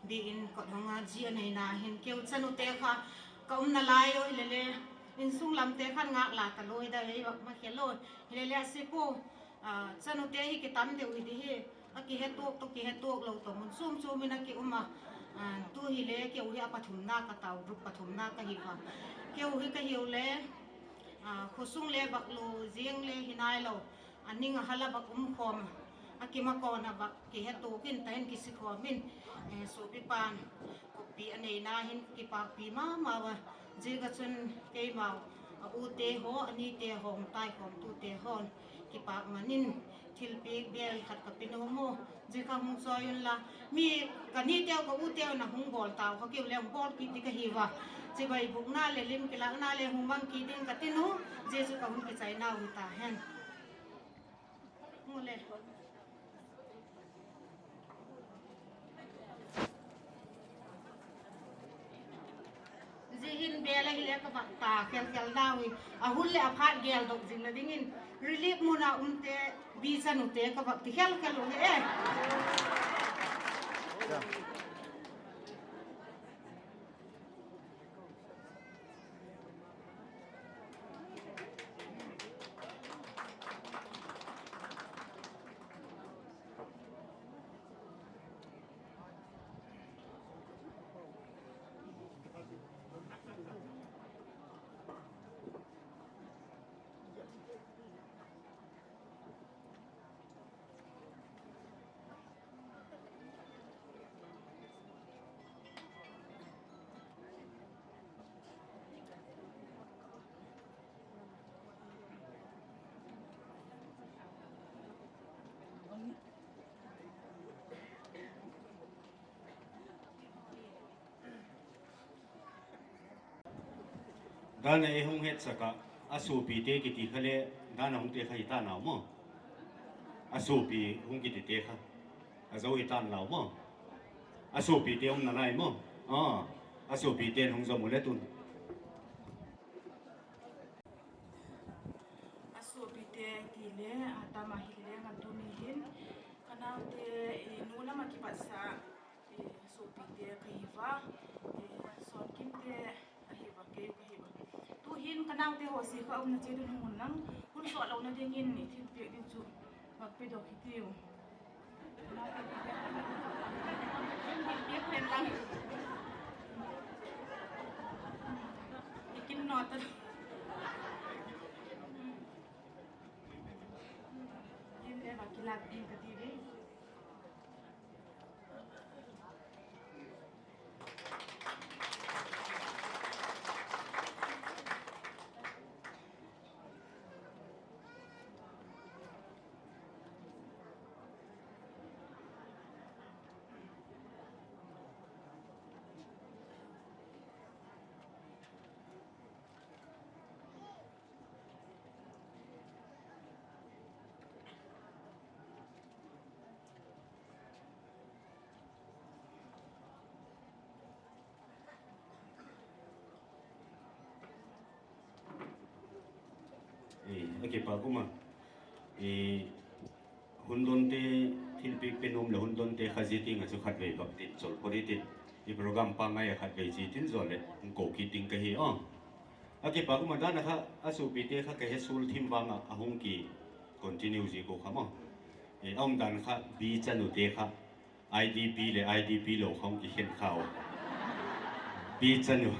bi in kot hong a ji anei na hin keu chanu te kha ka umna lai o hilele, insung lam te khan ngak la ta loi da ei vak ma khel o hilele a si pu. Ah, chanu te hi kitam deu hi di hi, a kihe tok to kihe tok lou to mun chom chom in a ki um a. Ah, tu hile keu hi a pathum na ka tau, group pathum na ka hi va. Keu hi ka hiu le, ah, khosung le bak lou, jing le hi nai lou. A ning a hal a bak um khom, a kimakon a bak kihe tok in ta hin kisi khom in, eh, sopi pan, kopi anei na hin kipakpi mama va, jeh a chun keima, a u te ho, a ni te ho, tai khom tu te hon, kipak man in, thilpeh bel khat ka pe nom o, jeh a hung choi un la, mi ka ni te ka u te na hung bol tau, ka keu le hung bol kit di ka hi va, chibai buk na le lim kilak na le hung mang kit ding ka ti nu, jeh a chu ka hung kichai nau hi ta hen. Mu le. Ji hin bel a hile ka vak ta khel khel nau hi. A hun le a phat gel dok jing na ding in relief mun a um te, bi chanu te ka vak ti khel khel u hi e. Dan a ei hung hetsah a, a sopi te kiti kha le, dan a hung te kha hi ta nau mo. A sopi hung kiti te kha. A jou hi ta nau mo. A sopi te hung nalai mo. Ah, a sopi te hung jou mo le tun. A sopi te ti le, a tam a hi le, ngan tuni hin. Naote, eh, nu lama kipatsa, eh, sopite kahiuva, eh, Sonkimte kahiuva, keiu kahiuva. Tuhin kanaote ho seikhah umna che ding hung un lang, hun soh louna dingin, eh, thilpeh ding chu, vak pedoh hitiu. Thilpeh pen lang. Ikin nota. Kin le ba kilat ding kati ve. Eh, akipa kuma. Eh, Hundonte thilpeh pen um le hundonte kha ji tinga chu khatvei vak tin chol pori tin. I program pangai a khatvei ji tin jo le, ko kit ding kahi o. Akipa kuma dan a kha, asopite kha kahe sul thim vanga, ahung ki continue ji ko kha mo. Eh, aum dan kha, bi chanute kha, I D P le I D P lou khong kikhen khao. Bi chanu.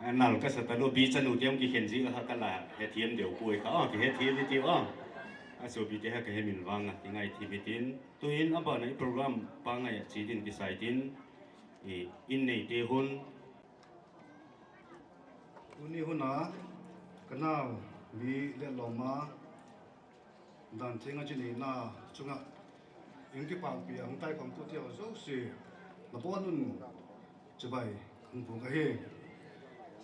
Anal kasa talou, bi chanute hung kikhen ji kha kala, hethem deu poi kha, o, kihethem hitiu, o. Asopite kha kahe min vanga, kingaithim hitin. Tuhin abana i program pangai a che din kisai tin, i, in neite hon. Tuni hon a, kanao, mi le loma, Dan thenga chinina chunga, in kipakpi a hung taikhom pute ho jouse, nabonun chibai hung phong kahi.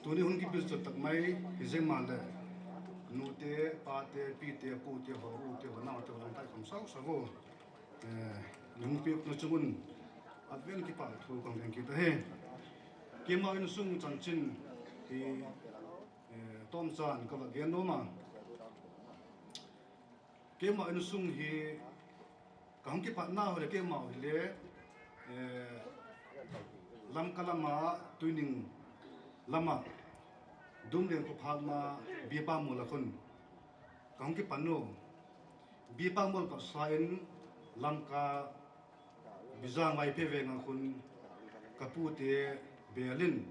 Tuni hun kipichot tak mai, hijeng man le, nute, pate, pite, pute ho, ute ho, naote ho, hung taikhom sausau vo. Eh, hung pina chungun, avel kipa thu kahung gen kit ahi. Keima insung chanchin hi, eh, tomchan kava gen nom a. Keima insung hi, kahung kipatna ho le keima ho hile, eh, Lamka lama, Tuining lama, Dumleng khophak ma, Bipa mol a khun kahung kipan u. Bipa mol patsa in Lamka Bijang Vaiphei venga khun kapute bel in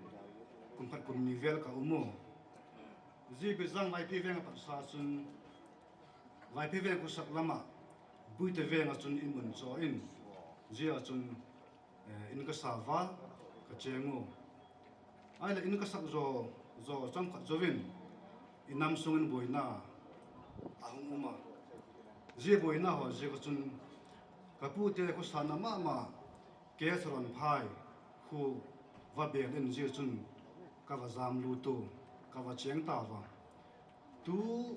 kum khat kum ni vel ka um u. Ji Bijang Vaiphei venga patsa chun Vaiphei veng khosak lama, Buite venga chun imun cho in, jia chun, eh, in kasa uva, kacheng u. Ahile in kasak jo, jo chomkhat jouvin, inam sungin boina ahung um a. Ji boina ho jeh a chun, kapute khosatna mama, Kesaron phai, khu va bel in jeh chun, kava jamlut u, kava cheng tauva. Tu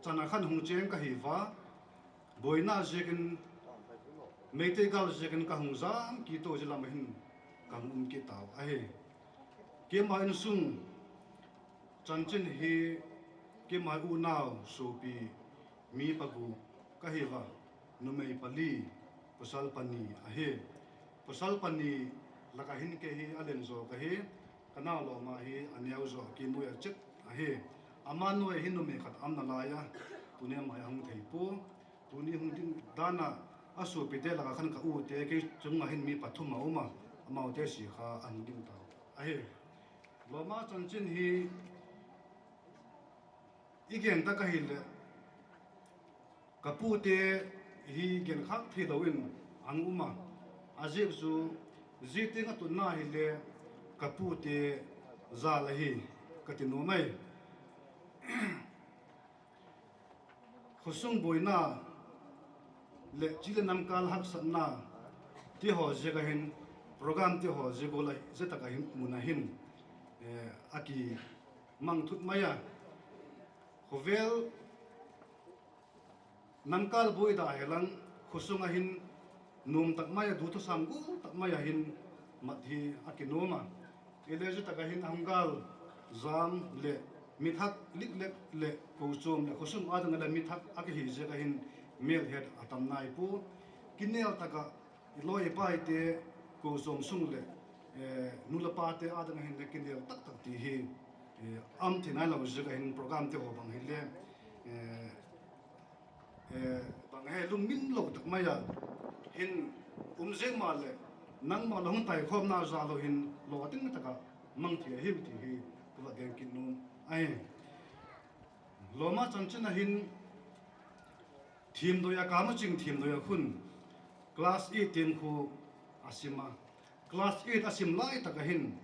chana khan hung cheng kahiuva, boina jeh in, Meitei gal jeh in kahung jam kit u, ji lama hin kahung um kit tau ahi. Keima insung chanchin hi, keima unau sopi mi pagup kahiuva, numei pali, pasal pani ahi. Pasal pani laka hin kei hi alen jo kahi, kanao loma hi aneo jo, kei noiya chet ahi. Amanu a hin numei khat aum nalaiya, tuni ama hi ahung thei poi. Tuni hung ding dan a, asopite laka khan ka ute kei chunga hin mi pathum aum a, amaute seikhah ahung ding tau ahi. Loma chanchin hi, igen ta kahile, kapute hi genkhah thei louvin ahung um a. Ajeh chu, ji tenga tunna hile, kapute jal ahi, kati nom e. Khosung boina le chi le namkal haksatna, ti ho jeh a hin, program ti ho jeh a hin, jeh tah a hin, mun a hin, eh, akimang thut mai a. Khovel namkal boi da helang, khosung a hin, nom tak mai a, duthusam gu tak mai a hin, mat hi akinom a. Ile jeh tah a hin ahung gal jam le mithah lik le le kochom le khosung a dang le mithah akihi jeh a hin Melhet atam nai pu, kinel taka iloi ipai te, kou som sung le, eh, nu le pa te adang hin le kinel taktak ti hi, eh, am thi nai lo jeh a hin program te ho bang hi le, eh, eh, bang he lungmin lo tak mai a hin um jeng ma le, nangma lo hung tai khom na ja lo hin lo ating taka mang thi ahi ti hi, ka va gen kit nom ahi. Loma chanchin a hin Thimdoi a kama ching Thimdoi a khun class eight teng khu a sim a. Class eight a sim lai taka hin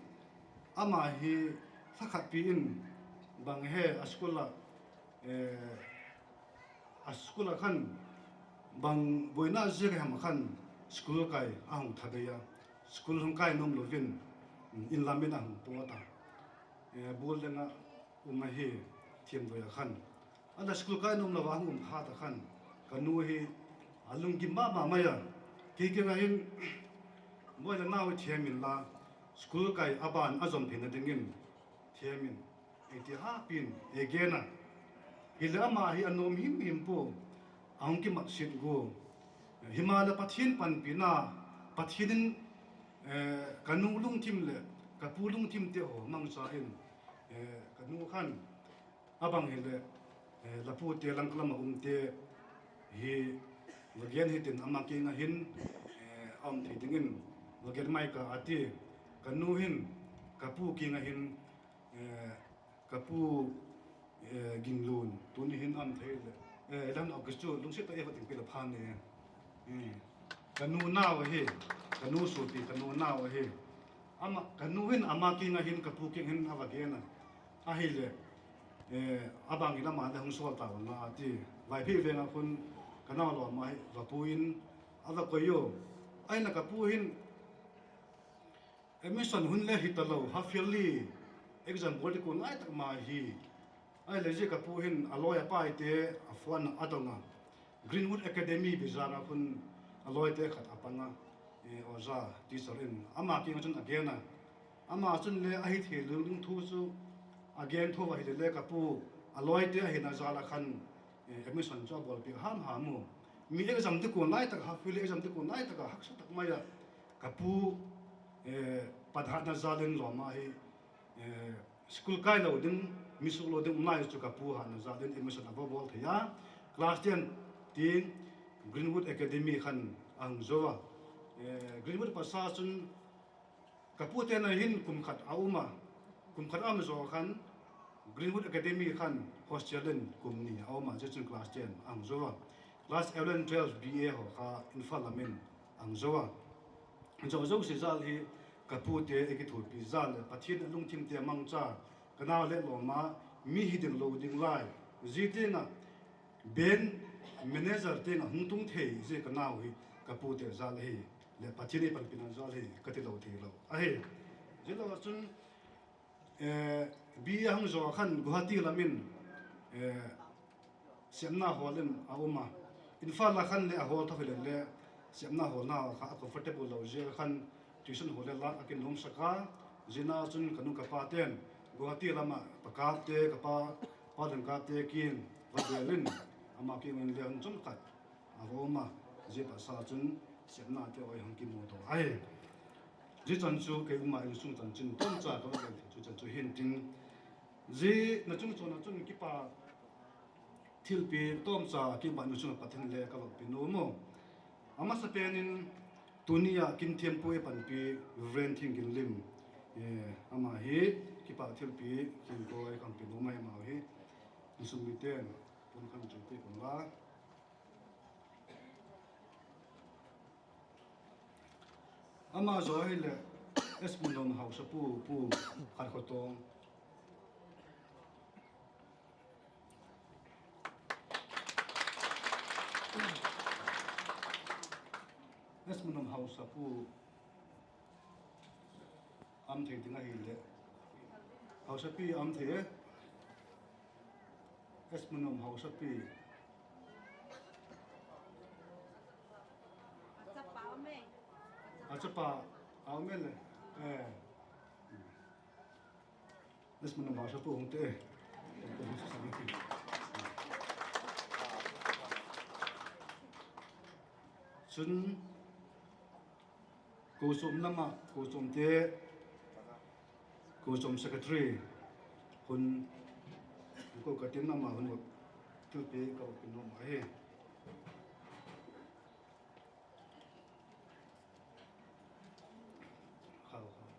ama hi thakhat pi in bang he a school a, eh, a school a khan bang boina jeh a ham khan school kai a hung tha gei a. School hung kai nom lovin in lam in a hung pot a. Eh, bul deng a um ahi, Thimdoi a khan. Ana school kai nom lova hung um kha ta khan, ka nu hi a lunggim mama mai a. Kei kei a hin, boi le nau hi thiam in la, school kai a ban a jom theina dingin thiam in. Ei ti ha pin, ei gen a. Hi le ama hi a nom him him pu, a hung kimat sit gu. Hi ma le Pathian panpi na, Pathian in, eh, ka nu lungthim le, ka pu lungthim te ho mangcha in, eh, ka nu khan, a bang hi le, eh, la pu te lang ka lam a um te hi, va gen hi tin ama kiang a hin, eh, a um thei dingin, va gen mai ka a ti, ka nu hin, ka pu kiang a hin, eh, ka pu, eh, Ginlun, tuni hin a um thei le, eh, lang a kichu, lungset ta e va ting pi la phan ne. Hmm. Ka nu nau ahi, ka nu sopi, ka nu nau ahi. Ama, ka nu hin ama kiang a hin, ka pu kiang hin a va gen a. Ahi le, eh, a bang in ama le hung sol ta wan la a ti. Vaiphei veng a khun ka nau lom a hi, va pu in, a va koi u. Ahi na ka pu hin, admission hun le hi ta lo, half yearly exam bol ti kon lai tak ma hi. Ahi le ji ka pu hin a loi a pai te a phone a dong a. Greenwood Academy Bizar a khun a loi te khat a pang a. E, oja, teacher in. Ama kiang chun a gen a. Ama chun le a hi thei lung thu chu a gen tho va hi le le ka pu a loi te a hin a jal a khan, e, admission chu a bol pi ham ham u. Mi exam ti kon lai tak, half yearly exam ti kon lai tak a haksa tak mai a. Ka pu, eh, pat hatna jal in lom a hi, eh, school kai lo ding, mi suk lo ding um lai chu ka pu hatna jal in admission a va bol thei a. Class ten ti Greenwood Academy khan a hung jou a. Eh, Greenwood pasa chun ka pu te na hin kum khat a um a. Kum khat a um jou khan Greenwood Academy khan hostel in kum ni a um a, je chun class ten a hung jou a. Class eleven, twelve, B A ho kha Imphal lam in a hung jou a. Jou jou si jal hi ka pu te e kithopi jal le Pathian lungthim te mangcha ka nau le lom a mi hi ding lo ding lai. Ji te na bank manager te na hung tung thei ji ka nau hi ka pu te jal hi le Pathian ei panpi na jal hi ka ti lo thei lo. Ahi. Ji lo chun Eh, B A a hung jou khan Guwahati lam in, eh, siamna hol in a um a. Imphal a khan le a hol tho hi le le siamna hol na kha a comfortable lo jeh khan tuition hol le la a kinom sak a. Ji na chun ka nu ka pa ten Guwahati lam a pa kap te, ka pa, pa dang kap te kin va bel in ama kiang in le hung chom khat a va um a, ji pasa chun siamna te oi hung kimu to ahi. Ji chan chu kei um a insung chan chun tomcha ka va gen chu chan chu hin tin. Ji na chung chon a chun kipa thilpi tomcha kipa nu chung a Pathen le ka va pe nom u. Amasa pen in tuni a kin thiam pu e panpi Reverend Thingginlim. Eh, ama hi kipa thilpi kin ko e kan pe nom u mai ama hi. Insung mi ten pun kan chu pe kon la. Ama jo hi le S. Munom Haosapu, Pu Khatkhohtong. S. Munom Haosapu. Am thei ding ahi le. Haosapi am thei e. S. Munom Haosapi. Achapa aume. Achapa aume le. Eh. S. Munom Haosapu hung te. Ko hung sa sa ni. Chun, Kosom lama, Kosom te, Kosom secretary, hun, ko katin lama, hun, thilpi, ka pin nom ahi. Hau, hau.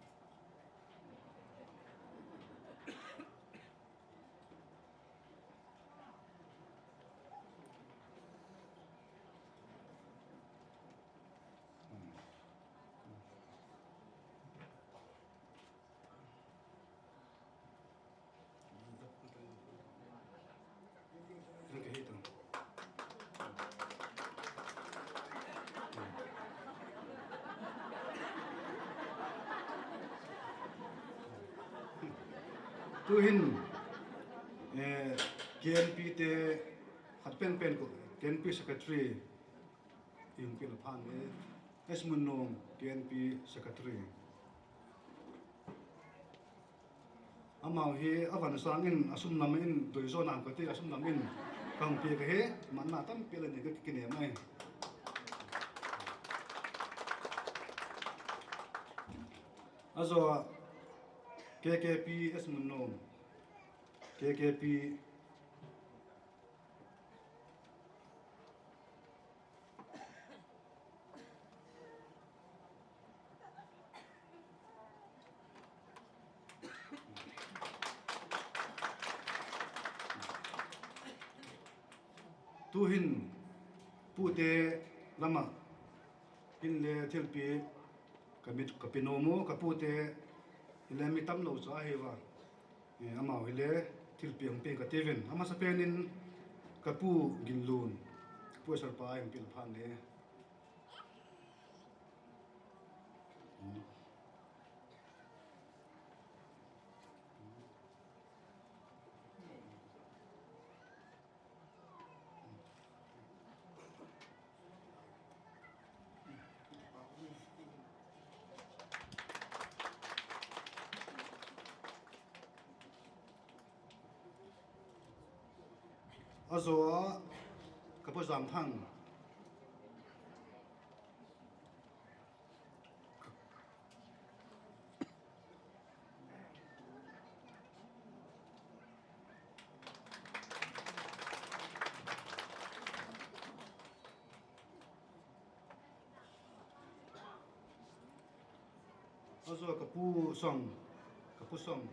Tuhin, eh, K N P te khat penpen ko, K N P secretary, in pil phan e, S Munnom, K N P secretary. Amau hi avan sangin asum lam in doi jo nam kati, asum lam in kahung pia kahi, manna tampi la nei ka kinem e. Ajo K K P S Munnom, K K P Tuhin pute lama in le thilpi ka mit, ka pin nom u, ka pute in le mi tamlou cha ahi va. Eh, amau hi le thilpi hung pe ka tivin. Amasapen in ka pu Ginlun, pu Sarpa in pil phan le. Ajo a ka pu Jamthang. Ajo ka pu Song, ka pu Song.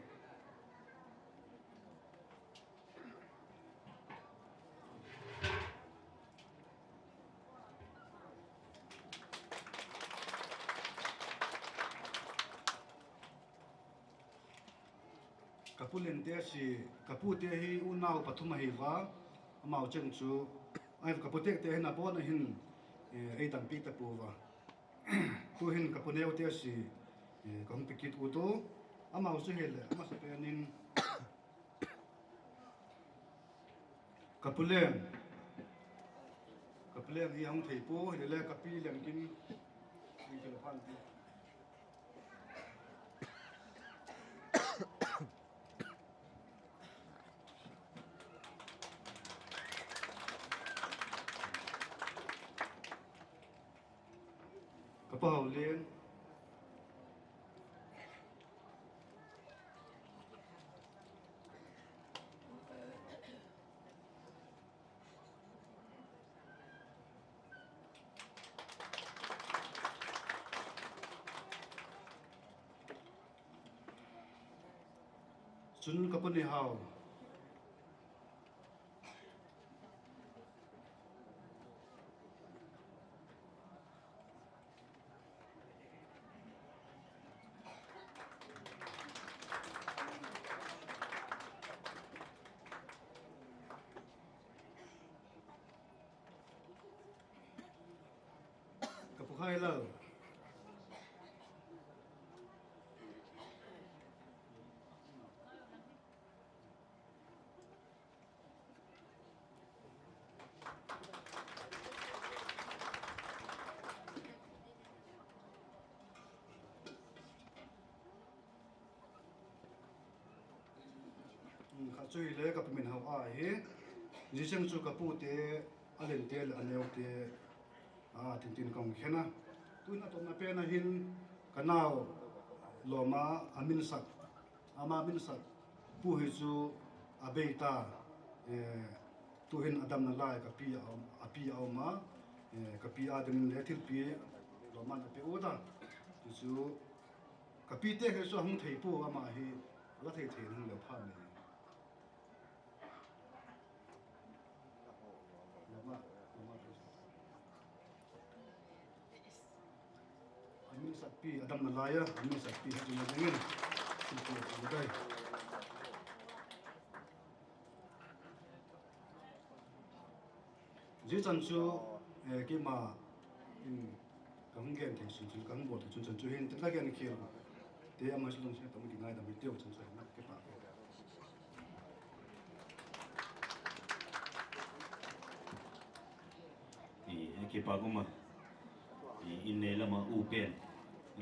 Ka pu Lente si, ka pute hi unau pathum ahi va, amau cheng chu, ai ka pu Tekte hin abon a hin, eh, ei tampi tapou va. Tuhin ka pu Neote si, eh, ka hung pe kit u tu, amau chu hile, amasapen in, Ka pu Leng. Ka pu Leng hi ahung thei pou, hile ka pi Leng kin. Kin kilo phan pi. Ka pu Haoleng. Chun ka pu Neihao. Ka pu Khailal. Hmm, khat chu hile ka pu Minhao ahi. Hijeh chun chu ka pute, a Lente le a Neote. A, tin tin kong khen a. Tun a topna pen a hin ka nau Loma a min sak, ama min sak pu hi chu a bei ta, eh, tu hin a damna lai ka pi a um, a pi a um a, eh, ka pi a ding le thilpi Loma na pe u ta. Chu chu ka pi te he chu hung thei pu ama hi la thei thei hung le pha me. Amin sakpi, adam na laya, amin sakpi, hati na dingin. Sipur, amin dai. Ji chan chu, eh, kima, in, ka hung gen thei sun chun, ka hung bol thei sun chun chu hin, la gen khel. Te ama chu long se, tam ki ngai, tam ki teo chun chun, na, kipa. I, kipa kuma. I, in nei lama u pen,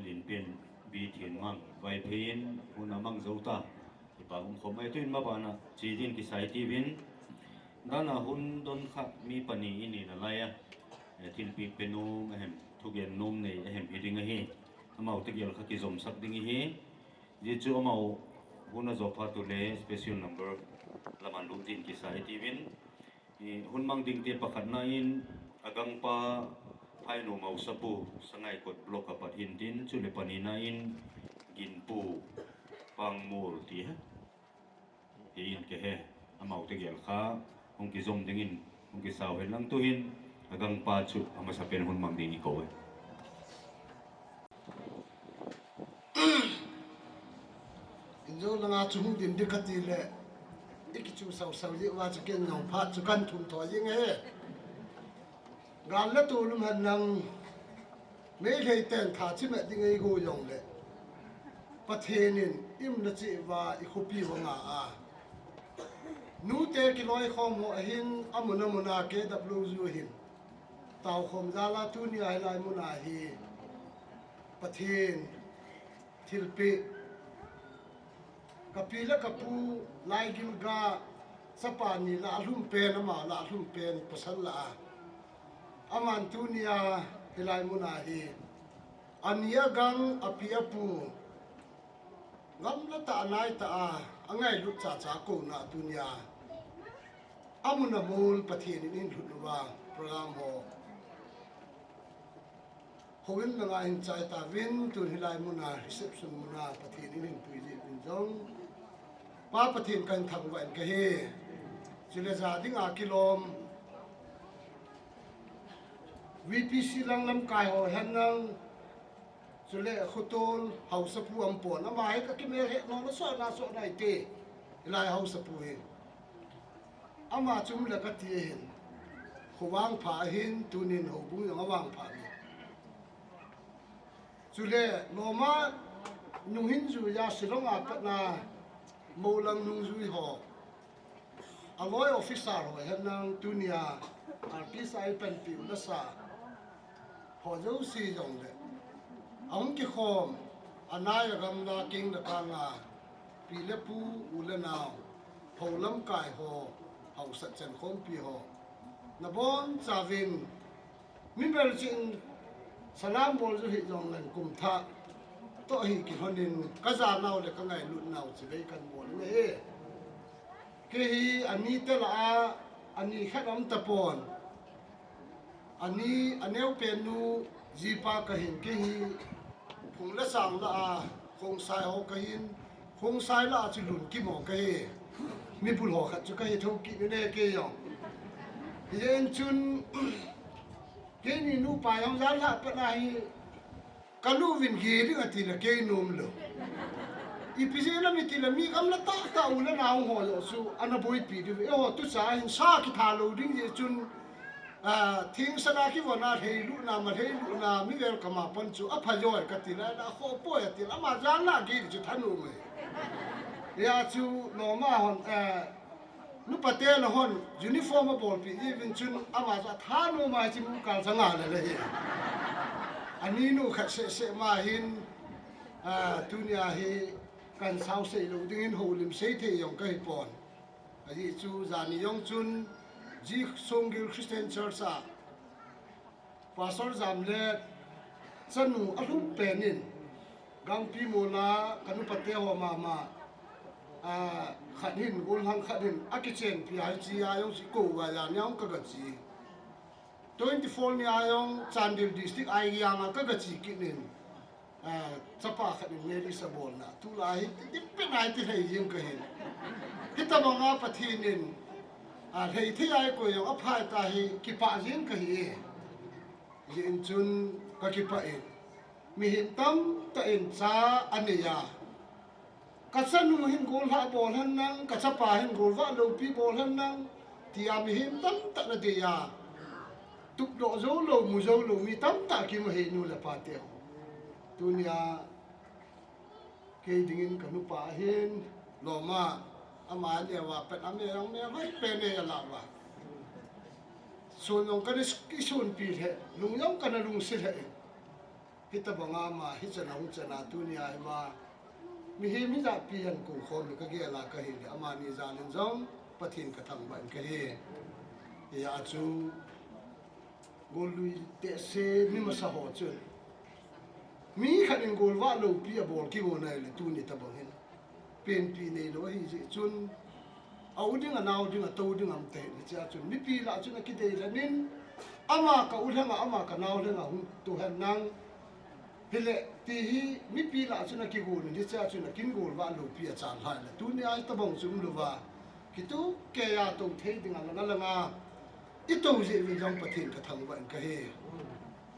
lin pen, bi thien mang, vai phein, hun a mang zo ta. Kipa kum khom ai tuin ma bana, chi din kisai ti vin. Dana hun don kha mi pani in in a lai a. Eh, thilpi pe nom a hem, thugen nom nei a hem hi ding a hi. Amau te gel kha kizom sak ding hi. Ji chu amau hun a zo pha tu le special number lama lut din kisai ti vin. I, hun mang ding te pakhat na in a gangpa Phainu Mausapu, Sangaikot block a pat hin tin, chu le pani na in Ginpu Pangmul ti he. Hi in ke he, amau te gel kha, hung kizom ding in, hung kisau hen lang tu hin, a gangpa chu, a masa pen hun mang ding i ko e. Injo langa chu hung din di kati le, i kichu sau sau ji wa chu ken nong pha chu kan thum tho ji nge. Gal le tu lum han nang, mei lei ten tha chi me ding ei go yong le. Pathen in im na chi wa i khopi wa nga a. Nu te kiloi khom ho ahin, amuna muna ke dap lo ju hin. Tau khom jala tu ni ai lai muna hi. Pathen, thilpi. Ka pi le ka pu lai gil ga, sapa ni la lhum pen ama la lhum pen pasal la a. Aman tu ni a, hilai muna hi. Ani a gang a pi a pu. Ngam la ta a nai ta a, a ngai lut cha cha ko na tu ni a. Amuna mul Pathen in in lut nu wa, program ho. Houin langa hin chai ta vin, tun hilai muna, reception muna, Pathen in hin pui ji vin jong. Pa Pathen kan thangvah in ka hi. Chule ja ding a kilom. V P C lang lamkai ho hen lang. Chule khotol, haosapu ampon. Ama hi ka kimel he no na so na so na ite. Hilai haosapu hi. Ama chum le ka ti hin, kho vangpha hin, tunin houbung jong a vangpha ni. Chule, Loma nunghin jui a Shillong a patna, Moulang nungjui ho. A loi officer ho, hen nang tunia, artist a i panpi u la sa. Ho jouse jong le. A hung kikhom, a nai a gamla king le kanga, pi le pu, u le nao, ho lamkai ho, haosa chan khompi ho. Na bon chauvin, mi bel chin salam bol ju hi jong leng kum thah, toh hi kihon in, ka ja nau le ka ngailut nau chi vei kan bol na hi. Kei hi ani te la a, ani khat om tapon. Ani, a neo pen nu, jipa ka hin kei hi, phung le sang la a, khongsai ho ka hin, khongsai la a chu lun kim ho ka hi, mi bul ho khat chu ka hi tho kit ni ne kei jong. Hi jen chun, kei ni nupa jong jan la pat na hi, Ka nu vin ge ding ati le kei nom lou. Ipi jeh lam iti le mi gamla tah tah u le nao ho jong chu ana boipi diu ve. Eiho tucha hin sa kitha lou ding jeh chun, ah, thing sana kivon a lheilut na, ma lheilut na, mi welcome a pon chu apha joi kati le, na kho poi ati le, ama jan la ge ding chu thanom e. Hia chu noma hon, eh, Nupa te la hon uniform a bolpi ji vin chun ama chu athanom a chi mu kal changa le le hi. Ani nu khat seh seh ma hin, ah, tunia hi kan sao sei lou ding hin holim sei thei jong ka hi pon. Ajeh chu jani jong chun Ji Songgil Christian Church a Pastor Jamlet chanu alhum pen in, Gangpi mola kanu pate ho mama, a, khat hin, gollhang khat hin, akichenpi a hiche a jong chu kou va ja niang ka gachi. Twenty-four ni a jong Chandel District a jong a ka gachi kit in, a, chapa khat in Mary Sabol na, tulai hi, ti pen ai ti lhei jing ka hin. Hitabang a Pathen in, a, lhei thei ai koi jong aphai ta hi, kipah jing ka hi. Hijeh in chun ka kipah in. Mihem tamtah in cha anei a. Ka chanu hin gollhah bol hen lang, ka chapa hin golvah loupi bol hen lang, tia mihem tamtah na dei a. Tupdoh jou lou, mu jou lou, mi tamtah kimu hi nu le pa te. Tunia, kei dingin ka nupa hin, loma, ama neo a pen, ame ang me, hoi pen e ala va. Sun jong kana sunpi lheh, lung jong kana lungset lheh. Hitabang a ama, hichan a hung chan a tunia hi ma. Mihem hijat pi hin kou khom ka gel a ka hi le, amani jal in jong, Pathen ka thangvah in ka hi. Hia chu, gollui te se mi masa ho chun. Mi khat in golvah loupi abol kigon ai le tuni tabang hin. Penpi neilou ahi jeh chun. A u ding, a nao ding, a tou ding am te ni cha chun. Mipi lah chun akidei lheh in. Ama ka u lheng a, ama ka nao lheng a hung tu hen lang. Hile, ti hi mipi lah chun akigon in, hiche a chun akin golvah loupi achan lhai le. Tunia hitabang chu umlou va. Kitu kei a tou thei ding a lang a lang a. I tou jeh uvin jong Pathen ka thangvah in ka hi.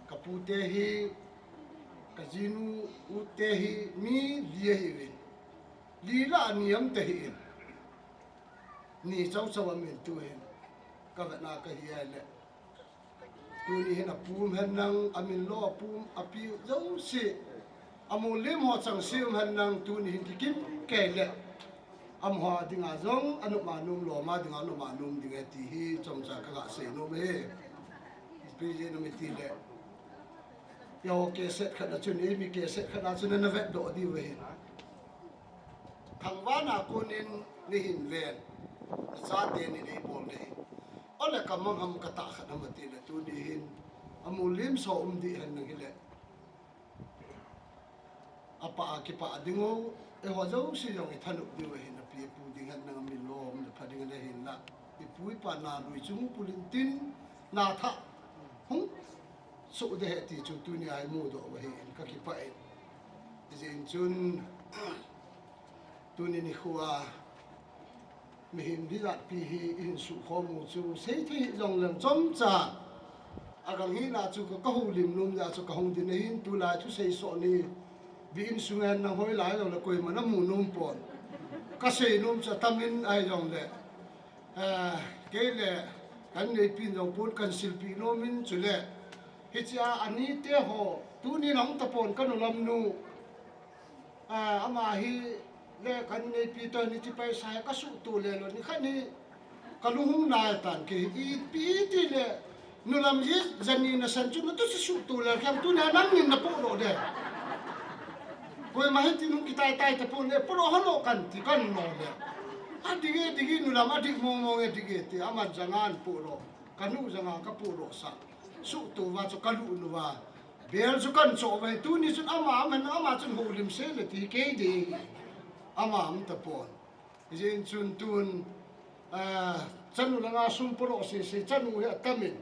Ka pu te hi, ka jinu u te hi, mi li ahi uvin. Li lah a ni am te hi in. Ni chau chau am in tu hin. Ka vet na ka hi ai le. Tuni hin apu um hen lang, amin lo apu um, api jouse. Amu lim ho chang se um hen lang, tuni hin kikim kei le. Amaho dinga jong, anop ma nom, loma dinga anop ma nom ding e ti hi, chomcha ka ga sei nom e. Pi je nom e ti le. Eiho cassette khat a chun, eimi cassette khat a chun, ana vetdoh diu ahi. Thangvahna konin, nei hin ven. Nachate nin eibol nei. Ole ka mang ham ka tah khat ham ati le tuni hin. Amu lim so um ding hen lang hile. Apah a kipah ding u, eiho jouse jong i thanop diu ahin api apu ding hen lang amin lo um le pha ding le hin la. I pu i pa na lui chung pulin tin, na thah. Hung. Suh de he ti chu tunia i mudoh u ahin ka kipah in. Hijeh in chun, tuni nikho a, mihem hijat pi hi i hin suhkhom u chu, seithei hih jong leng chomcha. Agang hina chu ka, ka houlim nom jeh a chu ka hung din ahin, tulai thusei soh ni, bi in sung a nang hoilai jong le koiman amu nom pon. Ka sei nom chu atam in ahi jong le. Eh, kei le, kan neipi in jong pon kan silpeh nom in chule. Hiche a, ani te ho, tuni nahung tapon ka nulam nu. Ah, ama hi le kan neipi toh ni ti paisa hi ka suhto le lou ni khat ni ka lung hung nai tan kei hi ipi ti le nulam hi jani nasan chu natu suhto le khem tuni nangin napoh lou de. Koima hi ti nung kitai tai tapon le poh lou halo kan ti kan no le. Adih e, dih e nulam adih mong mong e dih e ti aman janga napoh lou. Ka nu janga ka poh lou sa. Suhto va chu ka lu nu va. Bel chu kan choh uve, tuni chun ama, ama, ama chun houlim se le ti kei ding. Ama um tapon. Hijeh in chun tun, ah, chanu langa sum poh lou sese, chanu hi atam in.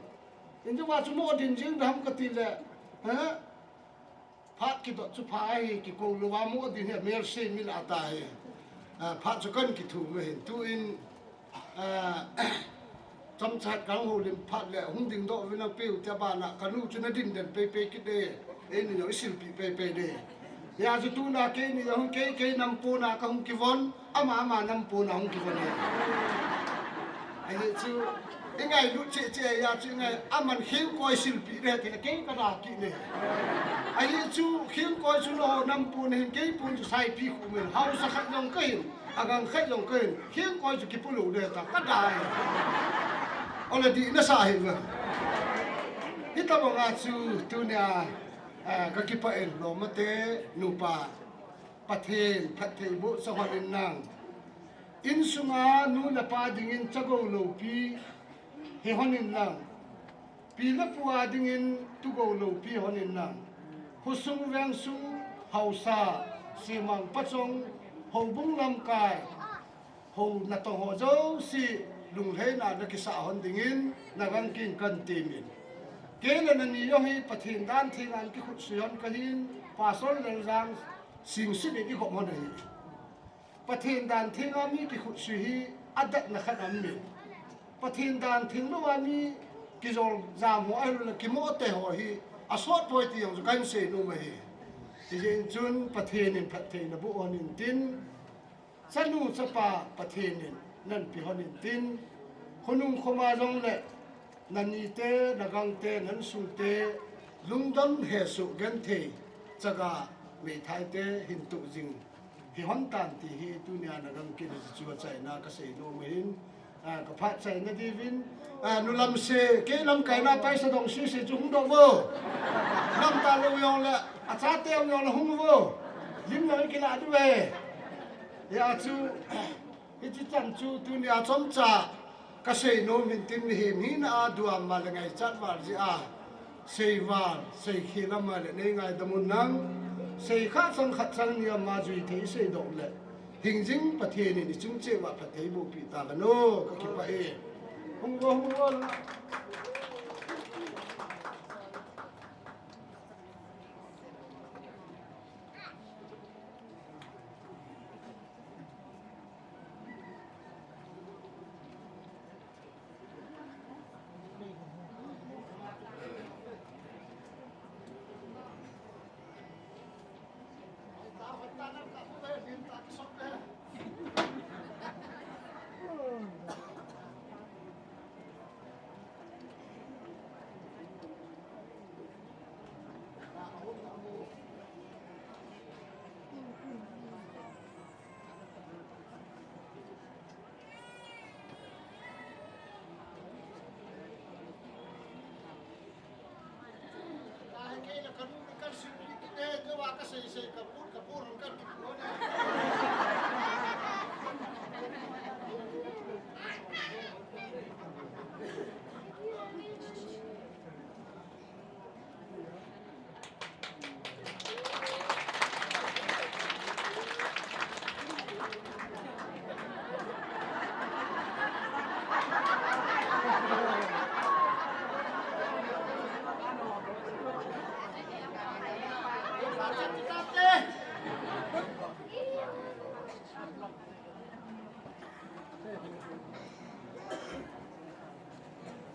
Injong a chu mo din jing dam kati le, ha? Phat kidot chu pha ahi, kikou lou va mo din hi, mel se mil ata hi. Ah, phat chu kan kithum ahin, tu in, ah, chomcha khat kan houlim phat le, hung dingdoh uvin lang peu tia bana, ka nu chu na din den pei pei kit de, eini jong i silpeh pei pei de. Hia chu tuna keini jong hung kei, kei nam pona ka hung kivon, ama, ama nam pona hung kivon e. Ahi chu, i ngailut cheh cheh hia chu i ngai, aman khengkoi silpeh de, ti le kei ka da kit ne. Ahi chu, khengkoi chu nangho nam pon hin, kei pon chu saipi khu men, haosa khat jong ka hin. Agang khat jong ka hin, khengkoi chu kipoh lou de ta, ka dai. Ole dih nasa hi ve. Hitabang a chu tunia, eh, ka kipah in loma te nupa. Pathen, phattheiboh sa hon in lang. Insunga nu le pa dingin chagou loupi hi hon in lang. Pi le pu a dingin tugou loupi hon in nang, khosung vengsung, haosa, simang pachong, houbung lamkai, hou natong ho jouse lunglhaina nakisah hon dingin nagang kin kan temin. Kei le nani jong hi Pathen dan thenga kikhut sui hon kahin, Pastor Leljang Singsit in ikhop hon ahi. Pathen dan thenga mi kikhut sui hi adatna khat aum in, Pathen dan theng louva mi kijol jam ho ahilouleh kimoh te ho hi asot poi ti jong chu kan seinom ahi. Hijeh chun Pathen in phattheina boh hon intin, chanu chapa Pathen in nanpi hon intin, khonung khoma jongle nanite, nagangte, nansungte lungdon hesoh genthei, chaga meithaite hin toh jing hihon tan ti hi tunia nagang kin hiche chu achaina kaseinom ahin, ah, kaphat chaina diuvin, ah, nu Lamse, kei lamkaina paisa dong sese chu hung doh vo. Lamkai lou jongle, achate u jongle hung vo. Lim jong kilah diu ve. Hijeh chun, hiche chan chu tunia chomcha kaseinom intin, mihem hina a duham val le ngaichat val jeh a, sei val, sei khel a um le nei ngaidam un nang, sei khat chang khat chang ni ama jui thei seidoh le, hingjing Pathen in ichung cheh uva phatthei bohpeh tahen o, kakipah e. Hung vo, hung vo.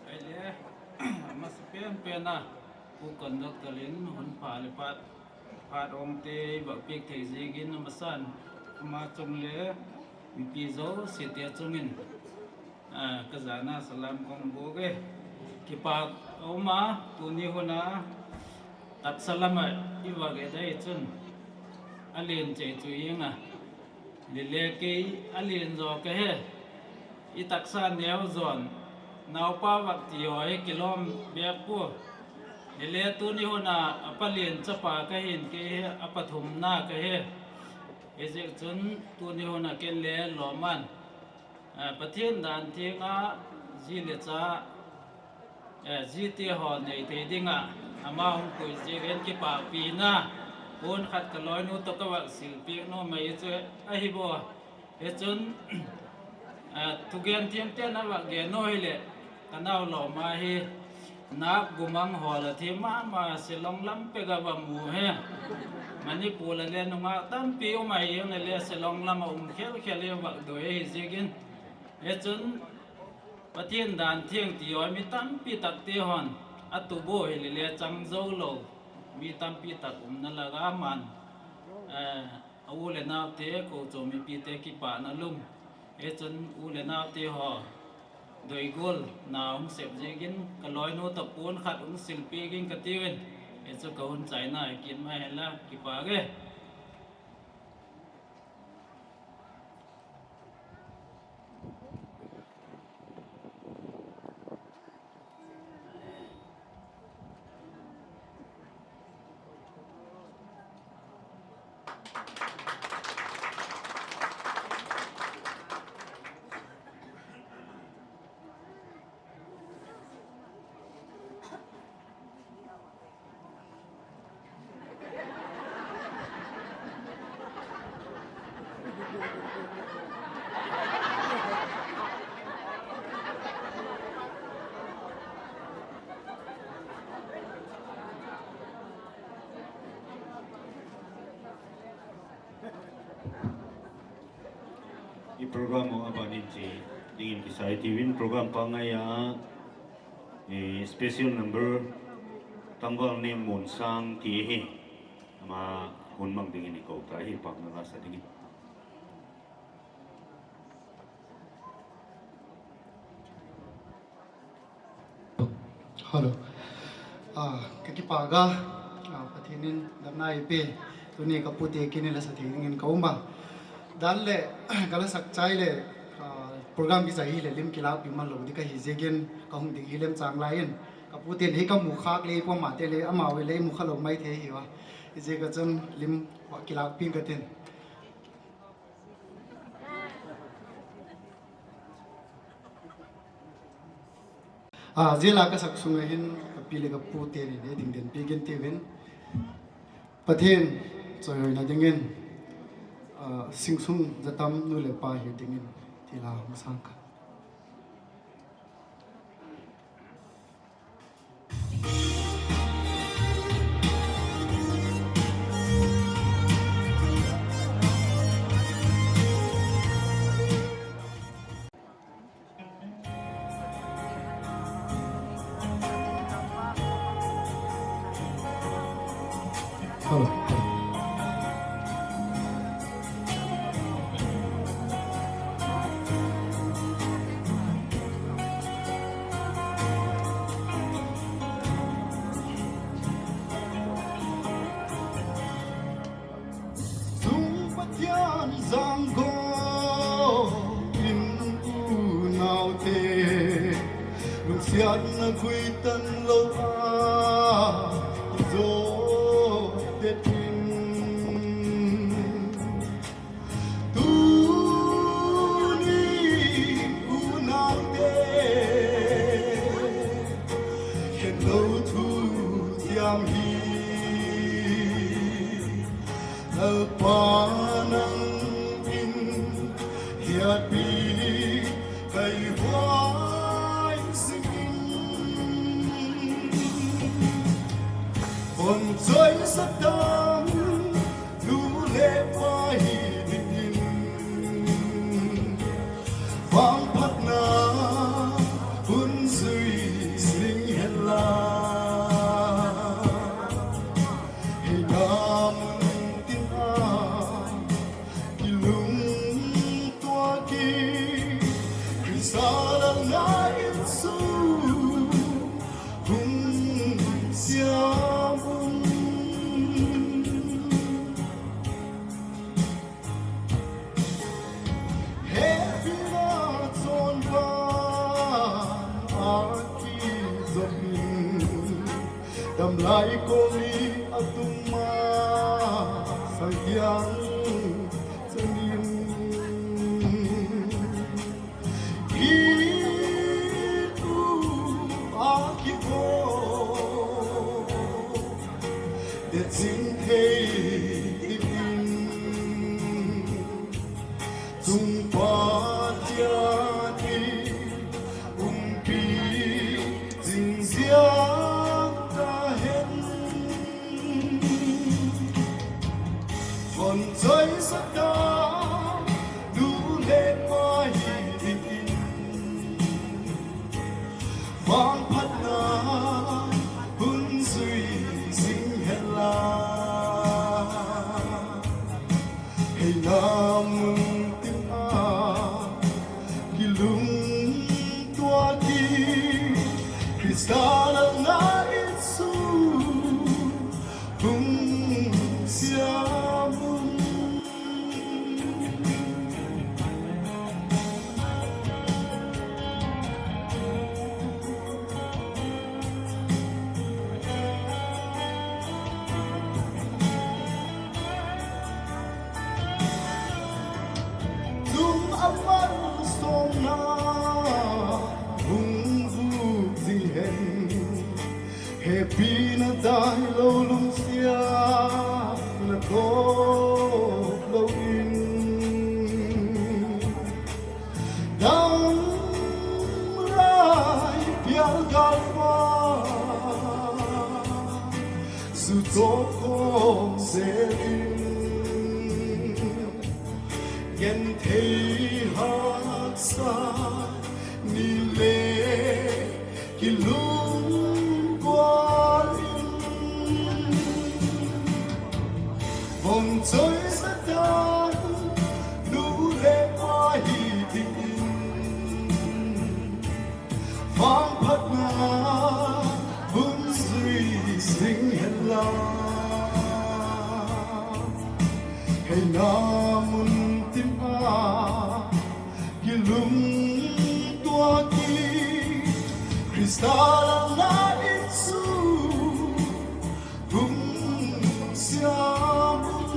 Ahile, amasapen pen a, Pu Conductor in hun pha le phat, phat ong te, ibol peh thei jeh in amasan, ama chung le, mipi jouse te chungin, ah, kajana salam kong bol e. Kipa um a, tuni hun a, tahsa lam a, iva ge dai chun, alen cheh chu ing a. Lele kei alen jo kahi. I tahsa neo jon. Naopa vah ti ho hi kilom bep poi. Lele tuni hun a apalen chapa kahin kei hi apathum na kahi. Hijeh chun tuni hun a ken le lom an. Eh, Pathen dan thenga ji le cha, eh, jite ho nei thei dinga, ama hung pui jeh in kipah pina, pon khat kaloinu toh kavah silpeh nom ahi chu ahi bou. Hichun, eh, thugen thiem ten avah gen u hile, kanao lom ahi, nap gumang ho la thi mama Shillong lam peh a va mu hi. Manipur la le nungah tampi um ahi, le Shillong lam a um khel khel hi vah doi ahi jeh in. Hichun Pathen dan theng ti ho mi tampi tak te hon atu bou hile le chang jou lou. Mi tampi tak umna laga man, eh, a u le nao te, kocho mipi te kipana lum. Hichun u le nao te ho doigol na hung sep jeh in kaloinu toh pon khat hung silpeh in kati uvin. Hichu kahung chaina hi kit ma hen la kipa e. Program ho abanin che dingin kisai tiuvin, program pangai a, eh, special number Tangval Nemmun Sang ti hi ama hun mang dingin ikou tai, pang nasa dingin. Hello. Ah, ka kipah a, ah, Pathen in damna eipe, tuni ka pute kin la sa thei dingin ka um a. Dan le, ka la sak chai le, ah, program kichai hi le lim kilakpi man lou ding ka hi jeh in ka hung ding hi lemchang lai in. Ka pute le ka mu khak le, pom a te le, ama ve le mu kha lou mai thei hi va. Hi jeh a chun lim kilakpi ka tin. Ah, jeh a ka sak sunga hin, ka pi le ka pu tenin, ei ding den pi gin tiuvin. Pathen, choi hoina dingin, ah, sing sung jatam nu le pa hi dingin, ti la masang ka. Hello. Tung Pathen jangkho in unau te, lungsiatna guitan lou a, kijo te tin. Tuni unau te, khen lou thu tiam hi, Lalpa nang in hiat pi kai huai sing in. Hon choi sa tam, nu le pa hi dingin, vangphatna hun jui sing hen la. Hei na mun tin a, kilungtuak in, Christa lalna in sung hung siam un. Hepina chonphan a kijopin, damlai koli atum a sang kiang chanin. Kitu a kivo, det sing thei tin, Chungpa tia ti umpi jing jia ka hen. Hon choi sa ta, nu le pa hi dingin, vangphatna hun jui sing hen la. Hei na mun tin a, kilungtuak in, Christa lalna in sung hung siam un. Lung aman song na hung vuk jing hen. Hepina dai lou, lungsiatna tawp lou in, damlai pial galva, su tawp khom zel in. Genthei haksa ni le kilungkual in, von choisah tan nu le pa hi dingin, vangphatna hun jui jing hen lang. Hei na mun tim a kilungtuak in, Krista lalna in su hung siam un.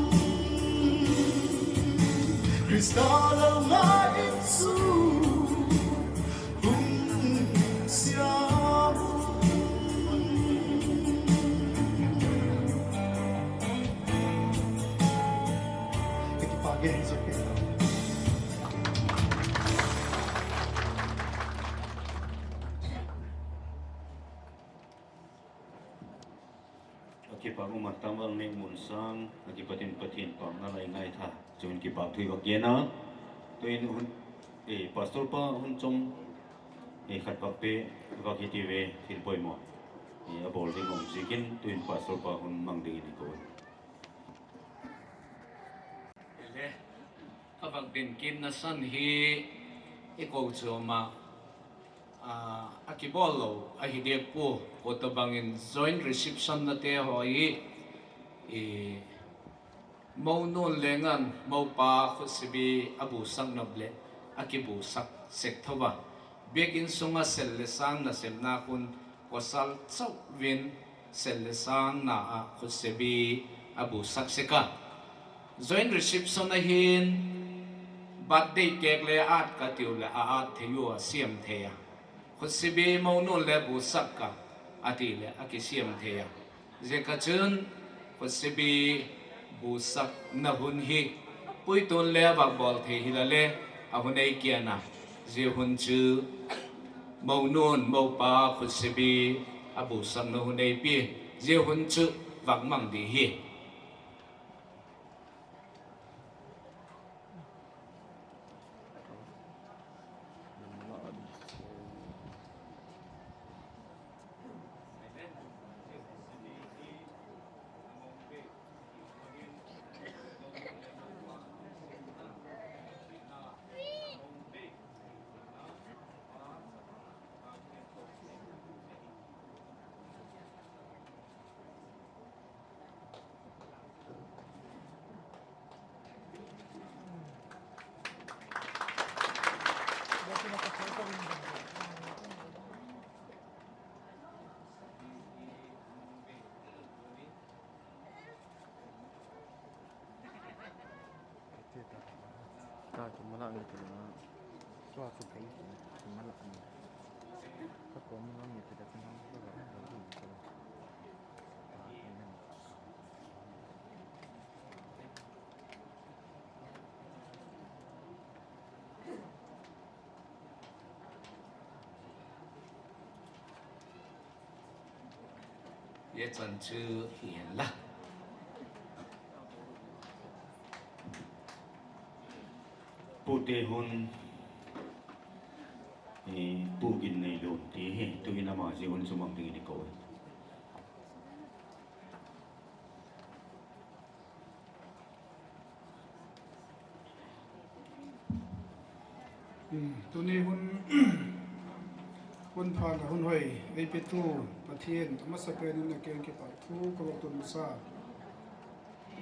Krista lalna in su hung siam un. Ka kipah ngen, Jesu. Akipah um a, Tamal Neng Munsang, akipat in Pathen pamna lai ngai tha. Chun kipah thu i va gen a. Tuin hun, eh, Pastor pa hun chom, eh, khat vak pe, vak hiti ve, thil poimo. Eh, abol ding um jikin, tuin Pastor pa hun mang dingin i kou. Ele, ka vak din kit na san hi i kou chu ma, a, a kibol lo, ahi dek pu, ko tabang in joint reception na te ho hi, i, Mounun le ngan, moupa khutsebi a busak nop le, a kibusak sek thova. Biakin sunga sel le sang na sem na khun, kosal chau vin sel le sang na a khutsebi a busak sek a. Joint reception a hin, birthday cake le at ka tiu le a at thei u a siam thei a. Khutsebi mounun le busak ka, a ti le a kisiam thei a. Ziaka chun, khutsebi busak na hun hi, puitun le a vak bol thei hi la le, a hun ei kiana. Zia hun chu, mounun, moupa, khutsebi, a busak na hun ei pi. Zia hun chu, vak mang di hi. Ka kimala nge tila. Tua chu kai kimala nge. Ka ko mala nge tila ka nang ka ga. Ye chan chu hi hen la. Pu te hun, eh, Pu Ginneilun ti hi, tu hin ama zia hun chu mang dingin i kou e. Hmm, tuni hun, hun pha le hun hoi ei petu Pathen, a masapen in a keng kipah thu ka va tun masa.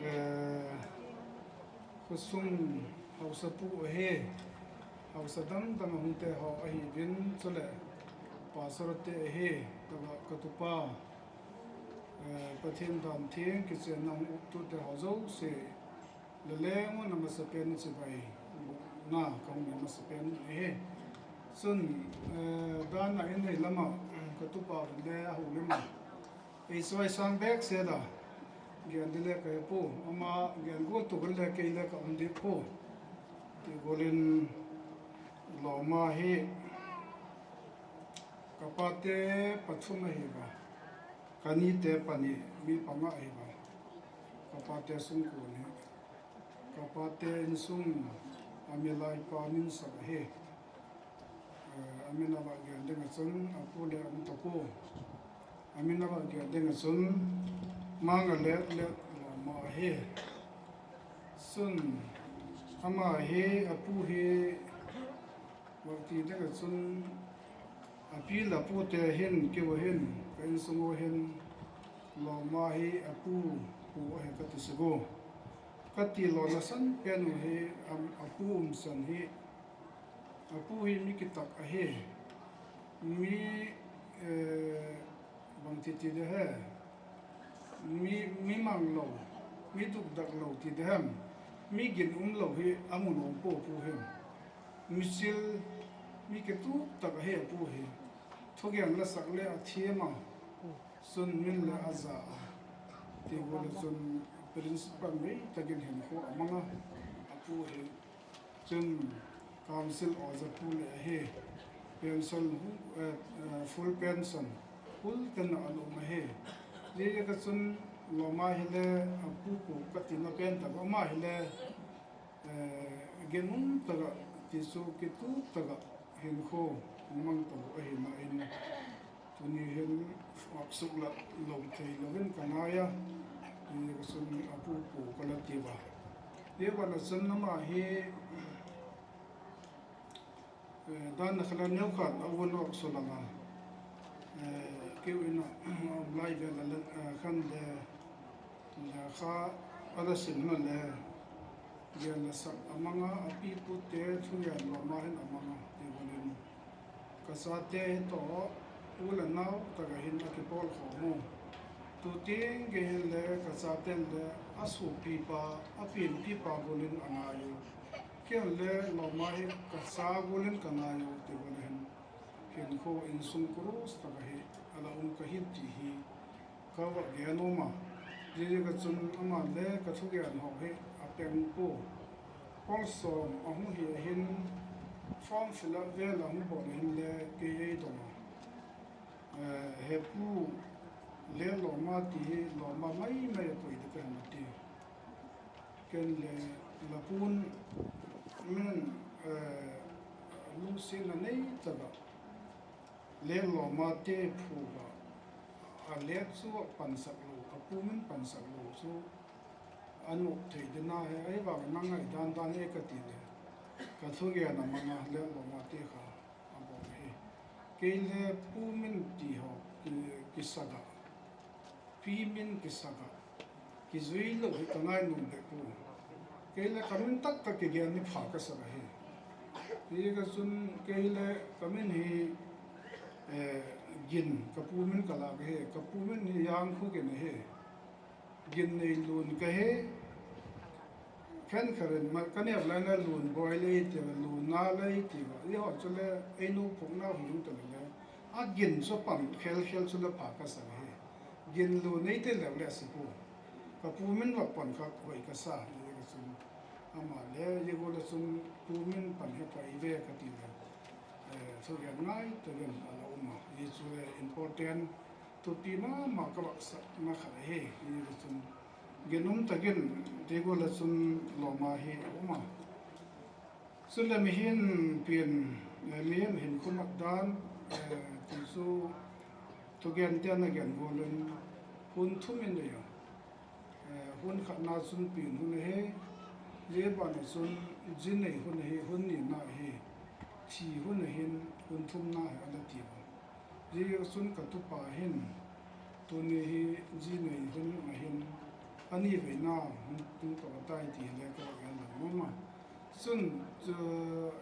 Eh, khosung haosapu ahi, haosa dang dang a hung te ho ahi vin, chule pastor te ahi, ka va ka tupa, eh, Pathen dan theng kichen na hung tu te ho jouse, le leng un a masapen in chibai na ka hung masapen ahi. Chun, eh, dan a in nei lama, ka tupa le a hung lima. Ei suai sang bek se da. Gen di le ka he pu. Ama gen go tu le kei le ka um di pu. Ti golin loma hi. Ka pa te pathum ahi ba. Ka ni te pani mi panga ahi ba. Ka pa te sung ko ni. Ka pa te insung Amilai pa min sak ahi. Eh, amin ava gen ding a chun, apu le aum tapou. Amin ava gen ding a chun, Mangalet Loma ahi. Chun, ama hi, apu hi, vang ti ding a chun, api le apu te hin, keiho hin, ka insung u hin, Loma hi apu pu ahi kati sek u. Kati lona san pen u hi, am, apu umchan hi, apu hi mi kitak ahi. Mi, eh, bang ti ti ding ham. Mi, mi manglou, mi dukdak lou ti ding ham. Mi gin umlou hi amun umpou apu hin. Mi sil, mi kitup tak ahi apu hi. Thugen la sak le athem a. Chun min le aja a. Ti bou le chun principal mei takin hinkho amang a. Apu hi. Chun council oja pu le ahi. Pension, eh, eh, full pension. Full ten a alom ahi. Hijeh a chun Loma hi le apu pu kati na pen ta ama hi le Eh, gin um tak a, ti chu kitup tak a, hinkho, mang tou ahi na in, tuni hin, vak suk la, lou thei louvin ka ngai a, ti ka chun apu pu ka la ti uva. Ti uva na chun ama hi, Eh, dan na khala neo khat a un ok so langa. Eh, keu in a, um lai vel a, eh, khan le, le kha, ala sim na le, vel la sak amang a, api pu te, thugen Loma hin amang a, ti bou le. Ka chate toh, u le nao, taka hin a kipol khom u. Tu ting ke hin le, ka chaten le, a supi pa, a pin pi pa bou le angai u. Kei le Loma hi ka cha bou le ka ngai u ti bou le hin. Hinkho insung cross tak a hi, ala um ka hin ti hi, ka va gen u ma. Jeh jeh a chun ama le ka thugen ho hi, a peng pu. Pol som a hung hi a hin, form fill up vel a hung bol a hin le, kei ei dong a. Eh, he pu le Loma ti hi, Loma mai mai a pui de ka hin ti. Ken le la pun min, eh, lungsetna nei tak a le Loma te phu a, a le chu a pansak lou, a pu min pansak lou chu a nop thei ding a he, ahivang a ngai dan dan e ka ti le. Ka thugen a mang a le Loma te kha a bol hi. Kei le pu min ti ho, ki, kisak a. Pi min kisak a, kijui lou hi ka ngai nom le pu. Kei le ka min tak tak kigen hi pha ka sak a hi. Ti ka chun kei le ka min hi, eh, Gin, ka pu min ka la ka hi, ka pu min hi Jangkhogin a hi. Ginneilun ka hi. Khenkhat in ma, ka neo lai na Lunboi le ti uva, Lunna le ti uva. Eiho chu le, einu phung nau hi hung ta le. A Gin chu pan khel khel chu le pha ka sa hi. Ginlun nei te le le si pu. Ka pu min va pan kha hoi ka sa, jeh ka chun. Ama le, jeh ka le chun pu min pan he pa i ve ka ti le. Eh, thugen ngai, thugen ala um a. Jeh chu le important. Thupi mama ka vahsah na khat ahi, hijeh chun. Ginum takin, ti gual a chun Loma hi a um a. Chule mihem pen, eh, mihem hinkho mat dan, eh, ti chu thugen ten a gen gual in hun thum in nei a. Eh, hun khatna chun pen hun ahi, hijeh ban a chun ji nei hun ahi, hun nina ahi, thi hun ahin, hun thumna ahi ala ti u. Hijeh chun ka tupa hin, tuni hi ji nei hun ahin, ani veina hung tung tah tai ti le ka va gen lang mama. Chun, chu,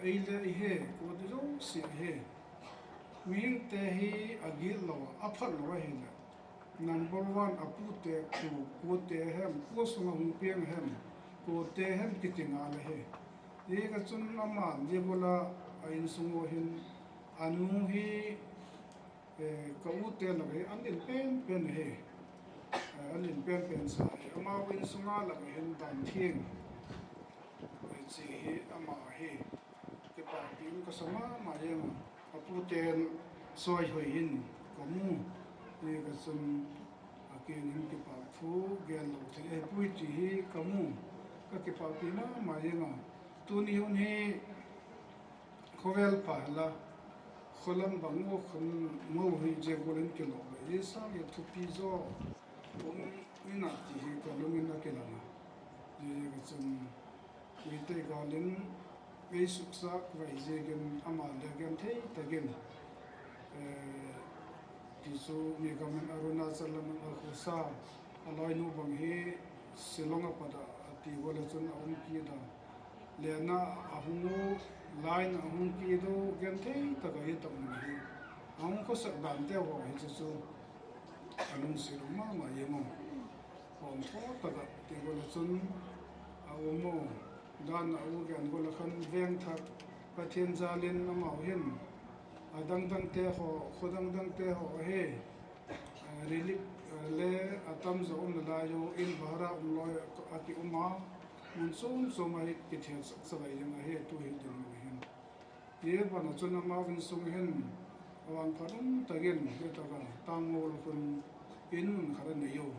ei le i he, ko ti jouse hi. Mihing te hi a git lou a, a phat lou ahi le. Number one, a pu te, ku, ku te hem, ku sunga hung piang hem, ku te hem kiti ngal ahi. Hijeh chun aman, hijeh gual a, a insung u hin, a nu hi, Eh, ka u te lak hi an in pen pen ahi. Eh, an in pen pen sa ahi. Amau in sunga lak hin Dan Theng. Eh, chi hi ama ahi. Kipahpi um ka sa mama jeng a. A pu ten soi hoi hin ka mu. Hijeh chun a ken hin kipa thu gel lou thei. Eh, pu ti hi ka mu. Ka kipahpi mama jeng a. Tuni hun hi khovel pha la, kholam bang u khun mo hi je golin kilo le, i sang i thupi jo um ina ti hi ka lungin a kilama. Ye ka chun Meitei galin ei suksak vai jegin ama le genthei takin, eh, ti chu mi gamin Arunachal lamin a khosa a loinu bang hi Shillong a pat a ti golin chun a um kida. Lena a hung u, line a hung kit u, genthei taka hi tah mun hi. A hung khosak dan te ho hi chu chu a lungset um mama jeng u. Hom tho taka ti golin chun a um u. Dan a u gen golin khan veng thak Pathen jalin amau hin a dang dang te ho, kho dang dang te ho hi, eh, relief, eh, le atam jo um nalai u, in bahara um loi a ki um a, mun chom chom a hi kithel sak sak a jeng ahi tu hi dinmun hin. Ye bana chun amau insung hin avang phat um takin, he taka Tangol khun in mun khat a nei u.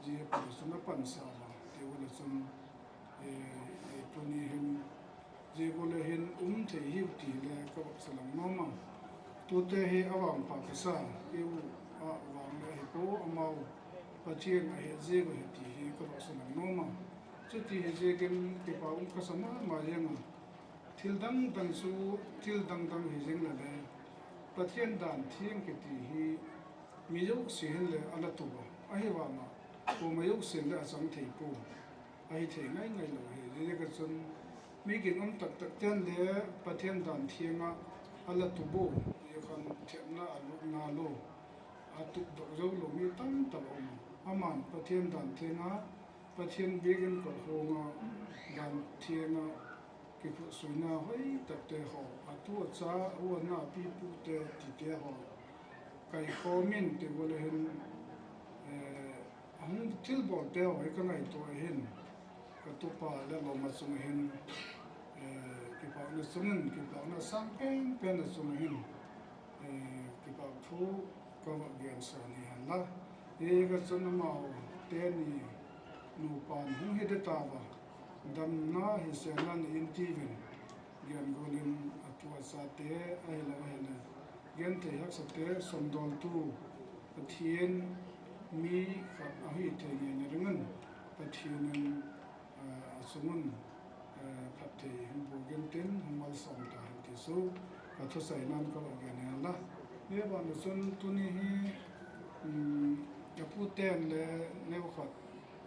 Ye pa chun a pansa va, ti golin chun, eh, eh, tuni hin, je golin hin um thei hiu ti le ka vak salang nom a. Tute hi avang pha kasa, keu a vang le hi po amau Pathen a he je go hi ti hi ka vak salang nom a. Chuti hi je kin kipa um kasa mama jeng a. Thil dang dang chu, thil dang dang hi jeng le le, Pathen dan theng kiti hi mi jouse hin le a la tup a. Ahivang a, koima jouse le a chang thei po. Ahi thei ngai ngai lou hi. Hijeh a chun mi ginum tak tak ten le Pathen dan theng a a la tup u. Hijeh a khan themna a lut nalou, a tup doh jou lou mi tam tak a um. Aman Pathen dan theng a, Pathen biakin kol hong a, dan theng a, kikhut suina hoi tak te ho, a tu a cha, a u a na, a pi pu te, ti te ho. Kai khomin ti golin hin, eh, a hung thilbol te ho hi ka ngaito ahin, ka tupa le lom a chung ahin, eh, kipana chungin, kipana sang pen pen a chung ahin, eh, kipa thu ka va gen sa ni hen la. Hijeh a chun amau teni nupan hung hi de tauva, damna hi sena ni in tivin, gen golin a tu a cha te, ahilou ahile genthei haksa te, sumdol tu, Pathen mi khat ahi thei ngeina dingin, Pathen in, eh, a chungun, eh, phatthei hung boh in tin, hung malsom ta hen ti chu ka thusei nan ka va gen hen la. Hijeh a bana chun tuni hi, um, a pu ten le neo khat,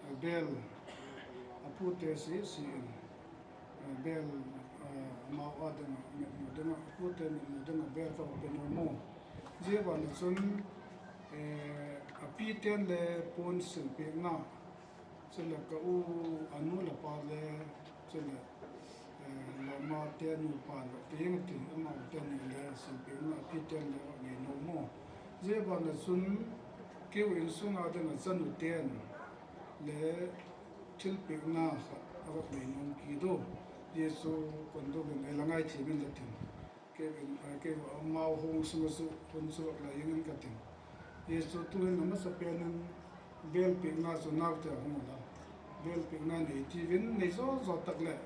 eh, bel, a pu te si, si in, eh, bel, eh, amau a dinga, mitmu dinga, a pu te mitmu dinga bel ka va pe nom u. Hijeh a bana chun, eh, a pi ten le pon silpeh na, chule ka u a nu le pa le, chule, eh, lom a te nupa le, ti jeng ti, amau teni le silpeh na, a pi ten le va nei nom u. Hijeh a bana chun, keu insung a dinga chanu ten le thilpeh na khat a va nei nom kit u. Hijeh a chu kon dovin ei la ngai thei min la tin. Kei, eh, kei amau hung sung a chu, hun chu la jeng in ka tin. Hijeh a chu tuhin amasa pen in bel pehna chu naote a hung la. Bel pehna nei tivin, nei jo jo tak le,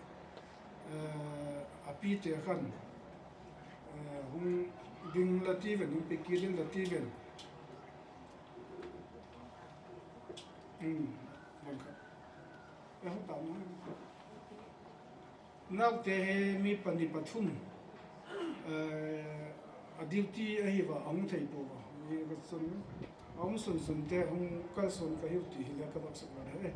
eh, a pi te khan, eh, hung ding la tivin, hung pe kit in la tivin. Hmm, bang khat. Eh, hung ta mo. Naote hi mi pani pathum, eh, a duty ahi uva, a hung thei pouva. Hijeh a chun, a um sun sun te hung kalson ka hiu ti hi le ka vak sak uva ahi.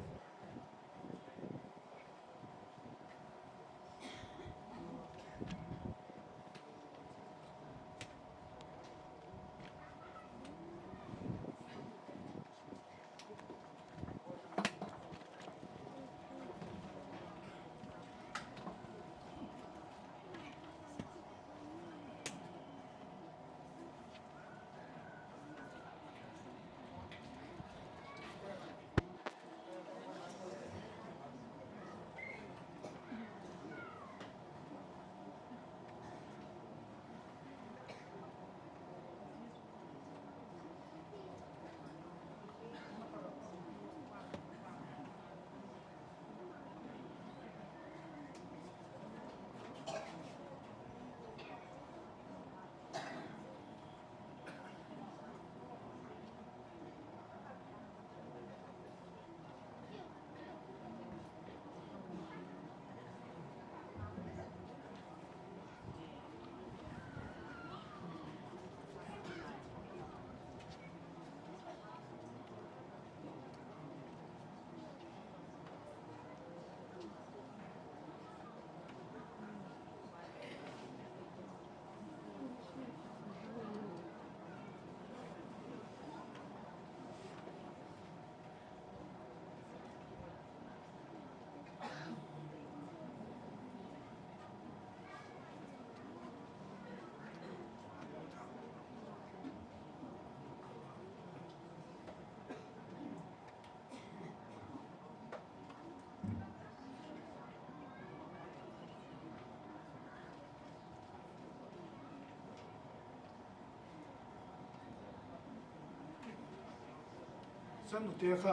Chanu te kha,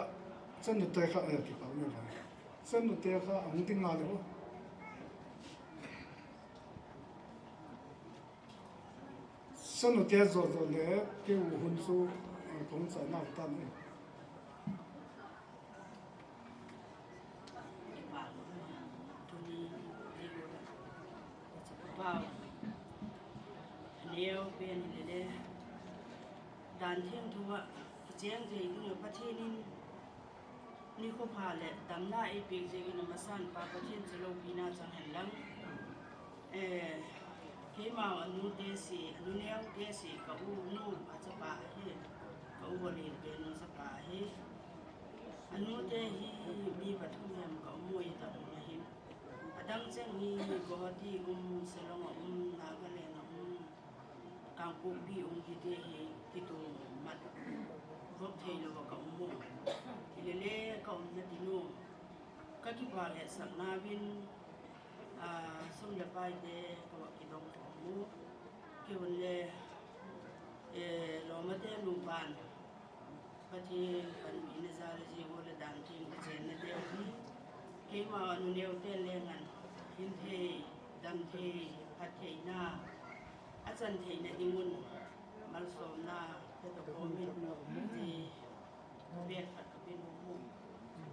chanu te kha, eh, kipah me ba. Chanu te kha, ahung ding ngal le o. Chanu te jo jo le, keu hun chu, eh, kong cha na ta ni. Tuni, Pau, neo pen le le, dan theng thu a, cheng thei ding Pathen in, Nikho pha le damna eipeh jeh in amasan pa Pathen chu loupina chang hen lang. Eh, keima anu te si, anu neo te si ka u nu a chapa hi, ka u Volin pe nu chapa hi. Anu te hi mi pathum hem ka um u ahi ta u na hin. Adang cheng hi Guwahati um, Shillong a um, Nagaland a um. Kangpokpi um hite hi kitu mat vop thei lou ka um u. Hilele ka umna tinu. Ka kipah le sakna vin, ah, sum le pai te ka va kidong ka um u. Kei un le, eh, loma te nu ban. Pathen panpina jal a jing u le dan theng a chenna te u hi. Keima nu neo te le ngan hin thei, dam thei, phat theina, a chan theina ding un malsomna, te to ko min ti bek phat ka pin u.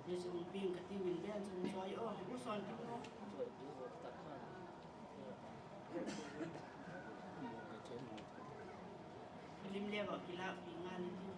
Ni sung ping ka ti min ben sung choi o, u son ti u. Lim le ba kila pi nga ni ti.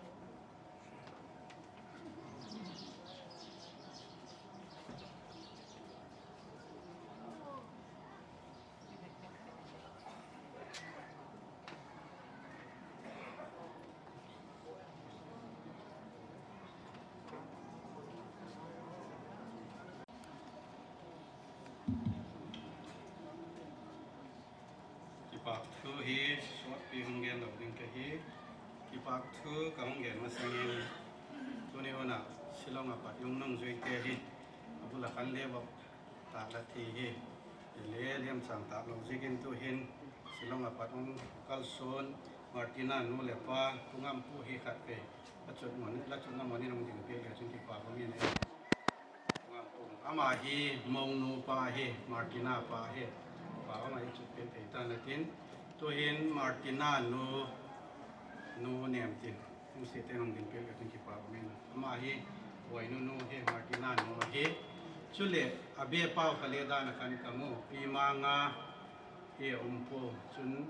Kipak thu hi sotpi hung gen lou ding kahi. Kipak thu ka hung gen masangin, tuni huna Shillong a pat nung nungjui te hi abul a khan le vop tak la thei hi. Le liam chang tak lou jeh in tu hin Shillong a pat hung kalson Martina nu le pa Thungam pu hi khat pe. La chut mo ni, la chut na mo ni nung ding pe le chun kipak ko mi ne. Ama hi Mongnu pa hi, Martina pa hi. Pa ama hi chut peh peh tan atin. Tu hin Martina nu, nu nem tin. Hung se te nung din peh ka tin kipa min. Ama hi, Wainu nu hi, Martina nu hi. Chule, abe pau ka le dan a khan ka mu. Pi ma nga hi um pu. Chun,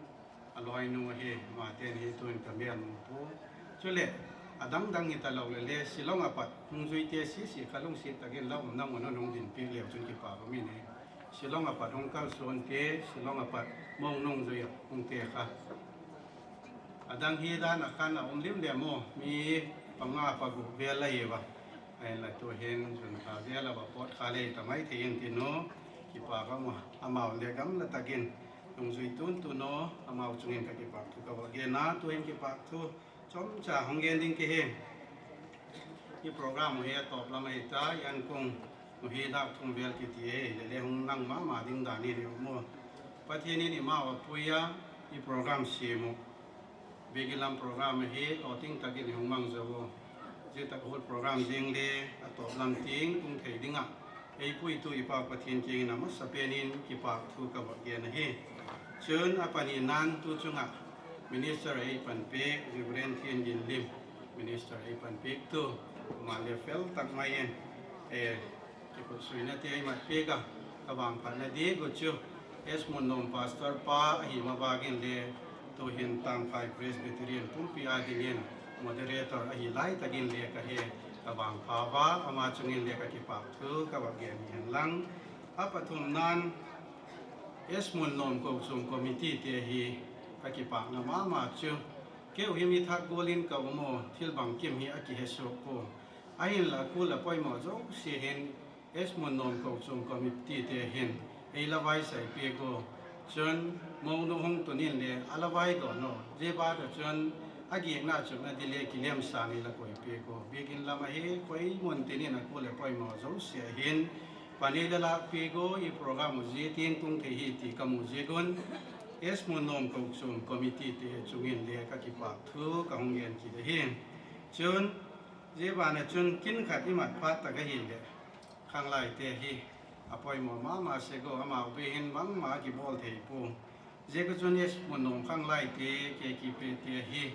A loinu hi, ama ten hi tuin ka mial mu pu. Chule, adang dang hi ta lou le le, Shillong a pat, nungjui te sisi kha lungset takin la umna mun a nung din peh leu chun kipa ka min e. Shillong a pat hung kalson te, Shillong a pat Mong nungjui a hung te kha. Adang hi dan a khan a um lim le mo, mi panga pagup vel la hi va. Ahin la tu hin chun kha vel a va pot kha le ta mai thei in tin u, kipa ka mu, amau le gamla takin. Nungjui tun tun u, amau chungin ka kipak thu ka va gen a, tu hin kipak thu chomcha hung gen ding kahi. I program u hi a top lam ahi ta, i an kung u hi dak thum vel kiti e, le le hung nang mama ding dan in i um u. Pathen in i mau a pui a, i program sem u. Biakin lam program ahi, toh ting takin i hung mang jou u. Zia tak hol program ding le, a top lam ting kung thei ding a. Ei puitu i Pa Pathen kiang in a masa pen in kipak thu ka va gen ahi. Chun a pani nan tu chunga Minister ei panpi, Reverend Thienginlim, Minister ei panpi tu, ma le fel tak mai in, eh, kiput suina te ei mat pek a, ka vangphatna ding u chu, S Munnom Pastor pa ahi ma bangin le, tu hin Tangkhul Presbyterian pumpi a dingin moderator ahi lai takin le ka he ka vangpha uva, ama chungin le ka kipak thu ka va gen hen lang. A pathum nan S Munnom Kochom Committee te hi ka kipakna mama chu. Keu hi mi thak gol in ka um u, thil bangkim hi a kihe suak u. Ahinla kul a poimo jouse hin S Munnom Kochom Committee te hin ei la vai sai pek u. Chun Mongnu hung tun in le a la vai don u. Zia bana chun a giakna chun a di le kilem sa ni la koi pek u. Biakin lam ahi koi mun tin in a kul a poimo jouse hin pani la lak pek u i program u zia tin kung thei hi ti ka mu zia gun. S Munnom Kochom Committee te chungin le ka kipak thu ka hung gen kit ahi. Chun Zia bana chun kin khat i mat phat tak ahile, khanglai te hi a poimo mama sego, amau be hin bangma kibol thei pu. Zia ka chun S. Munnom khanglai te, K K P te hi,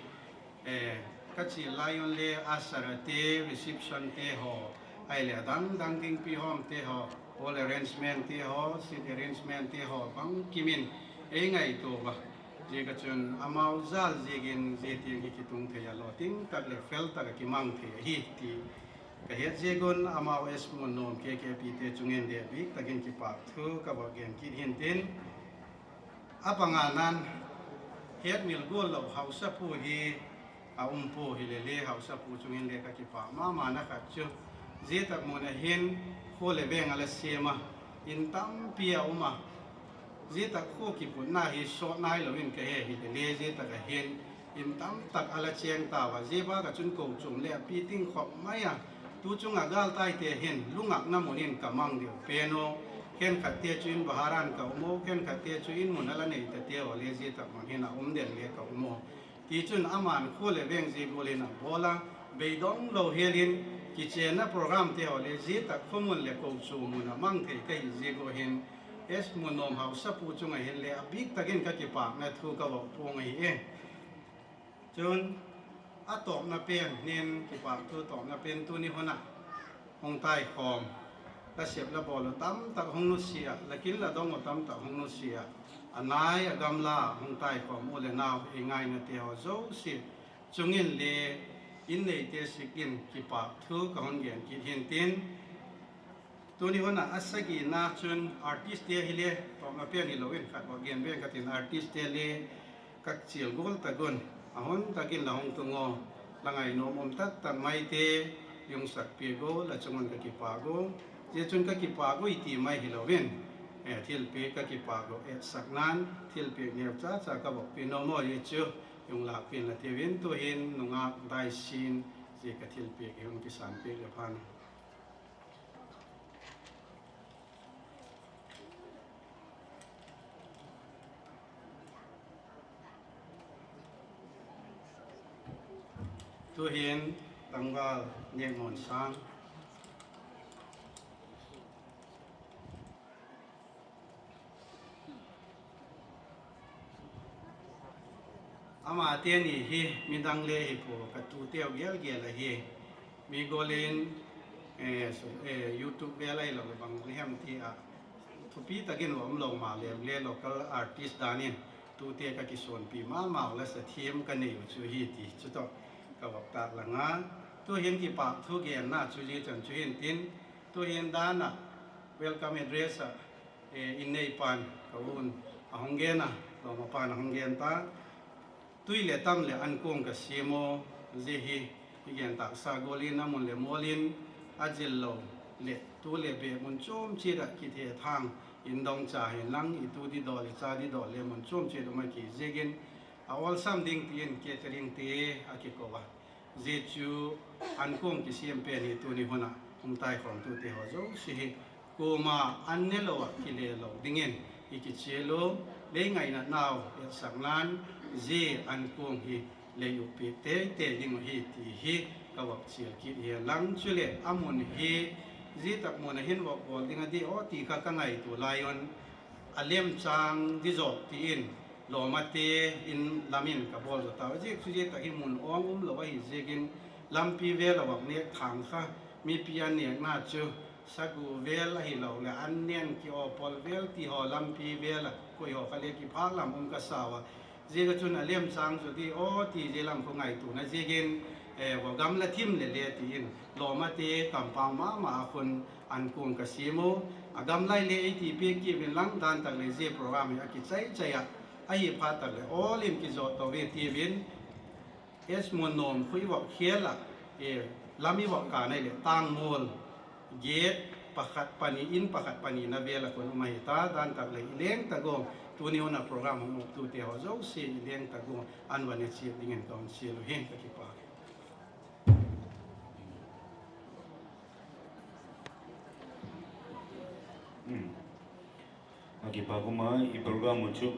eh, ka chi lai un le asara te, reception te ho, ahile adang dang ding pi hom te ho, hall arrangement te ho, seat arrangement te ho, bang kimin ei ngaito ba. Zia ka chun amau jal ziakin zia tiang hi kitung thei a lo, ting tak le fel tak a kimang thei ahi ti ka het ziak un amau S. Munnom K K P te chungin le bik takin kipak thu ka va gen kit hin tin. A panga nan, het mil gol lo hausa pu hi a um pu hi le le, hausa pu chungin le ka kipak mama na khat chu. Zia tak mun a hin kho le veng a la siam a, in tampi a um a. Zia tak kho kiputna hi sot nai lo in ka he hi le le, zia tak a hin in tam tak a la cheng ta va, zia ba ka chun ko chum le a pi ting khop mai a. Tu chung a gal tai te hin lungak na mun in ka mang diu pen u. Khen khat te chu in baharan ka um u, khen khat te chu in mun a la nei ta te u le, zia tak mun hin a um den le ka um u. Ti chun aman kho le veng zia gol in a bol a, beidong lo hel in kichenna program te u le, zia tak kho mun le ko chu mun a mang thei ka hi zia gol hin S. Munnom hausa pu chung a hin le a bik takin ka kipak na thu ka va pung ahi e. Chun a tawpna pen hin kipak thu tawpna pen tuni hun a hung tai khom, la sep la bawl u tam tak hung nusia, la kin la dong u tam tak hung nusia, a nai a gamla hung tai khom u le nau ei ngaina te haw zosia chungin le in neite sikin kipak thu ka hun gen kit hin tin. Tuni hun a a sagina chun artist te hi le, tawpna pen hi lo in khat va gen ven ka tin, artist te le ka chial gol tak un, a hun takin la hung tung u, la ngainom um tak tak mai te, lungsak piak u, la chung un ka kipak u, zia chun ka kipak u i ti mai hi lo in, eh, thilpiak ka kipak u, etsak nan, thilpiak neu cha cha ka vok pi nom u, zia chu, lung lak pin la ti vin tu hin, nungak dai sin, zia ka thilpiak hi hung kisan piak le phan. Tu hin tangval Nengmonsang. Ama teni hi midang le hi pu ka tu teu gel gel ahi. Mi golin, eh, so, eh, YouTube vel ahi lo le bang bang hem ti a. Thupi takin va um lo ma le, le local artist danin tu te ka kisonpi ma ma la sa thiam ka nei u chu hi ti chu to ka vak tak langa. Tu hin kipak thu gen na chu ji chan chu hin tin. Tu hin dan a welcome address a, eh, in nei pan ka un a hung gen a, lawma pan a hung gen ta. Tui le tam le an kung ka siam u, zia hi, i gen taksa golin a mun le molin, a zil lo le, tu le be mun chom chit a kithe thang, in dong cha hin lang, i tu di dol, i cha di dol le mun chom chit um a ki ziakin, a awlsam ding tin catering te a kiko a. Zia chu an kung kisiam pen hi tuni hun a hung tai khawm tu te haw zosia hi. Kuama an ne lo a kile lo dingin i kichial u, lei ngaina nau etsak nan, zia an kung hi lei u piak tei tei ding u hi ti hi ka vak chial kit hi lang chu le a mun hi zia tak mun a hin vak bawl ding a di aw ti kha ka ngaitu lai un a lem chang di zawk tiin lawmate in lamin ka bawl zaw ta. Ziak chu ziak tak hi mun awng um lo ahi ziakin lampi vel a vak nek thang kha mipi a nekna chu sagu vel ahi lo le an nen ki aw pawl vel ti haw lampi vel a koi haw kha le kiphak lam um ka sau a. Ziak a chun a lem chang chu ti aw ti zia lam kho ngaituna ziakin, eh, va gam la thim le le tiin lawmate kampang ma ma a khun an kung ka siam u. A gam lai le ei ti piak ki vin lang dan tak le zia program hi a kichai chai a. Ahi phat tak le all in kizawt to ve ti vin. S. Munnom khui vak khial a, eh, lam i vak ka nai le tang mol. Gate pakhat pani in pakhat pani na vel a kon um ahi ta, dan tak le i leng ta go, tuni hun a program hung up tu te haw zosia i leng ta go, an va ne chiat dingin ka hun chial u hi ka kipak. Hmm. A kipak um a i program u chu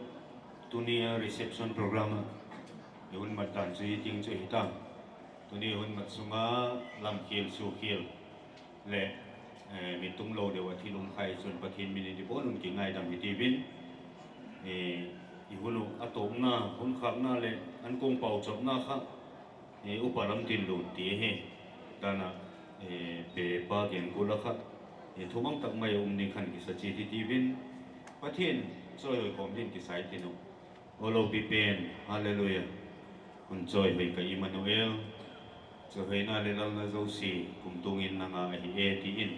tuni a reception program a i hun mat dan chu i ting chu hi ta. Tuni hun mat sunga lamkhel sukhel le, eh, mi tung lou deuh a thil um khah chun Pathen min in ibon un kingaidam hitiuvin, eh, i hun u a tokna, hun khakna le an kong pauchapna kha, eh, Upa Lamtinlun ti ahi. Tuna, eh, Pepa Genkulou kha, eh, thumang tak mai um ding khan kisa cheh hitiuvin, Pathen choi hoi khom din kisa hitin u. O loupi pen, hallelujah. Hun choi hoi ka Emmanuel. Choi hoina le lalna jouse, kum tungin nanga ahi e, tin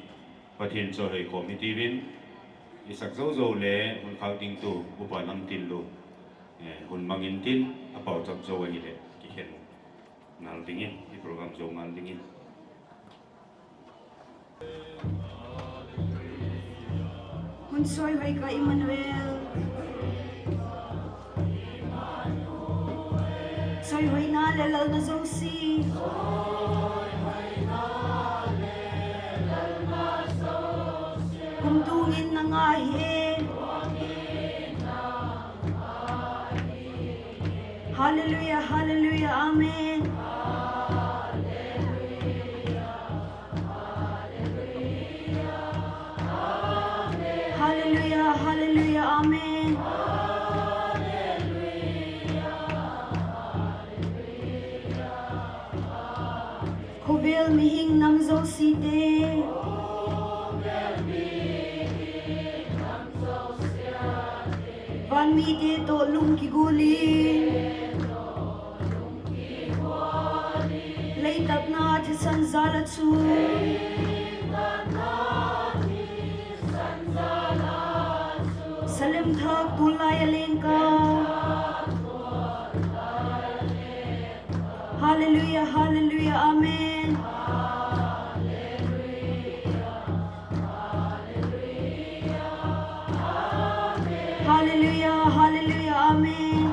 Pathen choi hoi khom hitiuvin, i sak jou jou le hun khak ding tu Upa Lamtinlun, eh, hun mang intin, a pauchap jou ahile, kikhen ngal dingin, i program jou ngal dingin. Hun choi hoi ka Emmanuel. Choi hoina le lalna jouse. Kum tungin nanga ahi e. Hallelujah, hallelujah, amen. Hallelujah, hallelujah, amen. Khovel mihing nam jouse te. Van mite toh lung kigol in. Lei tatna thisan jal a chun. Salem thak tulai a lengkap. Hallelujah, hallelujah, amen. Hallelujah, hallelujah, amen.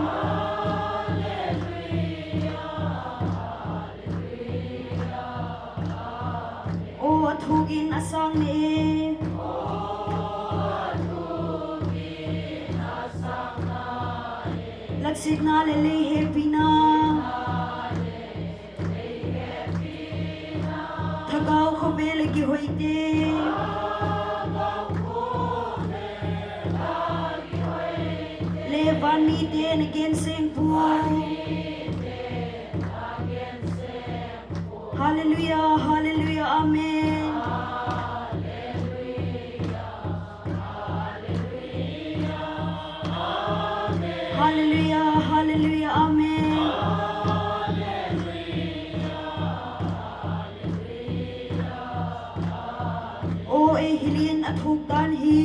O, athukin asang ne. Latsetna le lei hepina. Thagau khovel le kihoi te. Le van mite na genseng poi. Hallelujah, hallelujah, amen. Hallelujah, hallelujah, amen. O, eihil in athuk dan hi.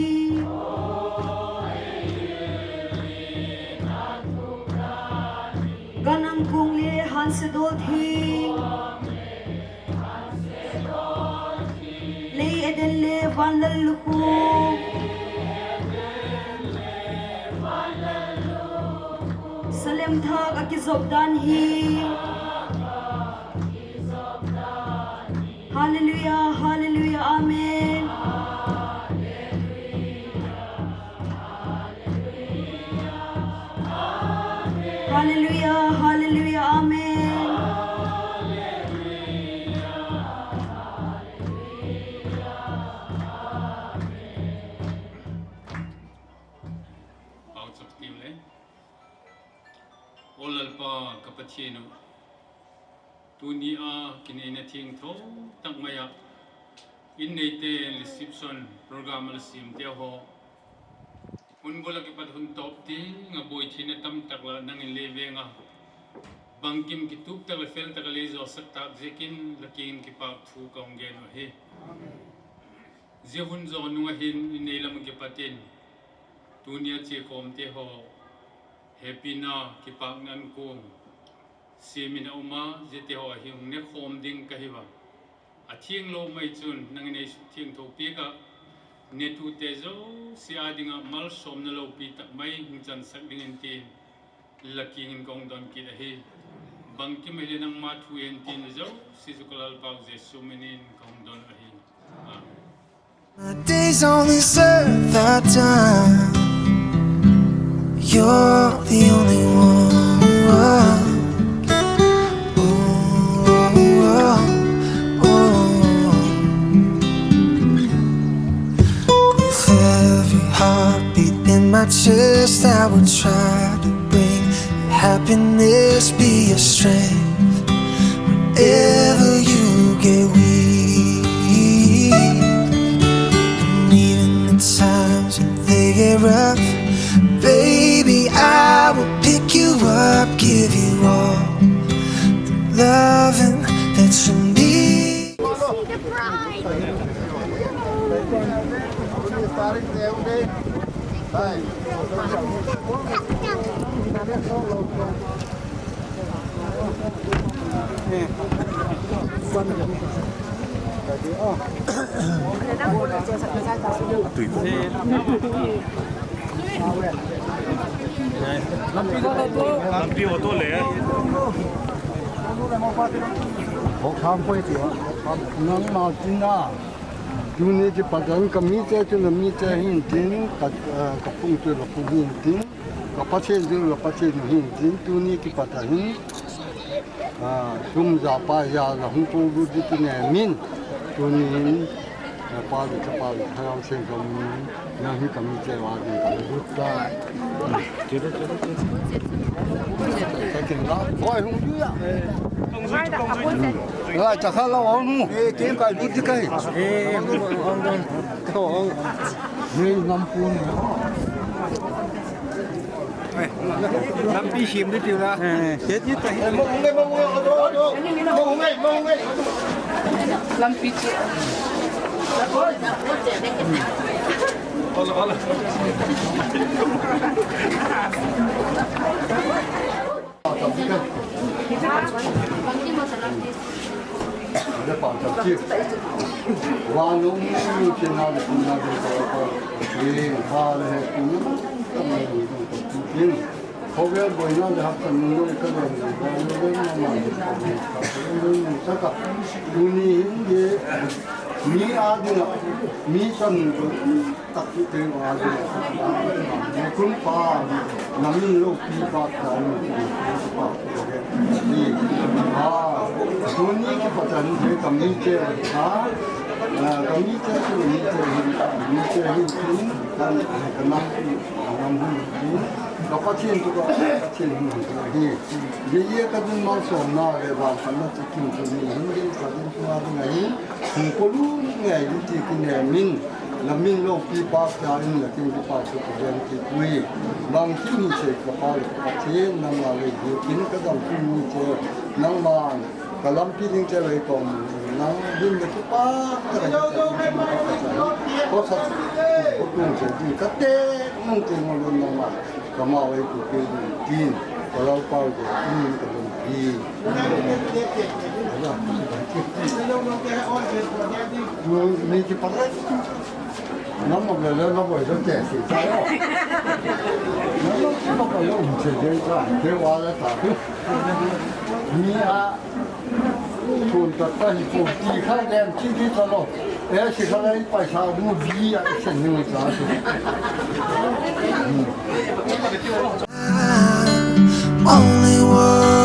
Gan angkong le hanse dol theng. Lei Eden le van lallukhuh. Salem thak a kijop dan hi. Hallelujah, hallelujah, amen. Hallelujah, hallelujah, amen. Pauchap ding le. O Lalpa ka Pathen u, tuni a kineina thengtho tak mai a, in neite reception program a la sem te ho, hun bul a kipat hun top teng a boi theina tamtak la nangin lei veng a, bangkim kitup tak le fel tak a lei jo sah tak jeh in la kiang in kipak thu ka hung gen u ahi. Jia hun jo nung a hin in nei lam a kipat in, tuni a chekhom te ho, hepina, kipakna ankong sem in a um a, jia te ho hi hung nekhom ding ka hi uva. A theng lou mai chun nangin ei suhtheng thopeh a, netu te jouse a ding a malsomna loupi tak mai hung chansak ding in tin, la kiang in ka hung don kit ahi. Bangkim ahile nangma thu hen tin jouse chu ka Lalpa u Jesu min in ka hung don ahi. Amen. My days on this earth are done. You're the only one. Ooh, Just I will try to bring happiness, be your strength whenever you get weak. And even the times when they get rough, baby, I will pick you up, give you all the loving that you need. Lampi auto le. Ho kham poi ti ho. Nangma tina. Tuni kipat a hin ka miche chu na miche hintin, ka, eh, ka phung chu na phung hintin, ka Pathen chu na Pathen hintin, tuni kipat a hin, ah, sum ja pai ja na hung tou lut ding ti nemin, tuni hin, eh, Pa le Chapa le Thangam Senggam min, nang hi ka miche uva ding ka lut tai. Ka kin la, hoi hung ju ya. Lai, cha kha la hung nu. Eh, ken kai lut ding kai. Eh, hung, hung, hung. Hei, nam pu ni. Eh, lampi sem ding tiu la. Eh, eh, ke ti ta. Eh, mo hung ngai, mo hung ngai, mo hung ngai, mo hung ngai, mo hung ngai. Lampi chu. Hola, hola. Tuni hin hi mi a dinga, mi chan tak tu te a dinga. Kum pa, na min loupi pa, ka min pa, ni, a, tuni kipat a hin ka miche, a, a, ka miche, ka miche hin, ka miche hin, ka, ka nam, nam hin, ka Pathen tu ka, Pathen hin, hi. Ye ye ka dun malsomna le, ba, ka na chi kim tu ni, hin, ka dun tu a dinga hin. Hung kolu ngai ding ti kinemin, na min loupi pa cha in na kin kipa chu ka ven kit ui. Bangkim hi sei ka Pa le ka Pathen, nangma lei diu kin ka damsung ni che, nangman ka lampi ding che lei tong, nang din le kipa ka ding ka ding ka cha. Ko sa, ko tung che ding ka te, nung te ngolun nangma. Kama wai ku ke din tin, kalau pau ke tin ka dong pi. Ni ki pa. Nam mo le le na boi so te si sa yo. Nam mo ki pa ko yo um se de sa, ke wa la ta. Ni a Thun ta ta hi ko ti kha lem chi ti ta lo. E si kha lai paisa du vi a sen ni ta. Only one